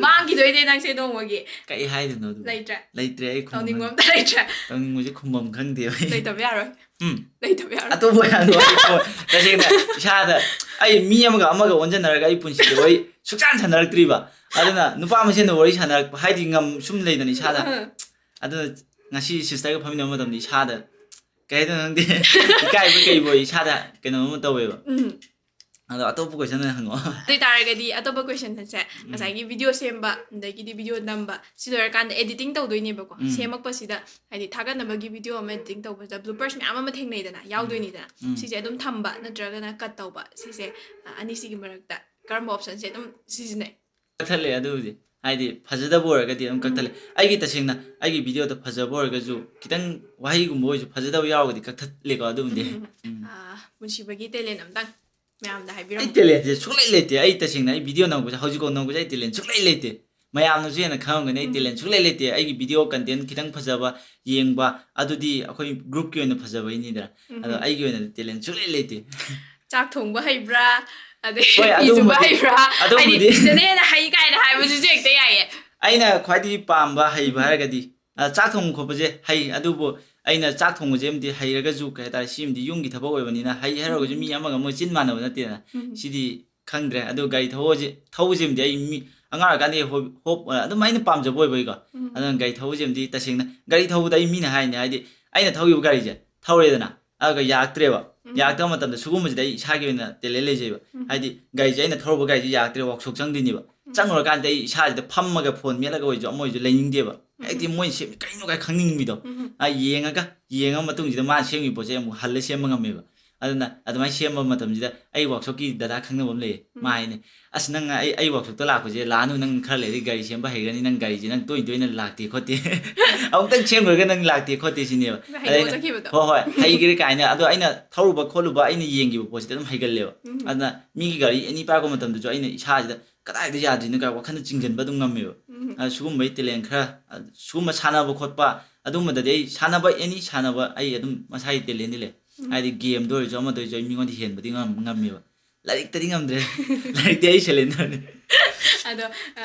ꯃꯥꯡꯈꯤꯗꯣꯏꯅꯦ ꯅꯪꯁꯦ ꯅꯣꯡꯃꯒꯤ꯫ ꯀꯩ ꯍꯥꯏꯗꯣꯏꯅꯣ ꯑꯗꯨꯕꯨ? ꯂꯩꯇ꯭ꯔꯦ? ꯂꯩꯇ꯭ꯔꯦ ꯑꯩ ꯈꯨꯝꯐꯝ ꯇꯧꯅꯤꯡꯕ ꯈꯪꯗꯦ꯫ ꯑꯝꯇ ꯂꯩꯇ꯭ꯔꯦ? ꯇꯧꯅꯤꯡꯕꯁꯦ ꯈꯨꯝꯐꯝ ꯈꯪꯗꯦꯕ ꯑꯩ꯫ ꯂꯩꯇꯕ ꯌꯥꯔꯣꯏ꯫ ꯎꯝ꯫ ꯂꯩꯇꯕ ꯌꯥꯔꯣꯏ꯫ ꯑꯇꯣꯞꯄ ꯍꯪꯉꯣ ꯑꯩ ꯈꯨꯝ- ꯇꯁꯦꯡꯅ ꯏꯁꯥꯗ ꯑꯩ ꯃꯤ ꯑꯃꯒ ꯑꯃꯒ ꯑꯣꯟꯁꯤꯟꯅꯔꯒ ꯑꯩ ꯄꯨꯟꯁꯤꯗ ꯋꯥꯔꯤ ꯁꯨꯛꯁꯥꯟ ꯁꯥꯟꯅꯔꯛꯇ꯭ꯔꯤꯕ꯫ ꯑꯗꯨꯅ ꯅꯨꯄꯥ ꯃꯁꯦꯟꯗ ꯋꯥꯔꯤ ꯁꯥꯟꯅꯔꯛꯄ ꯍꯥꯏꯗꯤ ꯉꯝ ꯁꯨꯝ ꯂꯩꯗꯅ ꯏꯁꯥꯗ꯫ ꯑꯗꯨꯅ ꯉꯁꯤ sisterꯒ ꯐꯝꯃꯤꯟꯅꯕ ꯃꯇꯝꯗ ꯏꯁꯥꯗ ꯀꯩ ꯍꯥꯏꯗꯣꯏꯅꯣ ꯈꯪꯗꯦ꯫ ꯏꯀꯥꯏꯕ ꯀꯩꯕꯣꯏ ꯏꯁꯥꯗ ꯀꯩꯅꯣꯝ ꯑꯃ ꯇꯧꯋꯦꯕ꯫ ꯎꯝ꯫ ꯑꯗꯣ ꯑꯇꯣꯞꯄ question ꯑꯣꯏꯅ ꯍꯪꯉꯛꯑꯣ꯫ ꯑꯗꯨ ꯑꯣꯏꯇꯥꯔꯒꯗꯤ ꯑꯇꯣꯞꯄ question ꯁꯦ ꯎꯝ꯫ ꯉꯁꯥꯏꯒꯤ video ꯁꯦꯝꯕ ꯑꯗꯒꯤꯗꯤ video ꯅꯝꯕ ꯁꯤ ꯂꯣꯏꯔꯀꯥꯟꯗ editing ꯇꯧꯗꯣꯏꯅꯦꯕꯀꯣ꯫ ꯎꯝ꯫ ꯁꯦꯝꯃꯛꯄꯁꯤꯗ ꯍꯥꯏꯗꯤ ꯊꯥꯒꯠꯅꯕꯒꯤ video ꯑꯃ editing ꯇꯧꯕꯗ bloopers ꯃꯌꯥꯝ ꯑꯃ ꯊꯦꯡꯅꯩꯗꯅ, ꯎꯝ꯫ ꯌꯥꯎꯗꯣꯏꯅꯤꯗꯅ꯫ ꯎꯝ꯫ ꯁꯤꯁꯦ ꯑꯗꯨꯝ ꯊꯝꯕ ꯅꯠꯇ꯭ꯔꯒꯅ cut ꯇꯧꯕ? ꯁꯤꯁꯦ, ꯑ, ꯑꯅꯤꯁꯤꯒꯤ ꯃꯔꯛꯇ ꯀꯔꯝꯕ option ꯁꯦ ꯑꯗꯨꯝ ꯁꯤꯖꯤꯟꯅꯩ? ꯀꯛꯊꯠꯂꯦ ꯑꯗꯨꯕꯨꯗꯤ꯫ ꯍꯥꯏꯗꯤ ꯐꯖꯗꯕ ꯑꯣꯏꯔꯒꯗꯤ ꯑꯗꯨꯝ ꯎꯝ꯫ ꯀꯛꯊꯠꯂꯦ꯫ ꯑꯩꯒꯤ ꯇꯁꯦꯡꯅ ꯑꯩꯒꯤ video ꯗꯣ ꯐꯖꯕ ꯑꯣꯏꯔꯒꯁꯨ ꯈꯤꯇꯪ ꯋꯥꯍꯩꯒꯨꯝꯕ ꯑꯣꯏꯔꯁꯨ ꯐꯖꯗꯕ ꯌꯥꯎꯔꯒꯗꯤ ꯀꯛꯊꯠꯂꯦꯀꯣ ꯑꯗꯨꯕꯨꯗꯤ꯫ ꯎꯝ꯫ ꯎꯝ꯫ ꯑ, ꯄꯨꯟꯁꯤꯕꯒꯤ talent ꯑꯝꯇꯪ ꯃꯌꯥꯝꯗ ꯑꯩ ꯍꯥꯏꯕꯤꯔꯝꯃꯨ꯫ Talent ꯁꯦ ꯁꯨꯡꯂꯩ ꯂꯩꯇꯦ꯫ ꯑꯩ ꯇꯁꯦꯡꯅ ꯑꯩ video ꯅꯝꯃꯛꯄꯁꯦ ꯍꯧꯖꯤꯛꯐꯥꯎ ꯅꯝꯃꯛꯄꯁꯦ ꯑꯩ talent ꯁꯨꯡꯂꯩ ꯂꯩꯇꯦ꯫ ꯃꯌꯥꯝꯅꯁꯨ ꯍꯦꯟꯅ ꯈꯪꯉꯝꯒꯅꯤ ꯑꯩ ꯎꯝ꯫ Talent ꯁꯨꯡꯂꯩ ꯂꯩꯇꯦ꯫ ꯑꯩꯒꯤ video content ꯈꯤꯇꯪ ꯐꯖꯕ ꯌꯦꯡꯕ ꯑꯗꯨꯗꯤ ꯑꯩꯈꯣꯏ group ꯀꯤ ꯑꯣꯏꯅ ꯐꯖꯕꯩꯅꯤꯗꯅ꯫ ꯑꯗꯣ ꯎꯝ꯫ ꯑꯩꯒꯤ ꯑꯣꯏꯅꯗꯤ talent ꯁꯨꯡꯂꯩ ꯂꯩꯇꯦ꯫ ꯆꯥꯛ ꯊꯣꯡꯕ ꯍꯩꯕ꯭ꯔꯥ? ꯑꯗꯩ ꯍꯣꯏ, ꯐꯤ ꯁꯨꯕ ꯑꯗꯨꯝꯕꯗꯤ-, ꯍꯩꯕ꯭ꯔꯥ? ꯍꯥꯏꯗꯤ ꯑꯗꯨꯝꯕꯗꯤ-, ꯁꯤꯗꯅ ꯍꯦꯟꯅ ꯍꯩ ꯀꯥꯏꯅ ꯍꯥꯏꯕꯁꯤꯁꯨ ꯍꯦꯛꯇ ꯌꯥꯏꯌꯦ꯫ ꯑꯩꯅ ꯈ꯭ꯋꯥꯏꯗꯒꯤ ꯄꯥꯝꯕ ꯍꯩꯕ ꯎꯝ꯫ ꯍꯥꯏꯔꯒꯗꯤ, ꯑ, ꯆꯥꯛ ꯊꯣꯡꯕ ꯈꯣꯠꯄꯁꯦ ꯍꯩ, ꯑꯗꯨꯕꯨ ꯑꯩꯅ ꯆꯥꯛ ꯊꯣꯡꯕꯁꯦ ꯑꯃꯗꯤ ꯍꯩꯔꯒꯁꯨ, ꯀꯩ ꯍꯥꯏꯇꯥꯔꯦ, ꯁꯤꯃꯗꯤ ꯌꯨꯝꯒꯤ ꯊꯕꯛ ꯑꯣꯏꯕꯅꯤꯅ ꯍꯩ ꯍꯥꯏꯔꯒꯁꯨ ꯎꯝ꯫ ꯃꯤ ꯑꯃꯒ ꯑꯃꯒ ꯆꯤꯟ ꯃꯥꯟꯅꯕ ꯅꯠꯇꯦꯗꯅ꯫ ꯎꯝ꯫ ꯁꯤꯗꯤ ꯈꯪꯗ꯭ꯔꯦ꯫ ꯑꯗꯣ ꯒꯥꯔꯤ ꯊꯧꯕꯁꯦ, ꯊꯧꯕꯁꯤꯃꯗꯤ ꯑꯩ ꯃꯤ ꯑꯉꯥꯡ ꯑꯣꯏꯔꯀꯥꯟꯗꯒꯤ ꯍꯣ-, ꯍꯣꯞ-, ꯑꯗꯨꯝ ꯑꯩꯅ ꯄꯥꯝꯖꯕ ꯑꯣꯏꯕꯒꯤꯀꯣ꯫ ꯎꯝ꯫ ꯑꯗꯨꯅ ꯒꯥꯔꯤ ꯊꯧꯕꯁꯤꯃꯗꯤ ꯇꯁꯦꯡꯅ ꯒꯥꯔꯤ ꯊꯧꯕꯗ ꯑꯩ ꯃꯤꯅ ꯍꯥꯏꯅꯤ, ꯍꯥꯏꯗꯤ ꯑꯩꯅ ꯊꯧꯈꯤꯕ ꯒꯥꯔꯤꯁꯦ ꯊꯧꯔꯦꯗꯅ, ꯑꯗꯨꯒ ꯌꯥꯔꯛꯇ꯭ꯔꯦꯕ꯫ ꯌꯥꯔꯛꯇꯕ ꯃꯇꯝꯗ ꯁꯤꯒꯨꯝꯕꯁꯤꯗ ꯑꯩ ꯏꯁꯥꯒꯤ ꯑꯣꯏꯅ ꯇꯦꯂꯦꯟ ꯂꯩꯖꯩꯕ꯫ ꯍꯥꯏꯗꯤ ꯒꯥꯔꯤꯁꯦ ꯑꯩꯅ ꯊꯧꯔꯨꯕ ꯒꯥꯔꯤꯁꯦ ꯌꯥꯔꯛꯇ꯭ꯔꯦ, ꯋꯥꯛꯁꯣꯞ ꯆꯪꯗꯣꯏꯅꯦꯕ꯫ ꯆꯪꯉꯨꯔꯀꯥꯟꯗ ꯑꯩ ꯏꯁꯥꯁꯤꯗ ꯐꯝꯃꯒ ꯐꯣꯟ ꯃꯦꯠꯂꯒ ꯑꯣꯏꯔꯁꯨ ꯑꯃ ꯑꯣꯏꯔꯁꯨ ꯂꯩꯅꯤꯡꯗꯦꯕ꯫ ꯍꯦꯛꯇꯤ ꯃꯣꯏꯅ ꯁꯦꯝꯃꯤ ꯀꯩꯅꯣ ꯀꯥꯏ ꯈꯪꯅꯤꯡꯕꯤꯗꯣ꯫ ꯑ, ꯌꯦꯡꯉꯒ ꯌꯦꯡꯉ ꯃꯇꯨꯡꯁꯤꯗ ꯃꯥꯅ ꯁꯦꯝꯃꯤ ꯄꯣꯠꯁꯦ ꯑꯃꯨꯛ ꯍꯜꯂ ꯁꯦꯝꯕ ꯉꯝꯃꯦꯕ꯫ ꯑꯗꯨꯅ ꯑꯗꯨꯃꯥꯏꯅ ꯁꯦꯝꯕ ꯃꯇꯝꯁꯤꯗ ꯑꯩ ꯋꯥꯛꯁꯣꯞꯀꯤ ꯗꯗꯥ ꯈꯪꯅꯕ ꯑꯃ ꯂꯩꯌꯦ꯫ ꯃꯥ ꯍꯥꯏꯅꯦ, "ꯑꯁ, ꯅꯪ ꯑꯩ ꯑꯩ ꯋꯥꯛꯁꯣꯞꯇ ꯂꯥꯛꯄꯁꯦ ꯂꯥꯛꯑꯅꯨ, ꯅꯪ ꯈꯔ ꯂꯩꯔꯗꯤ ꯒꯥꯔꯤ ꯁꯦꯝꯕ ꯍꯩꯒꯅꯤ, ꯅꯪ ꯒꯥꯔꯤꯁꯦ ꯅꯪ ꯇꯣꯏꯅ ꯇꯣꯏꯅ ꯂꯥꯛꯇꯦ ꯈꯣꯠꯇꯦ, ꯑꯃꯨꯛꯇꯪ ꯁꯦꯝꯈ꯭ꯔꯒ ꯅꯪ ꯂꯥꯛꯇꯦ ꯈꯣꯠꯇꯦ ꯁꯤꯅꯦꯕ." ꯑꯗ ꯑꯩꯅ, ꯍꯣꯏ ꯍꯣꯏ, ꯍꯩꯈ꯭ꯔꯦ ꯀꯥꯏꯅ꯫ ꯑꯗꯣ ꯑꯩꯅ ꯊꯧꯔꯨꯕ ꯈꯣꯠꯂꯨꯕ, ꯑꯩꯅ ꯌꯦꯡꯈꯤꯕ ꯄꯣꯠꯁꯤꯗ ꯑꯗꯨꯝ ꯍꯩꯒꯜꯂꯦꯕ꯫ ꯑꯗꯨꯅ ꯃꯤꯒꯤ ꯒꯥꯔꯤ ꯑꯦꯅꯤ ꯄꯥꯏꯔꯛꯄ ꯃꯇꯝꯗꯁꯨ ꯑꯩꯅ ꯏꯁꯥꯁꯤꯗ ꯀꯗꯥꯏꯗ ꯌꯥꯗ꯭ꯔꯤꯅꯣ ꯀꯥꯏ ꯋꯥꯈꯜꯗ ꯆꯤꯡꯁꯤꯟꯕ ꯑꯗꯨꯝ ꯉꯝꯃꯦꯕ꯫ ꯑ, ꯁꯤꯒꯨꯝꯕꯒꯤ ꯇꯦꯂꯦꯟ ꯈꯔ, ꯑ, ꯁꯤꯒꯨꯝꯕ ꯁꯥꯟꯅꯕ ꯈꯣꯠꯄ ꯑꯗꯨꯝꯕꯗꯗꯤ ꯑꯩ ꯁꯥꯟꯅꯕ, ꯑꯦꯅꯤ ꯁꯥꯟꯅꯕ ꯑꯩ ꯑꯗꯨꯝ ꯃꯁꯥꯒꯤ ꯇꯦꯂꯦꯟꯗꯤ ꯂꯩ꯫ ꯍꯥꯏꯗꯤ ꯒꯦꯝꯗ ꯑꯣꯏꯔꯁꯨ ꯑꯃꯗ ꯑꯣꯏꯔꯁꯨ ꯑꯩ ꯃꯤꯉꯣꯟꯗ ꯍꯦꯟꯕꯗꯤ ꯉꯝ-, ꯉꯝꯃꯦꯕ꯫ ꯂꯥꯏꯔꯤꯛꯇꯗꯤ ꯉꯝꯗ꯭ꯔꯦ꯫ ꯂꯥꯏꯔꯤꯛꯇꯤ ꯑꯩ ꯁꯦꯂꯦꯟꯗꯔꯅꯤ꯫ ꯑꯗꯣ, ꯑ,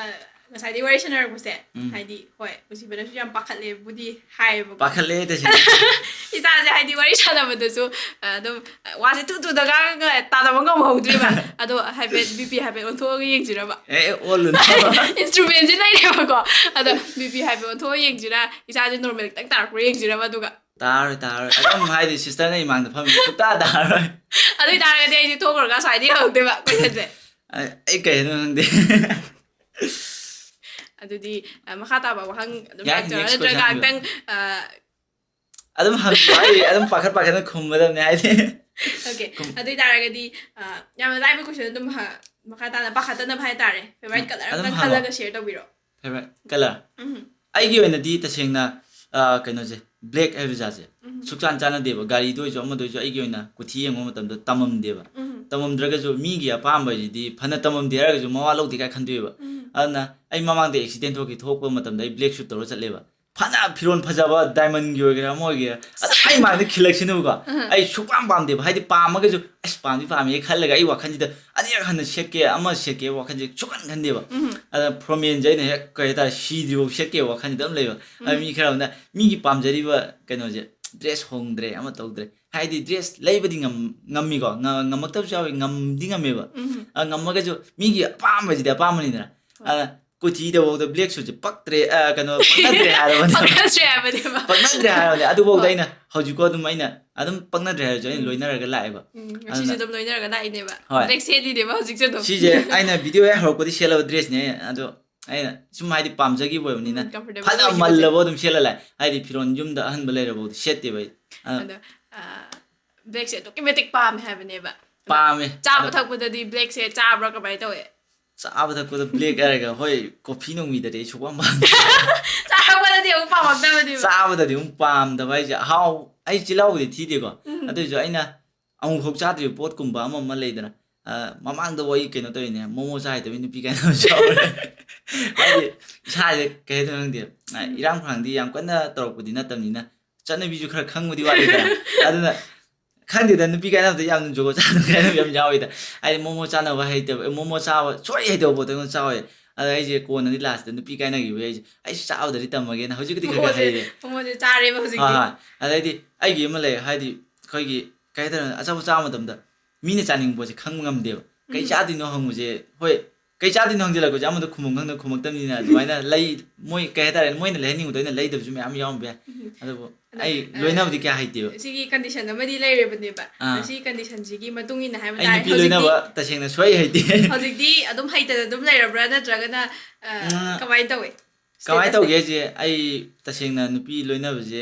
ꯉꯁꯥꯏꯗꯤ ꯋꯥꯔꯤ ꯁꯥꯟꯅꯔꯛꯄꯁꯦ, ꯎꯝ꯫ ꯍꯥꯏꯗꯤ, ꯍꯣꯏ, ꯄꯨꯟꯁꯤꯕꯅꯁꯨ ꯌꯥꯝ ꯄꯥꯈꯠꯂꯦꯕꯨꯗꯤ ꯍꯥꯏꯌꯦꯕꯀꯣ꯫ ꯄꯥꯈꯠꯂꯦ ꯇꯁꯦꯡꯅ꯫ ꯏꯁꯥꯁꯦ ꯍꯥꯏꯗꯤ ꯋꯥꯔꯤ ꯁꯥꯟꯅꯕꯗꯁꯨ, ꯑ, ꯑꯗꯨꯝ, ꯑ, ꯋꯥꯁꯦ ꯊꯨ ꯊꯨꯗ ꯉꯥꯡꯉꯒ ꯇꯥꯗꯕ ꯉꯝꯍꯧꯗ꯭ꯔꯤꯕ꯫ ꯑꯗꯣ ꯍꯥꯏꯐꯦꯠ ꯕꯤ ꯄꯤ ꯍꯥꯏꯐꯦꯠ ꯑꯣꯟꯊꯣꯛꯑꯒ ꯌꯦꯡꯁꯤꯔꯕ? ꯑꯦ, ꯑꯦ, ꯑꯣꯜꯂꯨꯅꯨ꯫ ꯏꯟꯁꯇ꯭ꯔꯨꯃꯦꯟꯁꯤ ꯂꯩꯔꯦꯕꯀꯣ꯫ ꯑꯗꯣ ꯕꯤ ꯄꯤ ꯍꯥꯏꯐꯦꯠ ꯑꯣꯟꯊꯣꯛꯑꯒ ꯌꯦꯡꯁꯤꯔꯥ? ꯏꯁꯥꯁꯦ ꯅꯣꯔꯃꯦꯜ ꯈꯤꯇꯪ ꯇꯥꯔꯛꯄ꯭ꯔꯥ ꯌꯦꯡꯁꯤꯔꯕ ꯑꯗꯨꯒ? ꯇꯥꯔꯣꯏ, ꯇꯥꯔꯣꯏ꯫ ꯑꯗꯨꯝ ꯍꯥꯏꯗꯤ ꯁꯤꯁꯇꯔꯅ ꯏꯃꯥꯡꯗ ꯐꯝꯃꯤ ꯁꯨꯛꯇꯥ ꯇꯥꯔꯣꯏ꯫ ꯑꯗꯨ ꯑꯣꯏꯇꯥꯔꯒꯗꯤ ꯑꯩꯁꯦ ꯊꯣꯛꯈ꯭ꯔꯒ ꯑꯁ꯭ꯋꯥꯏꯗ ꯌꯦꯡꯉꯛꯇꯣꯏꯕ ꯀꯣꯏꯁꯟꯁꯦ꯫ ꯑꯩ, ꯑꯩ ꯀꯩ ꯍꯥꯏꯗꯣꯏꯅꯣ ꯈꯪꯗꯦ꯫ ꯑꯗꯨꯗꯤ, ꯑ, ꯃꯈꯥ ꯇꯥꯕ ꯋꯥꯍꯪ ꯑꯗꯨꯝ ꯌꯥꯏ, ꯂꯥꯛꯆꯔꯣ, next ꯅꯠꯇ꯭ꯔꯒ question ꯍꯪꯕꯤꯌꯣ꯫ ꯉꯥꯛꯇꯪ, ꯑ, ꯑꯗꯨꯝ ꯍꯪꯕꯤꯌꯣ, ꯑꯩ ꯑꯗꯨꯝ ꯄꯥꯈꯠ ꯄꯥꯈꯠꯅ ꯈꯨꯝꯒꯗꯕꯅꯦ ꯍꯥꯏꯗꯤ꯫ Okay, ꯈꯨꯝ- ꯑꯗꯨ ꯑꯣꯏꯇꯥꯔꯒꯗꯤ, ꯑ, ꯌꯥꯝꯅ ꯂꯥꯏꯕ ꯀꯣꯏꯁꯟ ꯑꯗꯨꯝ ꯍ-, ꯃꯈꯥ ꯇꯥꯅ ꯄꯥꯈꯠꯇꯅꯕ ꯍꯥꯏꯇꯥꯔꯦ꯫ ꯐꯦꯚꯣꯔꯥꯏꯠ ꯎꯝ, ꯀꯂꯔ ꯑꯗꯨꯝ ꯑꯝꯇꯪ ꯍꯪꯉꯣ꯫ ꯈꯜꯂꯒ ꯁꯤꯌꯔ ꯇꯧꯕꯤꯔꯣ꯫ Favourite colour? ꯎꯝ꯫ ꯑꯩꯒꯤ ꯑꯣꯏꯅꯗꯤ ꯇꯁꯦꯡꯅ, ꯑ, ꯀꯩꯅꯣꯁꯦ, ꯕ꯭ꯂꯦꯛ ꯍꯥꯏꯕ ꯖꯥꯠꯁꯦ ꯎꯝ꯫ ꯁꯨꯛꯆꯥꯟ ꯆꯥꯟꯅꯗꯦꯕ꯫ ꯒꯥꯔꯤꯗ ꯑꯣꯏꯔꯁꯨ ꯑꯃꯗ ꯑꯣꯏꯔꯁꯨ ꯑꯩꯒꯤ ꯑꯣꯏꯅ ꯀꯨꯊꯤ ꯌꯦꯡꯕ ꯃꯇꯝꯗ ꯇꯝꯃꯝꯗꯦꯕ꯫ ꯎꯝ꯫ ꯇꯝꯃꯝꯗ꯭ꯔꯒꯁꯨ ꯃꯤꯒꯤ ꯑꯄꯥꯝꯕꯁꯤꯗꯤ ꯐꯅ ꯇꯝꯃꯝꯗꯦ ꯍꯥꯏꯔꯒꯁꯨ ꯃꯋꯥ ꯂꯧꯗꯦ ꯀꯥꯏ ꯈꯟꯗꯣꯛꯑꯦꯕ꯫ ꯎꯝ꯫ ꯑꯗꯨꯅ ꯑꯩ ꯃꯃꯥꯡꯗ ꯑꯦꯛꯁꯤꯗꯦꯟ ꯊꯣꯛꯈꯤ, ꯊꯣꯛꯄ ꯃꯇꯝꯗ ꯑꯩ ꯕ꯭ꯂꯦꯛ ꯁꯨꯠ ꯇꯧꯔ ꯆꯠꯂꯦꯕ꯫ ꯐꯅ ꯐꯤꯔꯣꯜ ꯐꯖꯕ, ꯗꯥꯏꯃꯟꯒꯤ ꯑꯣꯏꯒꯦꯔꯥ ꯑꯃ ꯑꯣꯏꯒꯦꯔꯥ, ꯑꯗꯨꯝ ꯑꯩ ꯃꯥꯡꯗ ꯈꯤꯜꯂꯛꯁꯤꯅꯨꯀꯣ꯫ ꯎꯝ꯫ ꯑꯩ ꯁꯨꯛꯄꯥꯝ ꯄꯥꯝꯗꯦꯕ꯫ ꯍꯥꯏꯗꯤ ꯄꯥꯝꯃꯒꯁꯨ, "ꯑꯁ, ꯄꯥꯝꯗꯤ ꯄꯥꯝꯃꯦ" ꯈꯜꯂꯒ ꯑꯩ ꯋꯥꯈꯜꯁꯤꯗ ꯑꯅꯤꯔꯛ ꯍꯟꯅ ꯁꯦꯠꯀꯦ, ꯑꯃ ꯁꯦꯠꯀꯦ ꯋꯥꯈꯜꯁꯦ ꯁꯨꯛꯈꯟ ꯈꯟꯗꯦꯕ꯫ ꯎꯝ꯫ ꯑꯗ ꯐꯣꯔꯃꯦꯟꯁꯦ ꯑꯩꯅ ꯍꯦꯛ, ꯀꯩ ꯍꯥꯏꯇꯥꯔꯦ, ꯁꯤꯗ꯭ꯔꯤꯐꯥꯎ ꯁꯦꯠꯀꯦ ꯋꯥꯈꯜꯁꯤꯗ ꯑꯗꯨꯝ ꯂꯩꯕ꯫ ꯑꯗ ꯎꯝ꯫ ꯃꯤ ꯈꯔ ꯑꯃꯅ ꯃꯤꯒꯤ ꯄꯥꯝꯖꯔꯤꯕ ꯀꯩꯅꯣꯁꯦ, ꯗ꯭ꯔꯦꯁ ꯍꯣꯡꯗ꯭ꯔꯦ, ꯑꯃ ꯇꯧꯗ꯭ꯔꯦ꯫ ꯍꯥꯏꯗꯤ ꯗ꯭ꯔꯦꯁ ꯂꯩꯕꯗꯤ ꯉꯝ-, ꯉꯝꯃꯤꯀꯣ, ꯉ-, ꯉꯝꯃꯛꯇꯕꯁꯨ ꯌꯥꯎꯋꯤ, ꯉꯝꯗꯤ ꯉꯝꯃꯦꯕ꯫ ꯎꯝ꯫ ꯑ, ꯉꯝꯃꯒꯁꯨ ꯃꯤꯒꯤ ꯑꯄꯥꯝꯕꯁꯤꯗꯤ ꯑꯄꯥꯝꯕꯅꯤꯗꯅ꯫ ꯍꯣꯏ꯫ ꯑꯗ ꯀꯨꯊꯤꯗꯐꯥꯎꯗ ꯕ꯭ꯂꯦꯛ ꯁꯨꯠꯁꯦ ꯄꯛꯇ꯭ꯔꯦ, ꯑ, ꯀꯩꯅꯣ, ꯄꯛꯅꯗ꯭ꯔꯦ ꯍꯥꯏꯔꯕꯅꯦ꯫ ꯄꯛꯅꯗ꯭ꯔꯦ ꯍꯥꯏꯕꯅꯦꯕ꯫ ꯄꯛꯅꯗ꯭ꯔꯦ ꯍꯥꯏꯔꯕꯅꯦ꯫ ꯑꯗꯨꯐꯥꯎꯗ ꯍꯣꯏ꯫ ꯑꯩꯅ ꯍꯧꯖꯤꯛꯐꯥꯎ ꯑꯗꯨꯝ ꯑꯩꯅ ꯑꯗꯨꯝ ꯄꯛꯅꯗ꯭ꯔꯦ ꯍꯥꯏꯔꯁꯨ ꯑꯩꯅ ꯎꯝ꯫ ꯂꯣꯏꯅꯔꯒ ꯂꯥꯛꯑꯦꯕ꯫ ꯎꯝ, ꯑꯗꯨꯅ ꯉꯁꯤꯁꯨ ꯑꯗꯨꯝ ꯂꯣꯏꯅꯔꯒ ꯂꯥꯛꯏꯅꯦꯕ꯫ ꯍꯣꯏ꯫ ꯕ꯭ꯂꯦꯛ ꯁꯦꯠꯂꯤꯅꯦꯕ ꯍꯧꯖꯤꯛꯁꯨ ꯑꯗꯨꯝ꯫ ꯁꯤꯁꯦ ꯑꯩꯅ ꯚꯤꯗꯤꯑꯣ ꯍꯦꯛ ꯍꯧꯔꯛꯄꯗꯤ ꯁꯦꯠꯂꯕ ꯗ꯭ꯔꯦꯁꯅꯦ, ꯑꯗꯣ ꯑꯩꯅ ꯁꯨꯝ ꯍꯥꯏꯗꯤ ꯄꯥꯝꯖꯈꯤꯕ ꯑꯣꯏꯕꯅꯤꯅ ꯎꯝ, comfortable ꯐꯅ ꯑꯣꯏꯈꯤꯕꯗꯣ꯫ ꯃꯜꯂꯕ ꯑꯗꯨꯝ ꯁꯦꯠꯂ ꯂꯥꯛꯑꯦ꯫ ꯍꯥꯏꯗꯤ ꯐꯤꯔꯣꯟ ꯌꯨꯝꯗ ꯑꯍꯟꯕ ꯂꯩꯔꯐꯥꯎꯗꯤ ꯁꯦꯠꯇꯦꯕ ꯑꯩ꯫ ꯑ, ꯑꯗꯣ, ꯑ, ꯕ꯭ꯂꯦꯛꯁꯦ ꯑꯗꯨꯛꯀꯤ ꯃꯇꯤꯛ ꯄꯥꯝꯃꯦ ꯍꯥꯏꯕꯅꯦꯕ꯫ ꯄꯥꯝꯃꯦ꯫ ꯆꯥꯕ ꯑꯗꯣ ꯊꯛꯄꯗꯗꯤ ꯕ꯭ꯂꯦꯛꯁꯦ ꯆꯥꯕ꯭ꯔꯥ, ꯀꯃꯥꯏꯅ ꯇꯧꯋꯦ? ꯆꯥꯕ ꯊꯛꯄꯗ ꯕ꯭ꯂꯦꯛ ꯍꯥꯏꯔꯒ, ꯍꯣꯏ, ꯀꯣꯐꯤ ꯅꯣꯡꯃꯤꯗꯗꯤ ꯑꯩ ꯁꯨꯛꯄꯥꯝ ꯄꯥꯝꯗꯦ꯫ ꯆꯥꯕꯗꯗꯤ ꯑꯃꯨꯛ ꯄꯥꯝꯃꯛꯇꯕꯅꯦꯕ꯫ ꯆꯥꯕꯗꯗꯤ ꯑꯃꯨꯛ ꯄꯥꯝꯗꯕ ꯍꯥꯏꯁꯦ, ꯑꯍꯥꯎ-, ꯑꯩ ꯆꯤꯜꯍꯥꯎꯕꯨꯗꯤ ꯊꯤꯗꯦꯀꯣ꯫ ꯎꯝ꯫ ꯑꯗꯨꯏꯁꯨ ꯑꯩꯅ ꯑꯃꯨꯛꯐꯥꯎ ꯆꯥꯗ꯭ꯔꯤꯕ ꯄꯣꯠꯀꯨꯝꯕ ꯑꯃ ꯑꯃ ꯂꯩꯗꯅ, ꯑ, ꯃꯃꯥꯡꯗ ꯑꯩ ꯀꯩꯅꯣ ꯇꯧꯔꯤꯅꯦ, ꯃꯣꯃꯣ ꯆꯥ ꯍꯩꯇꯕꯩ ꯅꯨꯄꯤ ꯀꯥꯏꯅꯕꯁꯨ ꯌꯥꯎꯔꯦ꯫ ꯍꯥꯏꯗꯤ ꯏꯁꯥꯁꯦ ꯀꯩ ꯍꯥꯏꯗꯣꯏꯅꯣ ꯈꯪꯗꯦ꯫ ꯑ, ꯎꯝ꯫ ꯏꯔꯥꯡ ꯐꯔꯥꯡꯗꯤ ꯌꯥꯝ ꯀꯟꯅ ꯇꯧꯔꯛꯄꯗꯤ ꯅꯠꯇꯕꯅꯤꯅ, ꯆꯠꯅꯕꯤꯁꯨ ꯈꯔ ꯈꯪꯕꯗꯤ ꯋꯥꯠꯂꯤꯗꯅ꯫ ꯑꯗꯨꯅ ꯈꯪꯗꯦꯗ, ꯅꯨꯄꯤ ꯀꯥꯏꯅꯕꯗ ꯌꯥꯝꯅ ꯖꯨꯒꯣꯠ ꯆꯥꯗꯕ ꯀꯥꯏꯅꯕ ꯌꯥꯝ ꯌꯥꯎꯋꯤꯗ꯫ ꯍꯥꯏꯗꯤ ꯃꯣꯃꯣ ꯆꯥꯅꯕ ꯍꯩꯇꯕ, ꯃꯣꯃꯣ ꯆꯥꯕ ꯁꯨꯡꯍꯩ ꯍꯩꯇꯕ ꯄꯣꯠꯇꯣ ꯑꯩꯉꯣꯟꯗ ꯆꯥꯎꯋꯦ꯫ ꯑꯗ ꯑꯩꯁꯦ ꯀꯣꯟꯅꯗꯤ ꯂꯥꯁꯇ ꯅꯨꯄꯤ ꯀꯥꯏꯅꯈꯤꯕꯒꯤ ꯑꯩꯁꯦ, "ꯑꯩꯁꯨ ꯆꯥꯕꯗꯗꯤ ꯇꯝꯃꯒꯦꯅ" ꯍꯧꯖꯤꯛꯄꯨꯗꯤ ꯈꯔ ꯈꯔ ꯃꯣꯃꯣꯁꯦ, ꯍꯩꯔꯦ꯫ ꯃꯣꯃꯣꯁꯦ ꯆꯥꯔꯦꯕ ꯍꯧꯖꯤꯛꯇꯤ꯫ ꯍꯣꯏ, ꯍꯣꯏ꯫ ꯑꯗꯩꯗꯤ ꯑꯩꯒꯤ ꯑꯃ ꯂꯩ, ꯍꯥꯏꯗꯤ ꯑꯩꯈꯣꯏꯒꯤ ꯀꯩ ꯍꯥꯏꯇꯥꯔꯦ, ꯑꯆꯥꯄꯣꯠ ꯆꯥꯕ ꯃꯇꯝꯗ ꯃꯤꯅ ꯆꯥꯅꯤꯡꯕ ꯄꯣꯠꯁꯦ ꯈꯪꯕ ꯉꯝꯗꯦꯕ꯫ "ꯀꯩ ꯎꯝ꯫ ꯆꯥꯗꯣꯏꯅꯣ?" ꯍꯪꯕꯁꯦ, ꯍꯣꯏ, "ꯀꯩ ꯆꯥꯗꯣꯏꯅꯣ?" ꯍꯪꯖꯤꯜꯂꯛꯄꯁꯦ ꯑꯃꯗ ꯈꯨꯝꯐꯝ ꯈꯪꯗ ꯈꯨꯝꯃꯛꯇꯕꯅꯤꯅ, ꯑꯗꯨꯃꯥꯏꯅ ꯂꯩ-, ꯃꯣꯏ ꯀꯩ ꯍꯥꯏꯇꯥꯔꯦ, ꯃꯣꯏꯅ ꯂꯩꯍꯟꯅꯤꯡꯕꯗꯣ ꯑꯩꯅ ꯂꯩꯗꯕꯁꯨ ꯃꯌꯥꯝ ꯌꯥꯎꯔꯝꯕ ꯌꯥꯏ꯫ ꯎꯝ꯫ ꯑꯗꯨꯕꯨ ꯑꯗꯣ, ꯑꯩ ꯑ, ꯂꯣꯏꯅꯕꯗꯤ ꯀꯌꯥ ꯍꯩꯇꯦꯕ꯫ ꯁꯤꯒꯤ condition ꯑꯃꯗꯤ ꯂꯩꯔꯦꯕꯅꯦꯕ꯫ ꯑꯥ꯫ ꯁꯤꯒꯤ conditionꯁꯤꯒꯤ ꯃꯇꯨꯡ ꯏꯟꯅ ꯍꯥꯏꯕ ꯑꯩ ꯇꯥꯔꯦ꯫ ꯅꯨꯄꯤ ꯍꯧꯖꯤꯛꯇꯤ, ꯂꯣꯏꯅꯕ ꯇꯁꯦꯡꯅ ꯁꯨꯍꯩ ꯍꯩꯇꯦ꯫ ꯍꯧꯖꯤꯛꯇꯤ ꯑꯗꯨꯝ ꯍꯩꯇꯅ ꯑꯗꯨꯝ ꯂꯩꯔꯕ꯭ꯔꯥ, ꯅꯠꯇ꯭ꯔꯒꯅ, ꯑ, ꯎꯝ, ꯀꯃꯥꯏꯅ ꯇꯧꯋꯦ? ꯀꯃꯥꯏꯅ statusꯁꯦ? ꯇꯧꯒꯦ ꯍꯥꯏꯁꯦ, ꯑꯩ ꯇꯁꯦꯡꯅ ꯅꯨꯄꯤ ꯂꯣꯏꯅꯕꯁꯦ,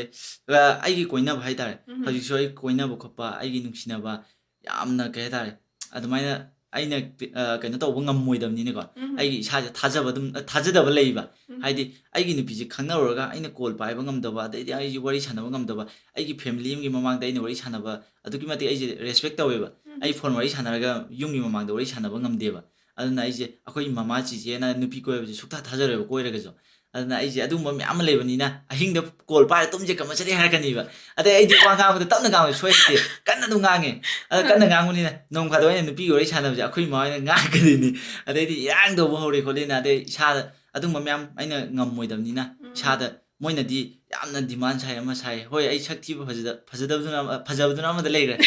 ꯑ, ꯑꯩꯒꯤ ꯀꯣꯏꯅꯕ ꯍꯥꯏꯇꯥꯔꯦ꯫ ꯎꯝ꯫ ꯍꯧꯖꯤꯛꯁꯨ ꯑꯩ ꯀꯣꯏꯅꯕ ꯈꯣꯠꯄ, ꯑꯩꯒꯤ ꯅꯨꯡꯁꯤꯅꯕ ꯌꯥꯝꯅ ꯀꯩ ꯍꯥꯏꯇꯥꯔꯦ, ꯑꯗꯨꯃꯥꯏꯅ ꯑꯩꯅ, ꯑ, ꯀꯩꯅꯣ ꯇꯧꯕ ꯉꯝꯃꯣꯏꯗꯕꯅꯤꯅꯀꯣ, ꯎꯝ꯫ ꯑꯩꯒꯤ ꯏꯁꯥꯁꯦ ꯊꯥꯖꯕ ꯑꯗꯨꯝ, ꯑ, ꯊꯥꯖꯗꯕ ꯂꯩꯕ꯫ ꯎꯝ꯫ ꯍꯥꯏꯗꯤ ꯑꯩꯒꯤ ꯅꯨꯄꯤꯁꯦ ꯈꯪꯅꯔꯨꯔꯒ ꯑꯩꯅ call ꯄꯥꯏꯕ ꯉꯝꯗꯕ, ꯑꯗꯩꯗꯤ ꯑꯩꯁꯦ ꯋꯥꯔꯤ ꯁꯥꯟꯅꯕ ꯉꯝꯗꯕ, ꯑꯩꯒꯤ family ꯑꯃꯒꯤ ꯃꯃꯥꯡꯗ ꯑꯩꯅ ꯋꯥꯔꯤ ꯁꯥꯟꯅꯕ ꯑꯗꯨꯛꯀꯤ ꯃꯇꯤꯛ ꯑꯩꯁꯦ respect ꯇꯧꯋꯦꯕ꯫ ꯎꯝ꯫ ꯑꯩ phone ꯋꯥꯔꯤ ꯁꯥꯟꯅꯔꯒ ꯌꯨꯝꯒꯤ ꯃꯃꯥꯡꯗ ꯋꯥꯔꯤ ꯁꯥꯟꯅꯕ ꯉꯝꯗꯦꯕ꯫ ꯑꯗꯨꯅ ꯑꯩꯁꯦ ꯑꯩꯈꯣꯏꯒꯤ ꯃꯃꯥ ꯆꯤꯆꯦꯅ ꯅꯨꯄꯤ ꯀꯣꯏꯕꯁꯦ ꯁꯨꯛꯊꯥ ꯊꯥꯖꯔꯣꯏꯕ, ꯀꯣꯏꯔꯒꯁꯨ꯫ ꯑꯗꯨꯅ ꯑꯩꯁꯦ ꯑꯗꯨꯒꯨꯝꯕ ꯃꯌꯥꯝ ꯑꯃ ꯂꯩꯕꯅꯤꯅ, ꯑꯍꯤꯡꯗ call ꯄꯥꯏꯔ "ꯇꯨꯝꯁꯦ, compulsory" ꯍꯥꯏꯔꯛꯀꯅꯤꯕ꯫ ꯑꯗꯩ ꯑꯩꯗꯤ ꯋꯥ ꯉꯥꯡꯕꯗ ꯇꯞꯅ ꯉꯥꯡꯕꯁꯦ ꯁꯣꯏ ꯍꯩꯇꯦ, ꯀꯟꯅ ꯑꯗꯨꯝ ꯉꯥꯡꯉꯦ꯫ ꯑꯗ ꯀꯟꯅ ꯉꯥꯡꯕꯅꯤꯅ ꯅꯣꯡ ꯐꯥꯗꯣꯛ ꯑꯩꯅ ꯅꯨꯄꯤꯒ ꯋꯥꯔꯤ ꯁꯥꯟꯅꯕꯁꯦ ꯑꯩꯈꯣꯏ ꯏꯃꯥ ꯍꯣꯏꯅ ꯉꯥꯡꯉꯛꯀꯗꯣꯏꯅꯤ꯫ ꯑꯗꯩꯗꯤ ꯏꯔꯥꯡ ꯇꯧꯕ ꯍꯧꯔꯦ ꯈꯣꯠꯂꯦꯅ, ꯑꯗꯩ ꯏꯁꯥꯗ ꯑꯗꯨꯝꯕ ꯃꯌꯥꯝ ꯑꯩꯅ ꯉꯝꯃꯣꯏꯗꯕꯅꯤꯅ, ꯎꯝ꯫ ꯏꯁꯥꯗ ꯃꯣꯏꯅꯗꯤ ꯌꯥꯝꯅ ꯗꯤꯃꯥꯟ ꯁꯥꯏ, ꯑꯃ ꯁꯥꯏ, ꯍꯣꯏ, ꯑꯩ ꯁꯛ ꯊꯤꯕ ꯐꯖꯗ ꯐꯖꯗꯕꯗꯨꯅ ꯐꯖꯕꯗꯨꯅ ꯑꯃꯗ ꯂꯩꯈ꯭ꯔꯦ꯫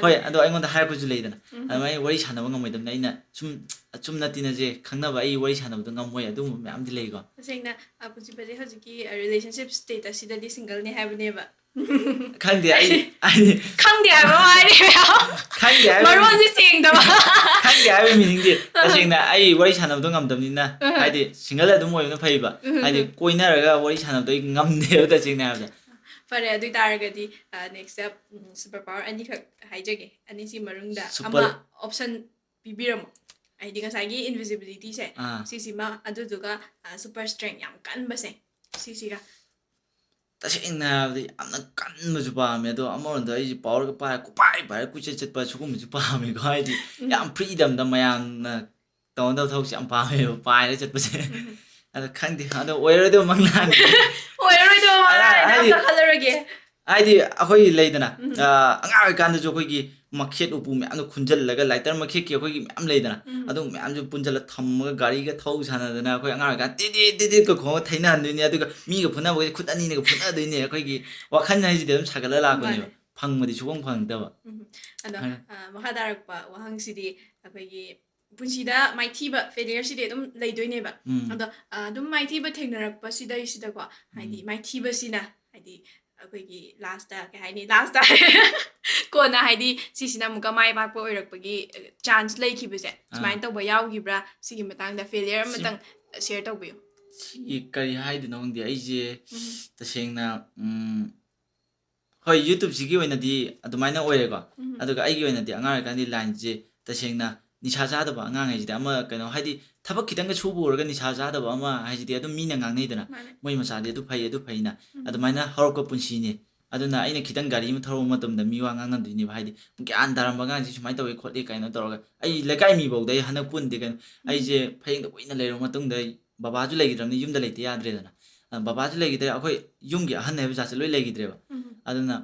ꯍꯣꯏ, ꯑꯗꯣ ꯑꯩꯉꯣꯟꯗ ꯍꯥꯏꯔꯛꯄꯁꯨ ꯂꯩꯗꯅ, ꯑꯗꯨꯃꯥꯏꯅ ꯋꯥꯔꯤ ꯁꯥꯟꯅꯕ ꯉꯝꯃꯣꯏꯗꯕꯅꯤ꯫ ꯑꯩꯅ ꯁꯨꯝ ꯑꯆꯨꯝꯅ ꯇꯤꯟꯅꯁꯦ, ꯈꯪꯅꯕ, ꯑꯩ ꯋꯥꯔꯤ ꯁꯥꯟꯅꯕꯗꯣ ꯉꯝꯃꯣꯏ, ꯑꯗꯨꯒꯨꯝꯕ ꯃꯌꯥꯝꯗꯤ ꯂꯩꯀꯣ꯫ ꯇꯁꯦꯡꯅ, ꯑ, ꯄꯨꯟꯁꯤꯕꯁꯦ ꯍꯧꯖꯤꯛꯀꯤ, ꯑ, relationship status ꯁꯤꯗꯗꯤ single ꯅꯦ ꯍꯥꯏꯕꯅꯦꯕ꯫ ꯈꯪꯗꯦ, ꯑꯩ, ꯑꯩ ꯈꯪꯗꯦ ꯍꯥꯏꯕ ꯋꯥꯅꯦ꯫ ꯈꯪꯗꯦ ꯍꯥꯏꯕ ꯃꯔꯣꯟꯁꯦ ꯁꯦꯡꯗꯕ꯫ ꯈꯪꯗꯦ ꯍꯥꯏꯕ meaning ꯗꯤ, ꯇꯁꯦꯡꯅ ꯑꯩ ꯋꯥꯔꯤ ꯁꯥꯟꯅꯕꯗꯣ ꯉꯝꯗꯕꯅꯤꯅ, ꯎꯝ꯫ ꯍꯥꯏꯗꯤ single ꯑꯗꯨꯝ ꯑꯣꯏꯕꯅ ꯐꯩꯕ꯫ ꯎꯝ, ꯍꯥꯏꯗꯤ ꯎꯝ꯫ ꯀꯣꯏꯅꯔꯒ ꯋꯥꯔꯤ ꯁꯥꯟꯅꯕꯗꯣ ꯑꯩ ꯉꯝꯗꯦꯕ, ꯇꯁꯦꯡꯅ ꯍꯥꯏꯕꯗ꯫ ꯐꯔꯦ, ꯑꯗꯨ ꯑꯣꯏꯇꯥꯔꯒꯗꯤ, ꯑ, next ꯇ, ꯎꯝ, super power ꯑꯅꯤꯈꯛ ꯍꯥꯏꯖꯒꯦ꯫ ꯑꯅꯤꯁꯤ ꯃꯅꯨꯡꯗ super ꯑꯃ option ꯄꯤꯕꯤꯔꯝꯃꯣ꯫ ꯍꯥꯏꯗꯤ ꯉꯁꯥꯏꯒꯤ invisibility ꯁꯦ, ꯑꯥ꯫ ꯁꯤꯁꯤꯃ, ꯑꯗꯨꯗꯨꯒ, ꯑ, super strength ꯌꯥꯝ ꯀꯟꯕꯁꯦ, ꯁꯤꯁꯤꯒ꯫ ꯇꯁꯦꯡꯅ ꯍꯥꯏꯔꯕꯗ ꯌꯥꯝꯅ ꯀꯟꯕꯁꯨ ꯄꯥꯝꯃꯦ, ꯑꯗꯣ ꯑꯃꯔꯣꯝꯗ ꯑꯩꯁꯦ power ꯒ ꯄꯥꯏꯔ ꯀꯣꯏꯄꯥꯏ ꯄꯥꯏꯔ ꯀꯣꯏꯆꯠ ꯆꯠꯄ ꯁꯤꯒꯨꯝꯕꯁꯨ ꯄꯥꯝꯃꯦꯀꯣ, ꯍꯥꯏꯗꯤ ꯎꯝ꯫ ꯌꯥꯝ freedom ꯗ ꯃꯌꯥꯝꯅ ꯇꯧꯅꯗꯕ ꯊꯕꯛꯁꯦ ꯌꯥꯝ ꯄꯥꯝꯃꯦꯕ, ꯄꯥꯏꯔ ꯆꯠꯄꯁꯦ꯫ ꯎꯝ꯫ ꯑꯗꯣ ꯈꯪꯗꯦ, ꯑꯗꯣ ꯑꯣꯏꯔꯣꯏꯗꯕ ꯃꯪꯂꯥꯟ꯫ ꯑꯣꯏꯔꯔꯣꯏꯗꯕ ꯃꯪꯂꯥꯟ, ꯑꯗ ꯍꯥꯏꯗꯤ ꯑꯝꯇ ꯈꯜꯂꯔꯣꯏꯒꯦ꯫ ꯍꯥꯏꯗꯤ ꯑꯩꯈꯣꯏ ꯂꯩꯗꯅ, ꯎꯝ꯫ ꯑ, ꯑꯉꯥꯡ ꯑꯣꯏꯔꯤꯀꯥꯟꯗꯁꯨ ꯑꯩꯈꯣꯏꯒꯤ ꯃꯈꯦꯠ ꯎꯄꯨ ꯃꯌꯥꯝꯗꯣ ꯈꯨꯟꯖꯜꯂꯒ, lighter ꯃꯈꯦꯠꯀꯤ ꯑꯩꯈꯣꯏꯒꯤ ꯃꯌꯥꯝ ꯂꯩꯗꯅ, ꯎꯝ꯫ ꯑꯗꯨ ꯃꯌꯥꯝꯁꯨ ꯄꯨꯟꯖꯜꯂ ꯊꯝꯃꯒ ꯒꯥꯔꯤꯒ ꯊꯧ ꯁꯥꯟꯅꯗꯅ ꯑꯩꯈꯣꯏ ꯑꯉꯥꯡ ꯑꯣꯏꯔꯤꯀꯥꯟꯗ ꯇꯤꯠ ꯇꯤꯠ ꯇꯤꯠ ꯇꯤꯠꯀ ꯈꯣꯡꯉ ꯊꯩꯅꯍꯟꯗꯣꯏꯅꯦ, ꯑꯗꯨꯒ ꯃꯤꯒ ꯐꯨꯅꯕꯒꯤ ꯈꯨꯠ ꯑꯅꯤꯅꯒ ꯐꯨꯅꯗꯣꯏꯅꯦ꯫ ꯑꯩꯈꯣꯏꯒꯤ ꯋꯥꯈꯜ ꯍꯥꯏꯁꯤꯗꯤ ꯑꯗꯨꯝ ꯁꯥꯒꯠꯂ ꯂꯥꯛꯄꯅꯦꯕ, ꯃꯥꯅꯦ꯫ ꯐꯪꯕꯗꯤ ꯁꯨꯡꯐꯪ ꯐꯪꯉꯛꯇꯕ꯫ ꯎꯝ꯫ ꯑꯗꯣ, ꯍꯥꯏ꯫ ꯑ, ꯃꯈꯥ ꯇꯥꯔꯛꯄ ꯋꯥꯍꯪꯁꯤꯗꯤ ꯑꯩꯈꯣꯏꯒꯤ ꯄꯨꯟꯁꯤꯗ ꯃꯥꯏꯊꯤꯕ, failure ꯁꯤꯗꯤ ꯑꯗꯨꯝ ꯂꯩꯗꯣꯏꯅꯦꯕ꯫ ꯎꯝ꯫ ꯑꯗꯣ, ꯑ, ꯑꯗꯨꯝ ꯃꯥꯏꯊꯤꯕ ꯊꯦꯡꯅꯔꯛꯄꯁꯤꯗꯩꯁꯤꯗꯀꯣ, ꯍꯥꯏꯗꯤ ꯎꯝ꯫ ꯃꯥꯏꯊꯤꯕꯁꯤꯅ, ꯍꯥꯏꯗꯤ ꯑꯩꯈꯣꯏꯒꯤ last ꯇ, ꯀꯩ ꯍꯥꯏꯅꯤ, last ꯇ ꯀꯣꯟꯅ, ꯍꯥꯏꯗꯤ ꯁꯤꯁꯤꯅ ꯑꯃꯨꯛꯀ ꯃꯥꯏ ꯄꯥꯛꯄ ꯑꯣꯏꯔꯛꯄꯒꯤ, ꯑ, chance ꯂꯩꯈꯤꯕꯁꯦ, ꯑꯥ꯫ ꯁꯨꯃꯥꯏꯅ ꯇꯧꯕ ꯌꯥꯎꯈꯤꯕ꯭ꯔꯥ? ꯁꯤꯒꯤ ꯃꯇꯥꯡꯗ failure ꯁꯤ ꯑꯃꯇꯪ share ꯇꯧꯕꯤꯌꯨ꯫ ꯁꯤ ꯀꯔꯤ ꯍꯥꯏꯗꯣꯏꯅꯣ ꯈꯪꯗꯦ꯫ ꯑꯩꯁꯦ ꯎꯝ꯫ ꯇꯁꯦꯡꯅ, ꯎꯝ, ꯍꯣꯏ, YouTube ꯁꯤꯒꯤ ꯑꯣꯏꯅꯗꯤ ꯑꯗꯨꯃꯥꯏꯅ ꯑꯣꯏꯔꯦꯀꯣ꯫ ꯎꯝ꯫ ꯑꯗꯨꯒ ꯑꯩꯒꯤ ꯑꯣꯏꯅꯗꯤ ꯑꯉꯥꯡ ꯑꯣꯏꯔꯤꯀꯥꯟꯗꯤ line ꯁꯦ ꯇꯁꯦꯡꯅ ꯅꯤꯁꯥ ꯆꯥꯗꯕ ꯑꯉꯥꯡ ꯍꯥꯏꯁꯤꯗꯤ ꯑꯃ ꯀꯩꯅꯣ, ꯍꯥꯏꯗꯤ ꯊꯕꯛ ꯈꯤꯇꯪꯒ ꯁꯨꯕ ꯎꯔꯒ ꯅꯤꯁꯥ ꯆꯥꯗꯕ ꯑꯃ ꯍꯥꯏꯁꯤꯗꯤ ꯑꯗꯨꯝ ꯃꯤꯅ ꯉꯥꯡꯅꯩꯗꯅ, ꯃꯥꯅꯦ꯫ "ꯃꯣꯏ ꯃꯆꯥꯗꯤ ꯑꯗꯨ ꯐꯩ, ꯑꯗꯨ ꯐꯩꯅ", ꯎꯝ꯫ ꯑꯗꯨꯃꯥꯏꯅ ꯍꯧꯔꯛꯄ ꯄꯨꯟꯁꯤꯅꯦ꯫ ꯑꯗꯨꯅ ꯑꯩꯅ ꯈꯤꯇꯪ ꯒꯥꯔꯤ ꯑꯃ ꯊꯧꯔꯛꯄ ꯃꯇꯝꯗ ꯃꯤ ꯋꯥ ꯉꯥꯡꯅꯗꯣꯏꯅꯦꯕ, ꯍꯥꯏꯗꯤ ꯒ꯭ꯌꯥꯟ ꯇꯥꯔꯝꯕ ꯑꯉꯥꯡꯁꯤ ꯁꯨꯃꯥꯏꯅ ꯇꯧꯋꯤ ꯈꯣꯠꯂꯤ ꯀꯥꯏꯅ ꯇꯧꯔꯒ꯫ ꯑꯩ ꯂꯩꯀꯥꯏ ꯃꯤꯐꯧꯗ ꯑꯩ ꯍꯟꯗꯛ ꯄꯨꯟꯗꯦ ꯀꯩꯅꯣ꯫ ꯎꯝ꯫ ꯑꯩꯁꯦ ꯐꯌꯦꯡꯗ ꯀꯨꯏꯅ ꯂꯩꯔꯕ ꯃꯇꯨꯡꯗ ꯑꯩ ꯕꯕꯥꯁꯨ ꯂꯩꯈꯤꯗ꯭ꯔꯕꯅꯤ, ꯌꯨꯝꯗ ꯂꯩꯇ ꯌꯥꯗ꯭ꯔꯦꯗꯅ꯫ ꯑ, ꯕꯕꯥꯁꯨ ꯂꯩꯈꯤꯗ꯭ꯔꯦ, ꯑꯩꯈꯣꯏ ꯌꯨꯝꯒꯤ ꯑꯍꯟ ꯍꯥꯏꯕ ꯖꯥꯠꯁꯦ ꯂꯣꯏ ꯂꯩꯈꯤꯗ꯭ꯔꯦꯕ꯫ ꯎꯝ꯫ ꯑꯗꯨꯅ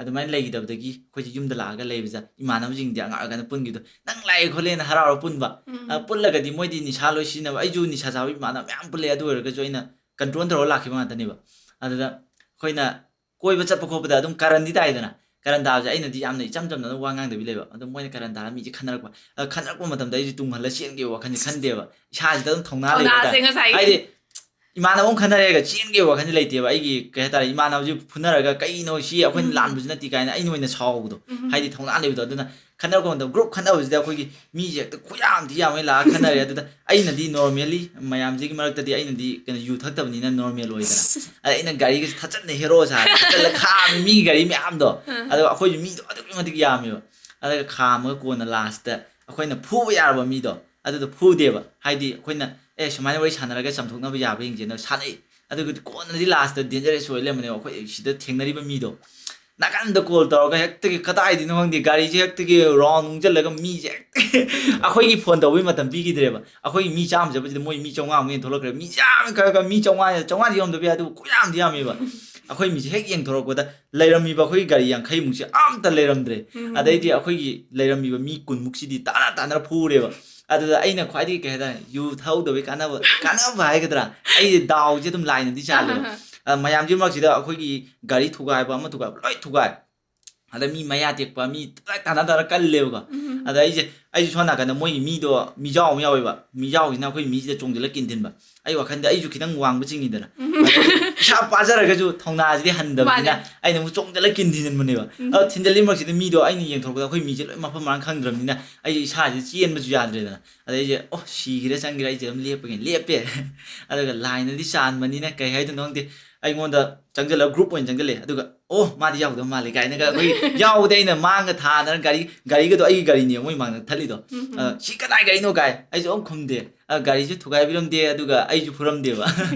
ꯑꯗꯨꯃꯥꯏꯅ ꯂꯩꯈꯤꯗꯕꯗꯒꯤ ꯑꯩꯈꯣꯏꯁꯦ ꯌꯨꯝꯗ ꯂꯥꯛꯑꯒ ꯂꯩꯕꯁꯦ, ꯏꯃꯥꯟꯅꯕꯁꯤꯡꯗꯤ ꯑꯉꯥꯡ ꯑꯣꯏꯔꯤꯀꯥꯟꯗ ꯄꯨꯟꯈꯤꯕꯗꯣ, "ꯅꯪ ꯂꯥꯛꯑꯦ ꯈꯣꯠꯂꯦꯅ" ꯍꯔꯥꯎꯔ ꯄꯨꯟꯕ꯫ ꯎꯝ꯫ ꯑ, ꯄꯨꯜꯂꯒꯗꯤ ꯃꯣꯏꯗꯤ ꯅꯤꯁꯥ ꯂꯣꯏ ꯁꯤꯖꯤꯟꯅꯕ, ꯑꯩꯁꯨ ꯅꯤꯁꯥ ꯆꯥꯕ ꯏꯃꯥꯟꯅꯕ ꯃꯌꯥꯝ ꯄꯨꯜꯂꯦ, ꯑꯗꯨ ꯑꯣꯏꯔꯒꯁꯨ ꯑꯩꯅ ꯀꯟꯇ꯭ꯔꯣꯜ ꯇꯧꯔꯒ ꯂꯥꯛꯈꯤꯕ ꯉꯥꯛꯇꯅꯦꯕ꯫ ꯑꯗꯨꯗ ꯑꯩꯈꯣꯏꯅ ꯀꯣꯏꯕ ꯆꯠꯄ ꯈꯣꯠꯄꯗ ꯑꯗꯨꯝ ꯀꯥꯔꯟꯗꯤ ꯇꯥꯏꯗꯅ, ꯀꯥꯔꯟ ꯇꯥꯕꯁꯦ ꯑꯩꯅꯗꯤ ꯌꯥꯝꯅ ꯏꯆꯝ ꯆꯝꯅ ꯑꯗꯨꯝ ꯋꯥ ꯉꯥꯡꯗꯕꯤ ꯂꯩꯕ꯫ ꯑꯗꯣ ꯃꯣꯏꯅ ꯀꯥꯔꯟ ꯇꯥꯔꯒ ꯃꯤꯁꯦ ꯈꯟꯅꯔꯛꯄ꯫ ꯑꯗꯣ ꯈꯟꯅꯔꯛꯄ ꯃꯇꯝꯗ ꯑꯩꯁꯦ ꯇꯨꯡꯍꯜꯂ ꯆꯦꯟꯒꯦ ꯋꯥꯈꯜꯁꯦ ꯈꯟꯗꯦꯕ, ꯏꯁꯥꯁꯤꯗ ꯑꯗꯨꯝ ꯊꯧꯅꯥ ꯂꯩꯕ ꯊꯧꯅꯥꯁꯦ ꯍꯥꯏꯇꯥꯔꯦ꯫ ꯉꯁꯥꯏꯒꯤ ꯍꯥꯏꯗꯤ ꯏꯃꯥꯟꯅꯕ ꯑꯃ ꯈꯟꯅꯔꯦꯒ ꯆꯦꯟꯒꯦ ꯋꯥꯈꯜꯁꯦ ꯂꯩꯇꯦꯕ꯫ ꯑꯩꯒꯤ ꯀꯩ ꯍꯥꯏꯇꯥꯔꯦ, ꯏꯃꯥꯟꯅꯕꯁꯤ ꯐꯨꯅꯔꯒ ꯀꯩꯅꯣ ꯁꯤ ꯑꯩꯈꯣꯏꯅ ꯎꯝ꯫ ꯂꯥꯟꯕꯁꯨ ꯅꯠꯇꯦ ꯀꯥꯏꯅ ꯑꯩꯅ ꯑꯣꯏꯅ ꯁꯥꯎꯕꯗꯣ, ꯎꯝ꯫ ꯍꯥꯏꯗꯤ ꯊꯧꯅꯥ ꯂꯩꯕꯗꯣ꯫ ꯑꯗꯨꯅ ꯈꯟꯅꯔꯛꯄ ꯃꯇꯝꯗ, ꯒ꯭ꯔꯨꯞ ꯈꯟꯅꯕꯁꯤꯗ ꯑꯩꯈꯣꯏꯒꯤ ꯃꯤꯁꯦ ꯍꯦꯛꯇ ꯈꯨꯌꯥꯝ ꯊꯤ ꯌꯥꯝꯃꯦ ꯂꯥꯛꯑ ꯈꯟꯅꯔꯦ꯫ ꯑꯗꯨꯗ ꯑꯩꯅꯗꯤ ꯅꯣꯔꯃꯦꯜꯂꯤ ꯃꯌꯥꯝꯁꯤꯒꯤ ꯃꯔꯛꯇꯗꯤ ꯑꯩꯅꯗꯤ ꯀꯩꯅꯣ, ꯌꯨ ꯊꯛꯇꯕꯅꯤꯅ ꯅꯣꯔꯃꯦꯜ ꯑꯣꯏꯗꯅ꯫ ꯑꯗ ꯑꯩꯅ ꯒꯥꯔꯤꯒꯁꯦ ꯊꯠꯆꯟꯅ ꯍꯦꯔꯣ ꯁꯥꯔꯦ, ꯊꯠꯆꯜꯂ ꯈꯥꯝꯃꯤ ꯃꯤꯒꯤ ꯒꯥꯔꯤ ꯃꯌꯥꯝꯗꯣ꯫ ꯑꯥ꯫ ꯑꯗꯣ ꯑꯩꯈꯣꯏꯁꯨ ꯃꯤꯗꯣ ꯑꯗꯨꯛꯀꯤ ꯃꯇꯤꯛ ꯌꯥꯝꯃꯦꯕ꯫ ꯑꯗꯨꯒ ꯈꯥꯝꯃꯒ ꯀꯣꯟꯅ ꯂꯥꯁꯇ ꯑꯩꯈꯣꯏꯅ ꯐꯨꯕ ꯌꯥꯔꯕ ꯃꯤꯗꯣ ꯑꯗꯨꯗꯣ ꯐꯨꯗꯦꯕ꯫ ꯍꯥꯏꯗꯤ ꯑꯩꯈꯣꯏꯅ, "ꯑꯦ, ꯁꯨꯃꯥꯏꯅ ꯋꯥꯔꯤ ꯁꯥꯟꯅꯔꯒ ꯆꯝꯊꯣꯛꯅꯕ ꯌꯥꯕ꯭ꯔꯥ ꯌꯦꯡꯁꯦꯅ" ꯁꯥꯟꯅꯩ꯫ ꯑꯗꯨꯒꯗꯤ ꯀꯣꯟꯅꯗꯤ ꯂꯥꯁꯇ ꯗꯦꯟꯖꯔꯁ ꯑꯣꯏ ꯂꯩꯔꯝꯕꯅꯦꯕ ꯑꯩꯈꯣꯏ ꯁꯤꯗ ꯊꯦꯡꯅꯔꯤꯕ ꯃꯤꯗꯣ꯫ ꯅꯥꯀꯟꯗ ꯀꯣꯜ ꯇꯧꯔꯒ ꯍꯦꯛꯇꯒꯤ ꯀꯗꯥꯏꯗꯅꯣ ꯈꯪꯗꯦ, ꯒꯥꯔꯤꯁꯦ ꯍꯦꯛꯇꯒꯤ ꯔꯥꯎꯟ ꯎꯪꯁꯤꯜꯂꯒ ꯃꯤꯁꯦ ꯍꯦꯛꯇ ꯑꯩꯈꯣꯏꯒꯤ ꯐꯣꯟ ꯇꯧꯕꯒꯤ ꯃꯇꯝ ꯄꯤꯈꯤꯗ꯭ꯔꯦꯕ꯫ ꯑꯩꯈꯣꯏꯒꯤ ꯃꯤ ꯆꯥꯝꯃ ꯆꯠꯄꯁꯤꯗ ꯃꯣꯏ ꯃꯤ ꯆꯥꯝꯃꯉꯥꯃꯨꯛ ꯍꯦꯟꯅ ꯊꯣꯛꯂꯛꯈ꯭ꯔꯦ꯫ ꯃꯤ ꯌꯥꯝꯃꯦ ꯈꯔ ꯈꯔ ꯃꯤ ꯆꯥꯝꯃꯉꯥ, ꯆꯥꯝꯃꯉꯥꯗꯤ ꯌꯧꯔꯝꯗꯕ ꯌꯥꯏ, ꯑꯗꯨꯕꯨ ꯈꯨꯌꯥꯝꯗꯤ ꯌꯥꯝꯃꯦꯕ꯫ ꯑꯩꯈꯣꯏ ꯃꯤꯁꯦ ꯍꯦꯛ ꯌꯦꯡꯊꯣꯔꯛꯄꯗ ꯂꯩꯔꯝꯃꯤꯕ ꯑꯩꯈꯣꯏꯒꯤ ꯒꯥꯔꯤ ꯌꯥꯡꯈꯩꯃꯨꯛꯁꯦ ꯑꯝꯇ ꯂꯩꯔꯝꯗ꯭ꯔꯦ꯫ ꯎꯝ꯫ ꯑꯗꯩꯗꯤ ꯑꯩꯈꯣꯏꯒꯤ ꯂꯩꯔꯝꯃꯤꯕ ꯃꯤ ꯀꯨꯟꯃꯨꯛꯁꯤꯗꯤ ꯇꯥꯟꯅ ꯇꯥꯟꯅ ꯐꯨꯔꯦꯕ꯫ ꯑꯗꯨꯗ ꯑꯩꯅ ꯈ꯭ꯋꯥꯏꯗꯒꯤ ꯀꯩ ꯍꯥꯏꯇꯥꯔꯦ, ꯌꯨ ꯊꯛꯍꯧꯗꯕꯩ ꯀꯥꯟꯅꯕ, ꯀꯥꯟꯅꯕ ꯍꯥꯏꯒꯗ꯭ꯔꯥ, ꯑꯩꯁꯦ ꯗꯥꯎꯁꯦ ꯑꯗꯨꯝ ꯂꯥꯏꯅꯗꯤ ꯆꯥꯜꯂꯦꯕ꯫ ꯑꯍꯥ꯫ ꯑ, ꯃꯌꯥꯝꯁꯤ ꯃꯔꯛꯁꯤꯗ ꯑꯩꯈꯣꯏꯒꯤ ꯒꯥꯔꯤ ꯊꯨꯒꯥꯏꯕ, ꯑꯃ ꯊꯨꯒꯥꯏꯕ, ꯂꯣꯏ ꯊꯨꯒꯥꯏ꯫ ꯑꯗ ꯃꯤ ꯃꯌꯥ ꯇꯦꯛꯄ, ꯃꯤ ꯂꯣꯏ ꯇꯥꯟꯅ ꯇꯥꯟꯅ ꯀꯜꯂꯦꯕꯀꯣ꯫ ꯎꯝ꯫ ꯑꯗ ꯑꯩꯁꯦ, ꯑꯩꯁꯨ ꯁꯣꯝ ꯅꯥꯀꯟꯗ ꯃꯣꯏꯒꯤ ꯃꯤꯗꯣ, ꯃꯤꯖꯥꯎ ꯑꯃ ꯌꯥꯎꯋꯦꯕ, ꯃꯤꯖꯥꯎꯁꯤꯅ ꯑꯩꯈꯣꯏ ꯃꯤꯁꯤꯗ ꯆꯣꯡꯁꯤꯜꯂ ꯀꯤꯟ ꯊꯤꯟꯕ꯫ ꯑꯩ ꯋꯥꯈꯟꯗ ꯑꯩꯁꯨ ꯈꯤꯇꯪ ꯋꯥꯡꯕ ꯆꯤꯡꯉꯤꯗꯅ꯫ ꯎꯝ꯫ ꯑꯗ ꯏꯁꯥ ꯄꯥꯖꯔꯒꯁꯨ ꯊꯧꯅꯥꯁꯤꯗꯤ ꯍꯟꯗꯕꯅꯤꯅ ꯃꯥꯅꯦ꯫ ꯑꯩꯅ ꯑꯃꯨꯛ ꯆꯣꯡꯁꯤꯜꯂ ꯀꯤꯟ ꯊꯤꯟꯖꯤꯟꯕꯅꯦꯕ꯫ ꯎꯝ꯫ ꯑꯗꯣ ꯊꯤꯟꯖꯤꯜꯂꯤ ꯃꯔꯛꯁꯤꯗ ꯃꯤꯗꯣ ꯑꯩꯅ ꯌꯦꯡꯊꯣꯔꯛꯄꯗ ꯑꯩꯈꯣꯏ ꯃꯤꯁꯦ ꯂꯣꯏ ꯃꯐꯝ ꯃꯔꯥꯡ ꯈꯪꯗ꯭ꯔꯕꯅꯤꯅ ꯑꯩꯁꯦ ꯏꯁꯥꯁꯦ ꯆꯦꯟꯕꯁꯨ ꯌꯥꯗ꯭ꯔꯦꯗꯅ꯫ ꯑꯗꯩ ꯑꯩꯁꯦ, "ꯑꯣ, ꯁꯤꯈꯤꯔ ꯆꯪꯈꯤꯔ ꯑꯩꯁꯦ ꯑꯗꯨꯝ ꯂꯦꯞꯄꯒꯦ" ꯂꯦꯞꯄꯦ꯫ ꯑꯗꯨꯒ ꯂꯥꯏꯅꯗꯤ ꯆꯥꯟꯕꯅꯤꯅ ꯀꯩ ꯍꯥꯏꯗꯣꯏꯅꯣ ꯈꯪꯗꯦ, ꯑꯩꯉꯣꯟꯗ ꯆꯪꯁꯤꯜꯂꯒ ꯒ꯭ꯔꯨꯞ ꯑꯣꯏꯅ ꯆꯪꯁꯤꯜꯂꯦ꯫ ꯑꯗꯨꯒ, "ꯑꯣ, ꯃꯥꯗꯤ ꯌꯥꯎꯗꯕ ꯃꯥꯜꯂꯦ" ꯀꯥꯏꯅꯒ ꯑꯩꯈꯣꯏ ꯌꯥꯎꯕꯗꯤ ꯑꯩꯅ ꯃꯥꯡꯒ ꯊꯥꯗꯅ ꯒꯥꯔꯤ, ꯒꯥꯔꯤꯒꯗꯣ ꯑꯩꯒꯤ ꯒꯥꯔꯤꯅꯦ ꯃꯣꯏ ꯃꯥꯡꯗ ꯊꯠꯂꯤꯗꯣ꯫ ꯎꯝ, ꯎꯝ꯫ ꯑ, "ꯁꯤ ꯀꯅꯥꯏ ꯒꯥꯔꯤꯅꯣ?" ꯀꯥꯏ ꯑꯩꯁꯨ ꯑꯃꯨꯛ ꯈꯨꯝꯗꯦ꯫ ꯑ, ꯒꯥꯔꯤꯁꯨ ꯊꯨꯒꯥꯏꯕꯤꯔꯝꯗꯦ, ꯑꯗꯨꯒ ꯑꯩꯁꯨ ꯐꯨꯔꯝꯗꯦꯕ꯫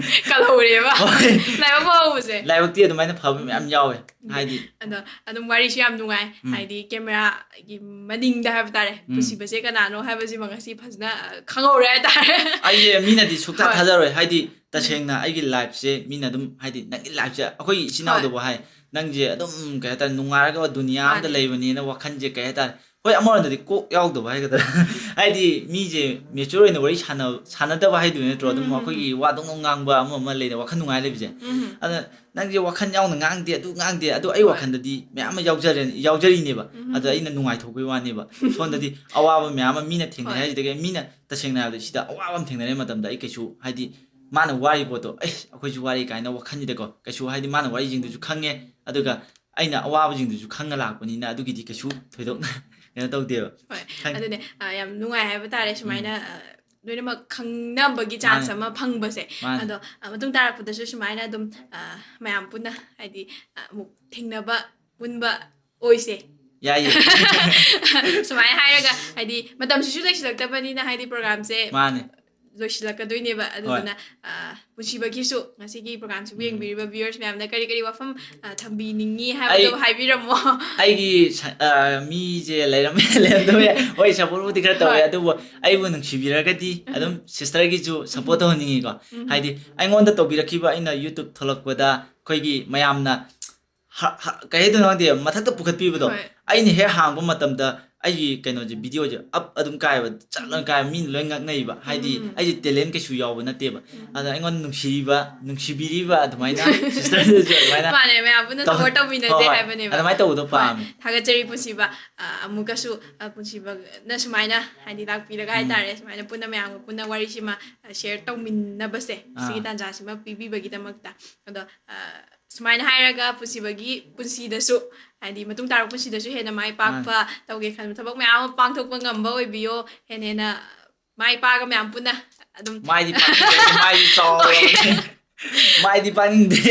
ꯀꯜꯍꯧꯔꯦꯕ꯫ ꯍꯣꯏ꯫ ꯂꯥꯏꯕꯛ ꯐꯍꯧꯕꯁꯦ꯫ ꯂꯥꯏꯕꯛꯇꯤ ꯑꯗꯨꯃꯥꯏꯅ ꯐꯕ ꯃꯌꯥꯝ ꯌꯥꯎꯋꯦ꯫ ꯎꯝ꯫ ꯍꯥꯏꯗꯤ ꯑꯗꯣ ꯑꯗꯨꯝ ꯋꯥꯔꯤꯁꯨ ꯌꯥꯝ ꯅꯨꯡꯉꯥꯏ꯫ ꯎꯝ꯫ ꯍꯥꯏꯗꯤ ꯀꯦꯃꯦꯔꯥꯒꯤ ꯃꯅꯤꯡꯗ ꯍꯥꯏꯕ ꯇꯥꯔꯦ, ꯎꯝ꯫ ꯄꯨꯁꯤꯕꯁꯦ ꯀꯅꯥꯅꯣ ꯍꯥꯏꯕꯁꯤꯃ ꯉꯁꯤ ꯐꯖꯅ, ꯑ, ꯈꯪꯍꯧꯔꯦ ꯍꯥꯏꯇꯥꯔꯦ꯫ ꯑꯩꯁꯦ ꯃꯤꯅꯗꯤ ꯁꯨꯛꯊꯥ ꯍꯣꯏ꯫ ꯊꯥꯖꯔꯣꯏ꯫ ꯍꯥꯏꯗꯤ ꯎꯝ꯫ ꯇꯁꯦꯡꯅ ꯑꯩꯒꯤ ꯂꯥꯏꯐꯁꯦ ꯃꯤꯅ ꯑꯗꯨꯝ, ꯍꯥꯏꯗꯤ ꯅꯪꯒꯤ ꯂꯥꯏꯐꯁꯦ ꯑꯩꯈꯣꯏ ꯏꯆꯤꯟ ꯍꯣꯏ꯫ ꯏꯅꯥꯎꯗꯕꯨ ꯍꯥꯏ, "ꯅꯪꯁꯦ ꯑꯗꯨꯝ, ꯀꯩ ꯍꯥꯏꯇꯥꯔꯦ, ꯅꯨꯡꯉꯥꯏꯔꯒ ꯗꯨꯅꯤꯌꯥ ꯑꯃꯗ ꯃꯥꯅꯦ꯫ ꯂꯩꯕꯅꯦꯅ ꯋꯥꯈꯜꯁꯦ, ꯀꯩ ꯍꯥꯏꯇꯥꯔꯦ, ꯍꯣꯏ, ꯑꯃꯔꯣꯝꯗꯗꯤ ꯀꯣꯛ ꯌꯥꯎꯗꯕ ꯍꯥꯏꯒꯗ꯭ꯔꯥ? ꯍꯥꯏꯗꯤ ꯃꯤꯁꯦ mature ꯑꯣꯏꯅ ꯋꯥꯔꯤ ꯁꯥꯟꯅ ꯁꯥꯟꯅꯗꯕ ꯍꯥꯏꯗꯣꯏ ꯅꯠꯇ꯭ꯔꯣ? ꯑꯗꯨꯝ ꯎꯝ, ꯎꯝ, ꯑꯩꯈꯣꯏꯒꯤ ꯋꯥ ꯗꯣꯡ ꯗꯣꯡ ꯉꯥꯡꯕ ꯑꯃ ꯑꯃ ꯂꯩꯅ ꯋꯥꯈꯜ ꯅꯨꯡꯉꯥꯏ ꯂꯩꯕꯁꯦ꯫ ꯎꯝ, ꯎꯝ꯫ ꯑꯗ ꯅꯪꯁꯦ ꯋꯥꯈꯜ ꯌꯥꯎꯅ ꯉꯥꯡꯗꯦ, ꯑꯗꯨ ꯉꯥꯡꯗꯦ, ꯑꯗꯨ ꯑꯩ ꯍꯣꯏ꯫ ꯋꯥꯈꯜꯗꯗꯤ ꯃꯌꯥꯝ ꯑꯃ ꯌꯥꯎꯖꯔ ꯌꯥꯎꯖꯔꯤꯅꯦꯕ꯫ ꯎꯝ, ꯑꯗ ꯎꯝ꯫ ꯑꯩꯅ ꯅꯨꯡꯉꯥꯏꯊꯣꯛꯄꯒꯤ ꯋꯥꯅꯦꯕ꯫ ꯁꯣꯝꯗꯗꯤ ꯑꯋꯥꯕ ꯃꯌꯥꯝ ꯑꯃ ꯃꯤꯅ ꯊꯦꯡꯅꯩ ꯍꯣꯏ꯫ ꯍꯥꯏꯁꯤꯗꯒꯤ ꯃꯤꯅ ꯇꯁꯦꯡꯅ ꯍꯥꯏꯔꯕꯗ ꯁꯤꯗ ꯑꯋꯥꯕ ꯑꯃ ꯊꯦꯡꯅꯔꯦ ꯃꯇꯝꯗ ꯑꯩ ꯀꯩꯁꯨ ꯍꯥꯏꯗꯤ ꯃꯥꯅ ꯋꯥꯔꯤ ꯄꯣꯠꯇꯣ ꯑꯩꯁ ꯑꯩꯈꯣꯏꯁꯨ ꯋꯥꯔꯤ ꯀꯥꯏꯅ ꯋꯥꯈꯜꯁꯤꯗꯀꯣ ꯀꯩꯁꯨ ꯍꯥꯏꯗꯤ ꯃꯥꯅ ꯋꯥꯔꯤꯁꯤꯡꯗꯨꯁꯨ ꯈꯪꯉꯦ꯫ ꯑꯗꯨꯒ ꯑꯩꯅ ꯑꯋꯥꯕꯁꯤꯡꯗꯨꯁꯨ ꯈꯪꯉ ꯂꯥꯛꯄꯅꯤꯅ ꯑꯗꯨꯒꯤꯗꯤ ꯀꯩꯁꯨ ꯊꯣꯏꯗꯣꯛꯅ ꯀꯩꯅꯣ ꯇꯧꯗꯦꯕ꯫ ꯍꯣꯏ, ꯈꯪ- ꯑꯗꯨꯅꯦ, ꯑ, ꯌꯥꯝ ꯅꯨꯡꯉꯥꯏ ꯍꯥꯏꯕ ꯇꯥꯔꯦ ꯁꯨꯃꯥꯏꯅ, ꯎꯝ꯫ ꯑ, ꯂꯣꯏꯅꯃꯛ ꯈꯪꯅꯕꯒꯤ chance ꯃꯥꯅꯦ꯫ ꯑꯃ ꯐꯪꯕꯁꯦ꯫ ꯃꯥꯅꯦ꯫ ꯑꯗꯣ, ꯑ, ꯃꯇꯨꯡ ꯇꯥꯔꯛꯄꯗꯁꯨ ꯁꯨꯃꯥꯏꯅ ꯑꯗꯨꯝ, ꯑ, ꯃꯌꯥꯝ ꯄꯨꯟꯅ ꯍꯥꯏꯗꯤ, ꯑ, ꯑꯃꯨꯛ ꯊꯦꯡꯅꯕ ꯄꯨꯟꯕ ꯑꯣꯏꯁꯦ꯫ ꯌꯥꯏꯌꯦ꯫ ꯁꯨꯃꯥꯏꯅ ꯍꯥꯏꯔꯒ ꯍꯥꯏꯗꯤ ꯃꯇꯝꯁꯤꯁꯨ ꯂꯩꯁꯤꯜꯂꯛꯇꯕꯅꯤꯅ ꯍꯥꯏꯗꯤ programꯁꯦ ꯃꯥꯅꯦ꯫ ꯂꯣꯏꯁꯤꯜꯂꯛꯀꯗꯣꯏꯅꯦꯕ꯫ ꯍꯣꯏ꯫ ꯑꯗꯨꯗꯨꯅ, ꯑ, ꯄꯨꯟꯁꯤꯕꯒꯤꯁꯨ ꯉꯁꯤꯒꯤ programꯁꯤꯕꯨ ꯎꯝ꯫ ꯌꯦꯡꯕꯤꯔꯤꯕ viewers ꯃꯌꯥꯝꯅ ꯀꯔꯤ ꯀꯔꯤ ꯋꯥꯐꯝ, ꯑ, ꯊꯝꯕꯤꯅꯤꯡꯉꯤ ꯑꯩ ꯍꯥꯏꯕꯗꯨ ꯍꯥꯏꯕꯤꯔꯝꯃꯣ꯫ ꯑꯩꯒꯤ ꯁ-, ꯑ, ꯃꯤꯁꯦ ꯂꯩꯔꯝꯃꯦ, ꯂꯩꯔꯝꯗꯕ ꯌꯥꯏ꯫ ꯍꯣꯏ, supportꯕꯨꯗꯤ ꯈꯔ ꯇꯧꯋꯦ, ꯍꯣꯏ꯫ ꯑꯗꯨꯕꯨ ꯑꯩꯕꯨ ꯅꯨꯡꯁꯤꯕꯤꯔꯒꯗꯤ ꯎꯝ꯫ ꯑꯗꯨꯝ sisterꯒꯤꯁꯨ support ꯎꯝ꯫ ꯇꯧꯍꯟꯅꯤꯡꯉꯤꯀꯣ꯫ ꯎꯝ꯫ ꯍꯥꯏꯗꯤ ꯑꯩꯉꯣꯟꯗ ꯇꯧꯕꯤꯔꯛꯈꯤꯕ ꯑꯩꯅ YouTube ꯊꯣꯛꯂꯛꯄꯗ ꯑꯩꯈꯣꯏꯒꯤ ꯃꯌꯥꯝꯅ ꯍ-, ꯍ-, ꯀꯩ ꯍꯥꯏꯗꯣꯏꯅꯣ ꯈꯪꯗꯦ, ꯃꯊꯛꯇ ꯄꯨꯈꯠꯄꯤꯕꯗꯣ꯫ ꯍꯣꯏ꯫ ꯑꯩꯅ ꯍꯦꯛ ꯍꯥꯡꯕ ꯃꯇꯝꯗ ꯑꯩꯒꯤ ꯀꯩꯅꯣꯁꯦ, videoꯁꯦ up ꯑꯗꯨꯝ ꯀꯥꯏꯕ, ꯆꯠ ꯂꯣꯏ ꯀꯥꯏꯕ, ꯃꯤꯅ ꯂꯣꯏ ꯉꯛꯅꯩꯕ꯫ ꯍꯥꯏꯗꯤ ꯎꯝ꯫ ꯑꯩꯁꯦ talent ꯀꯩꯁꯨ ꯌꯥꯎꯕ ꯅꯠꯇꯦꯕ꯫ ꯎꯝ꯫ ꯑꯗ ꯑꯩꯉꯣꯟꯗ ꯅꯨꯡꯁꯤꯕ, ꯅꯨꯡꯁꯤꯕꯤꯔꯤꯕ ꯑꯗꯨꯃꯥꯏꯅ sisterꯗꯨꯁꯨ ꯑꯗꯨꯃꯥꯏꯅ ꯃꯥꯅꯦ, ꯃꯌꯥꯝ ꯄꯨꯟꯅ ꯇꯧ-, support ꯇꯧꯃꯤꯟꯅꯁꯦ ꯍꯣꯏ, ꯍꯣꯏ꯫ ꯍꯥꯏꯕꯅꯦꯕ꯫ ꯑꯗꯨꯃꯥꯏꯅ ꯇꯧꯕꯗꯣ ꯍꯣꯏ꯫ ꯄꯥꯝꯃꯦ꯫ ꯊꯥꯒꯠꯆꯔꯤ ꯄꯨꯟꯁꯤꯕ꯫ ꯑ, ꯑꯃꯨꯛꯀꯁꯨ, ꯑ, ꯄꯨꯟꯁꯤꯕꯅ ꯁꯨꯃꯥꯏꯅ ꯍꯥꯏꯗꯤ ꯂꯥꯛꯄꯤꯔꯒ ꯎꯝ꯫ ꯍꯥꯏꯇꯥꯔꯦ, ꯁꯨꯃꯥꯏꯅ ꯄꯨꯟꯅ ꯃꯌꯥꯝꯒ ꯄꯨꯟꯅ ꯋꯥꯔꯤꯁꯤꯃ, ꯑ, share ꯇꯧꯃꯤꯟꯅꯕꯁꯦ, ꯁꯤꯒꯤ ꯑꯥ꯫ ꯇꯥꯟꯖꯥꯁꯤꯃ ꯄꯤꯕꯤꯕꯒꯤꯗꯃꯛꯇ꯫ ꯑꯗꯣ, ꯑ, ꯁꯨꯃꯥꯏꯅ ꯍꯥꯏꯔꯒ ꯄꯨꯟꯁꯤꯕꯒꯤ ꯄꯨꯟꯁꯤꯗꯁꯨ, ꯍꯥꯏꯗꯤ ꯃꯇꯨꯡ ꯇꯥꯔꯛꯄ ꯄꯨꯟꯁꯤꯗꯁꯨ ꯍꯦꯟꯅ ꯃꯥꯏ ꯄꯥꯛꯄ, ꯃꯥꯅꯦ꯫ ꯇꯧꯒꯦ ꯈꯟꯕ ꯊꯕꯛ ꯃꯌꯥꯝ ꯑꯃ ꯄꯥꯡꯊꯣꯛꯄ ꯉꯝꯕ ꯑꯣꯏꯕꯤꯌꯣ꯫ ꯍꯦꯟꯅ ꯍꯦꯟꯅ ꯃꯥꯏ ꯄꯥꯛꯑꯒ ꯃꯌꯥꯝ ꯄꯨꯟꯅ ꯑꯗꯨꯝ ꯃꯥꯏꯗꯤ ꯄꯥꯛꯅꯤꯡꯗꯦ, ꯃꯥꯏꯗꯤ ꯆꯥꯎꯔꯕꯅꯦ꯫ ꯃꯥꯏꯗꯤ ꯄꯥꯛꯅꯤꯡꯗꯦ꯫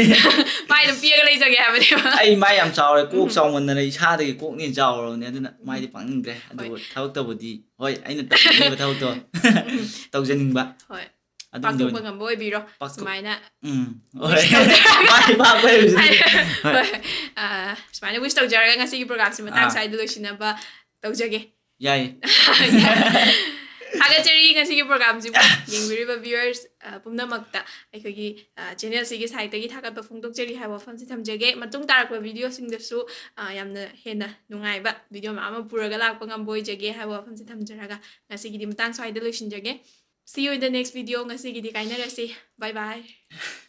ꯃꯥꯏ ꯑꯗꯨꯝ ꯄꯤꯔꯒ ꯂꯩꯖꯒꯦ ꯍꯥꯏꯕꯅꯦꯕ꯫ ꯑꯩ ꯃꯥꯏ ꯌꯥꯝ ꯆꯥꯎꯔꯦ, ꯀꯣꯛ ꯎꯝ꯫ ꯆꯥꯎꯃꯟꯗꯅ ꯏꯁꯥꯗꯒꯤ ꯀꯣꯛꯅ ꯍꯦꯟꯅ ꯆꯥꯎꯔꯕꯅꯦ, ꯑꯗꯨꯅ ꯎꯝ꯫ ꯃꯥꯏꯗꯤ ꯄꯥꯛꯅꯤꯡꯗ꯭ꯔꯦ꯫ ꯍꯣꯏ꯫ ꯑꯗꯨꯕꯨ ꯊꯕꯛꯇꯕꯨꯗꯤ, ꯍꯣꯏ, ꯑꯩꯅ ꯇꯧꯖꯅꯤꯡꯕ ꯊꯕꯛꯇꯣ ꯎꯝ꯫ ꯇꯧꯖꯅꯤꯡꯕ꯫ ꯍꯣꯏ꯫ ꯑꯗꯨꯝꯗꯤ ꯄꯥꯡꯊꯣꯛꯄ ꯑꯣꯏꯅ ꯉꯝꯕ ꯑꯣꯏꯕꯤꯔꯣ꯫ ꯄꯥꯡꯊꯣꯛ-, ꯁꯨꯃꯥꯏꯅ ꯎꯝ꯫ ꯍꯣꯏ꯫ ꯃꯥꯏ ꯄꯥꯛꯄ ꯍꯥꯏꯕꯁꯤꯗꯤ꯫ ꯍꯣꯏ꯫ ꯍꯣꯏ꯫ ꯑ, ꯁꯨꯃꯥꯏꯅ wish ꯇꯧꯖꯔꯒ ꯉꯁꯤꯒꯤ programꯁꯦ ꯃꯇꯥꯡ ꯑꯥ꯫ ꯁ꯭ꯋꯥꯏꯗ ꯂꯣꯏꯁꯤꯟꯅꯕ ꯇꯧꯖꯒꯦ꯫ ꯌꯥꯏꯌꯦ꯫ ꯊꯥꯒꯠꯆꯔꯤ ꯉꯁꯤꯒꯤ programꯁꯤꯕꯨ ꯌꯦꯡꯕꯤꯔꯤꯕ viewers ꯄꯨꯝꯅꯃꯛꯇ ꯑꯩꯈꯣꯏꯒꯤ channelꯁꯤꯒꯤ sideꯇꯒꯤ ꯊꯥꯒꯠꯄ ꯐꯣꯡꯗꯣꯛꯆꯔꯤ ꯍꯥꯏꯕ ꯋꯥꯐꯝꯁꯤ ꯊꯝꯖꯒꯦ꯫ ꯃꯇꯨꯡ ꯇꯥꯔꯛꯄ videoꯁꯤꯡꯗꯁꯨ ꯌꯥꯝꯅ ꯍꯦꯟꯅ ꯅꯨꯡꯉꯥꯏꯕ video ꯃꯌꯥꯝ ꯑꯃ ꯄꯨꯔꯒ ꯂꯥꯛꯄ ꯉꯝꯕ ꯑꯣꯏꯖꯒꯦ ꯍꯥꯏꯕ ꯋꯥꯐꯝꯁꯤ ꯊꯝꯖꯔꯒ ꯉꯁꯤꯒꯤꯗꯤ ꯃꯇꯥꯡ ꯁ꯭ꯋꯥꯏꯗ ꯂꯣꯏꯁꯤꯟꯖꯒꯦ꯫ See you in the next video꯫ ꯉꯁꯤꯒꯤꯗꯤ ꯀꯥꯏꯅꯔꯁꯤ꯫ Bye bye꯫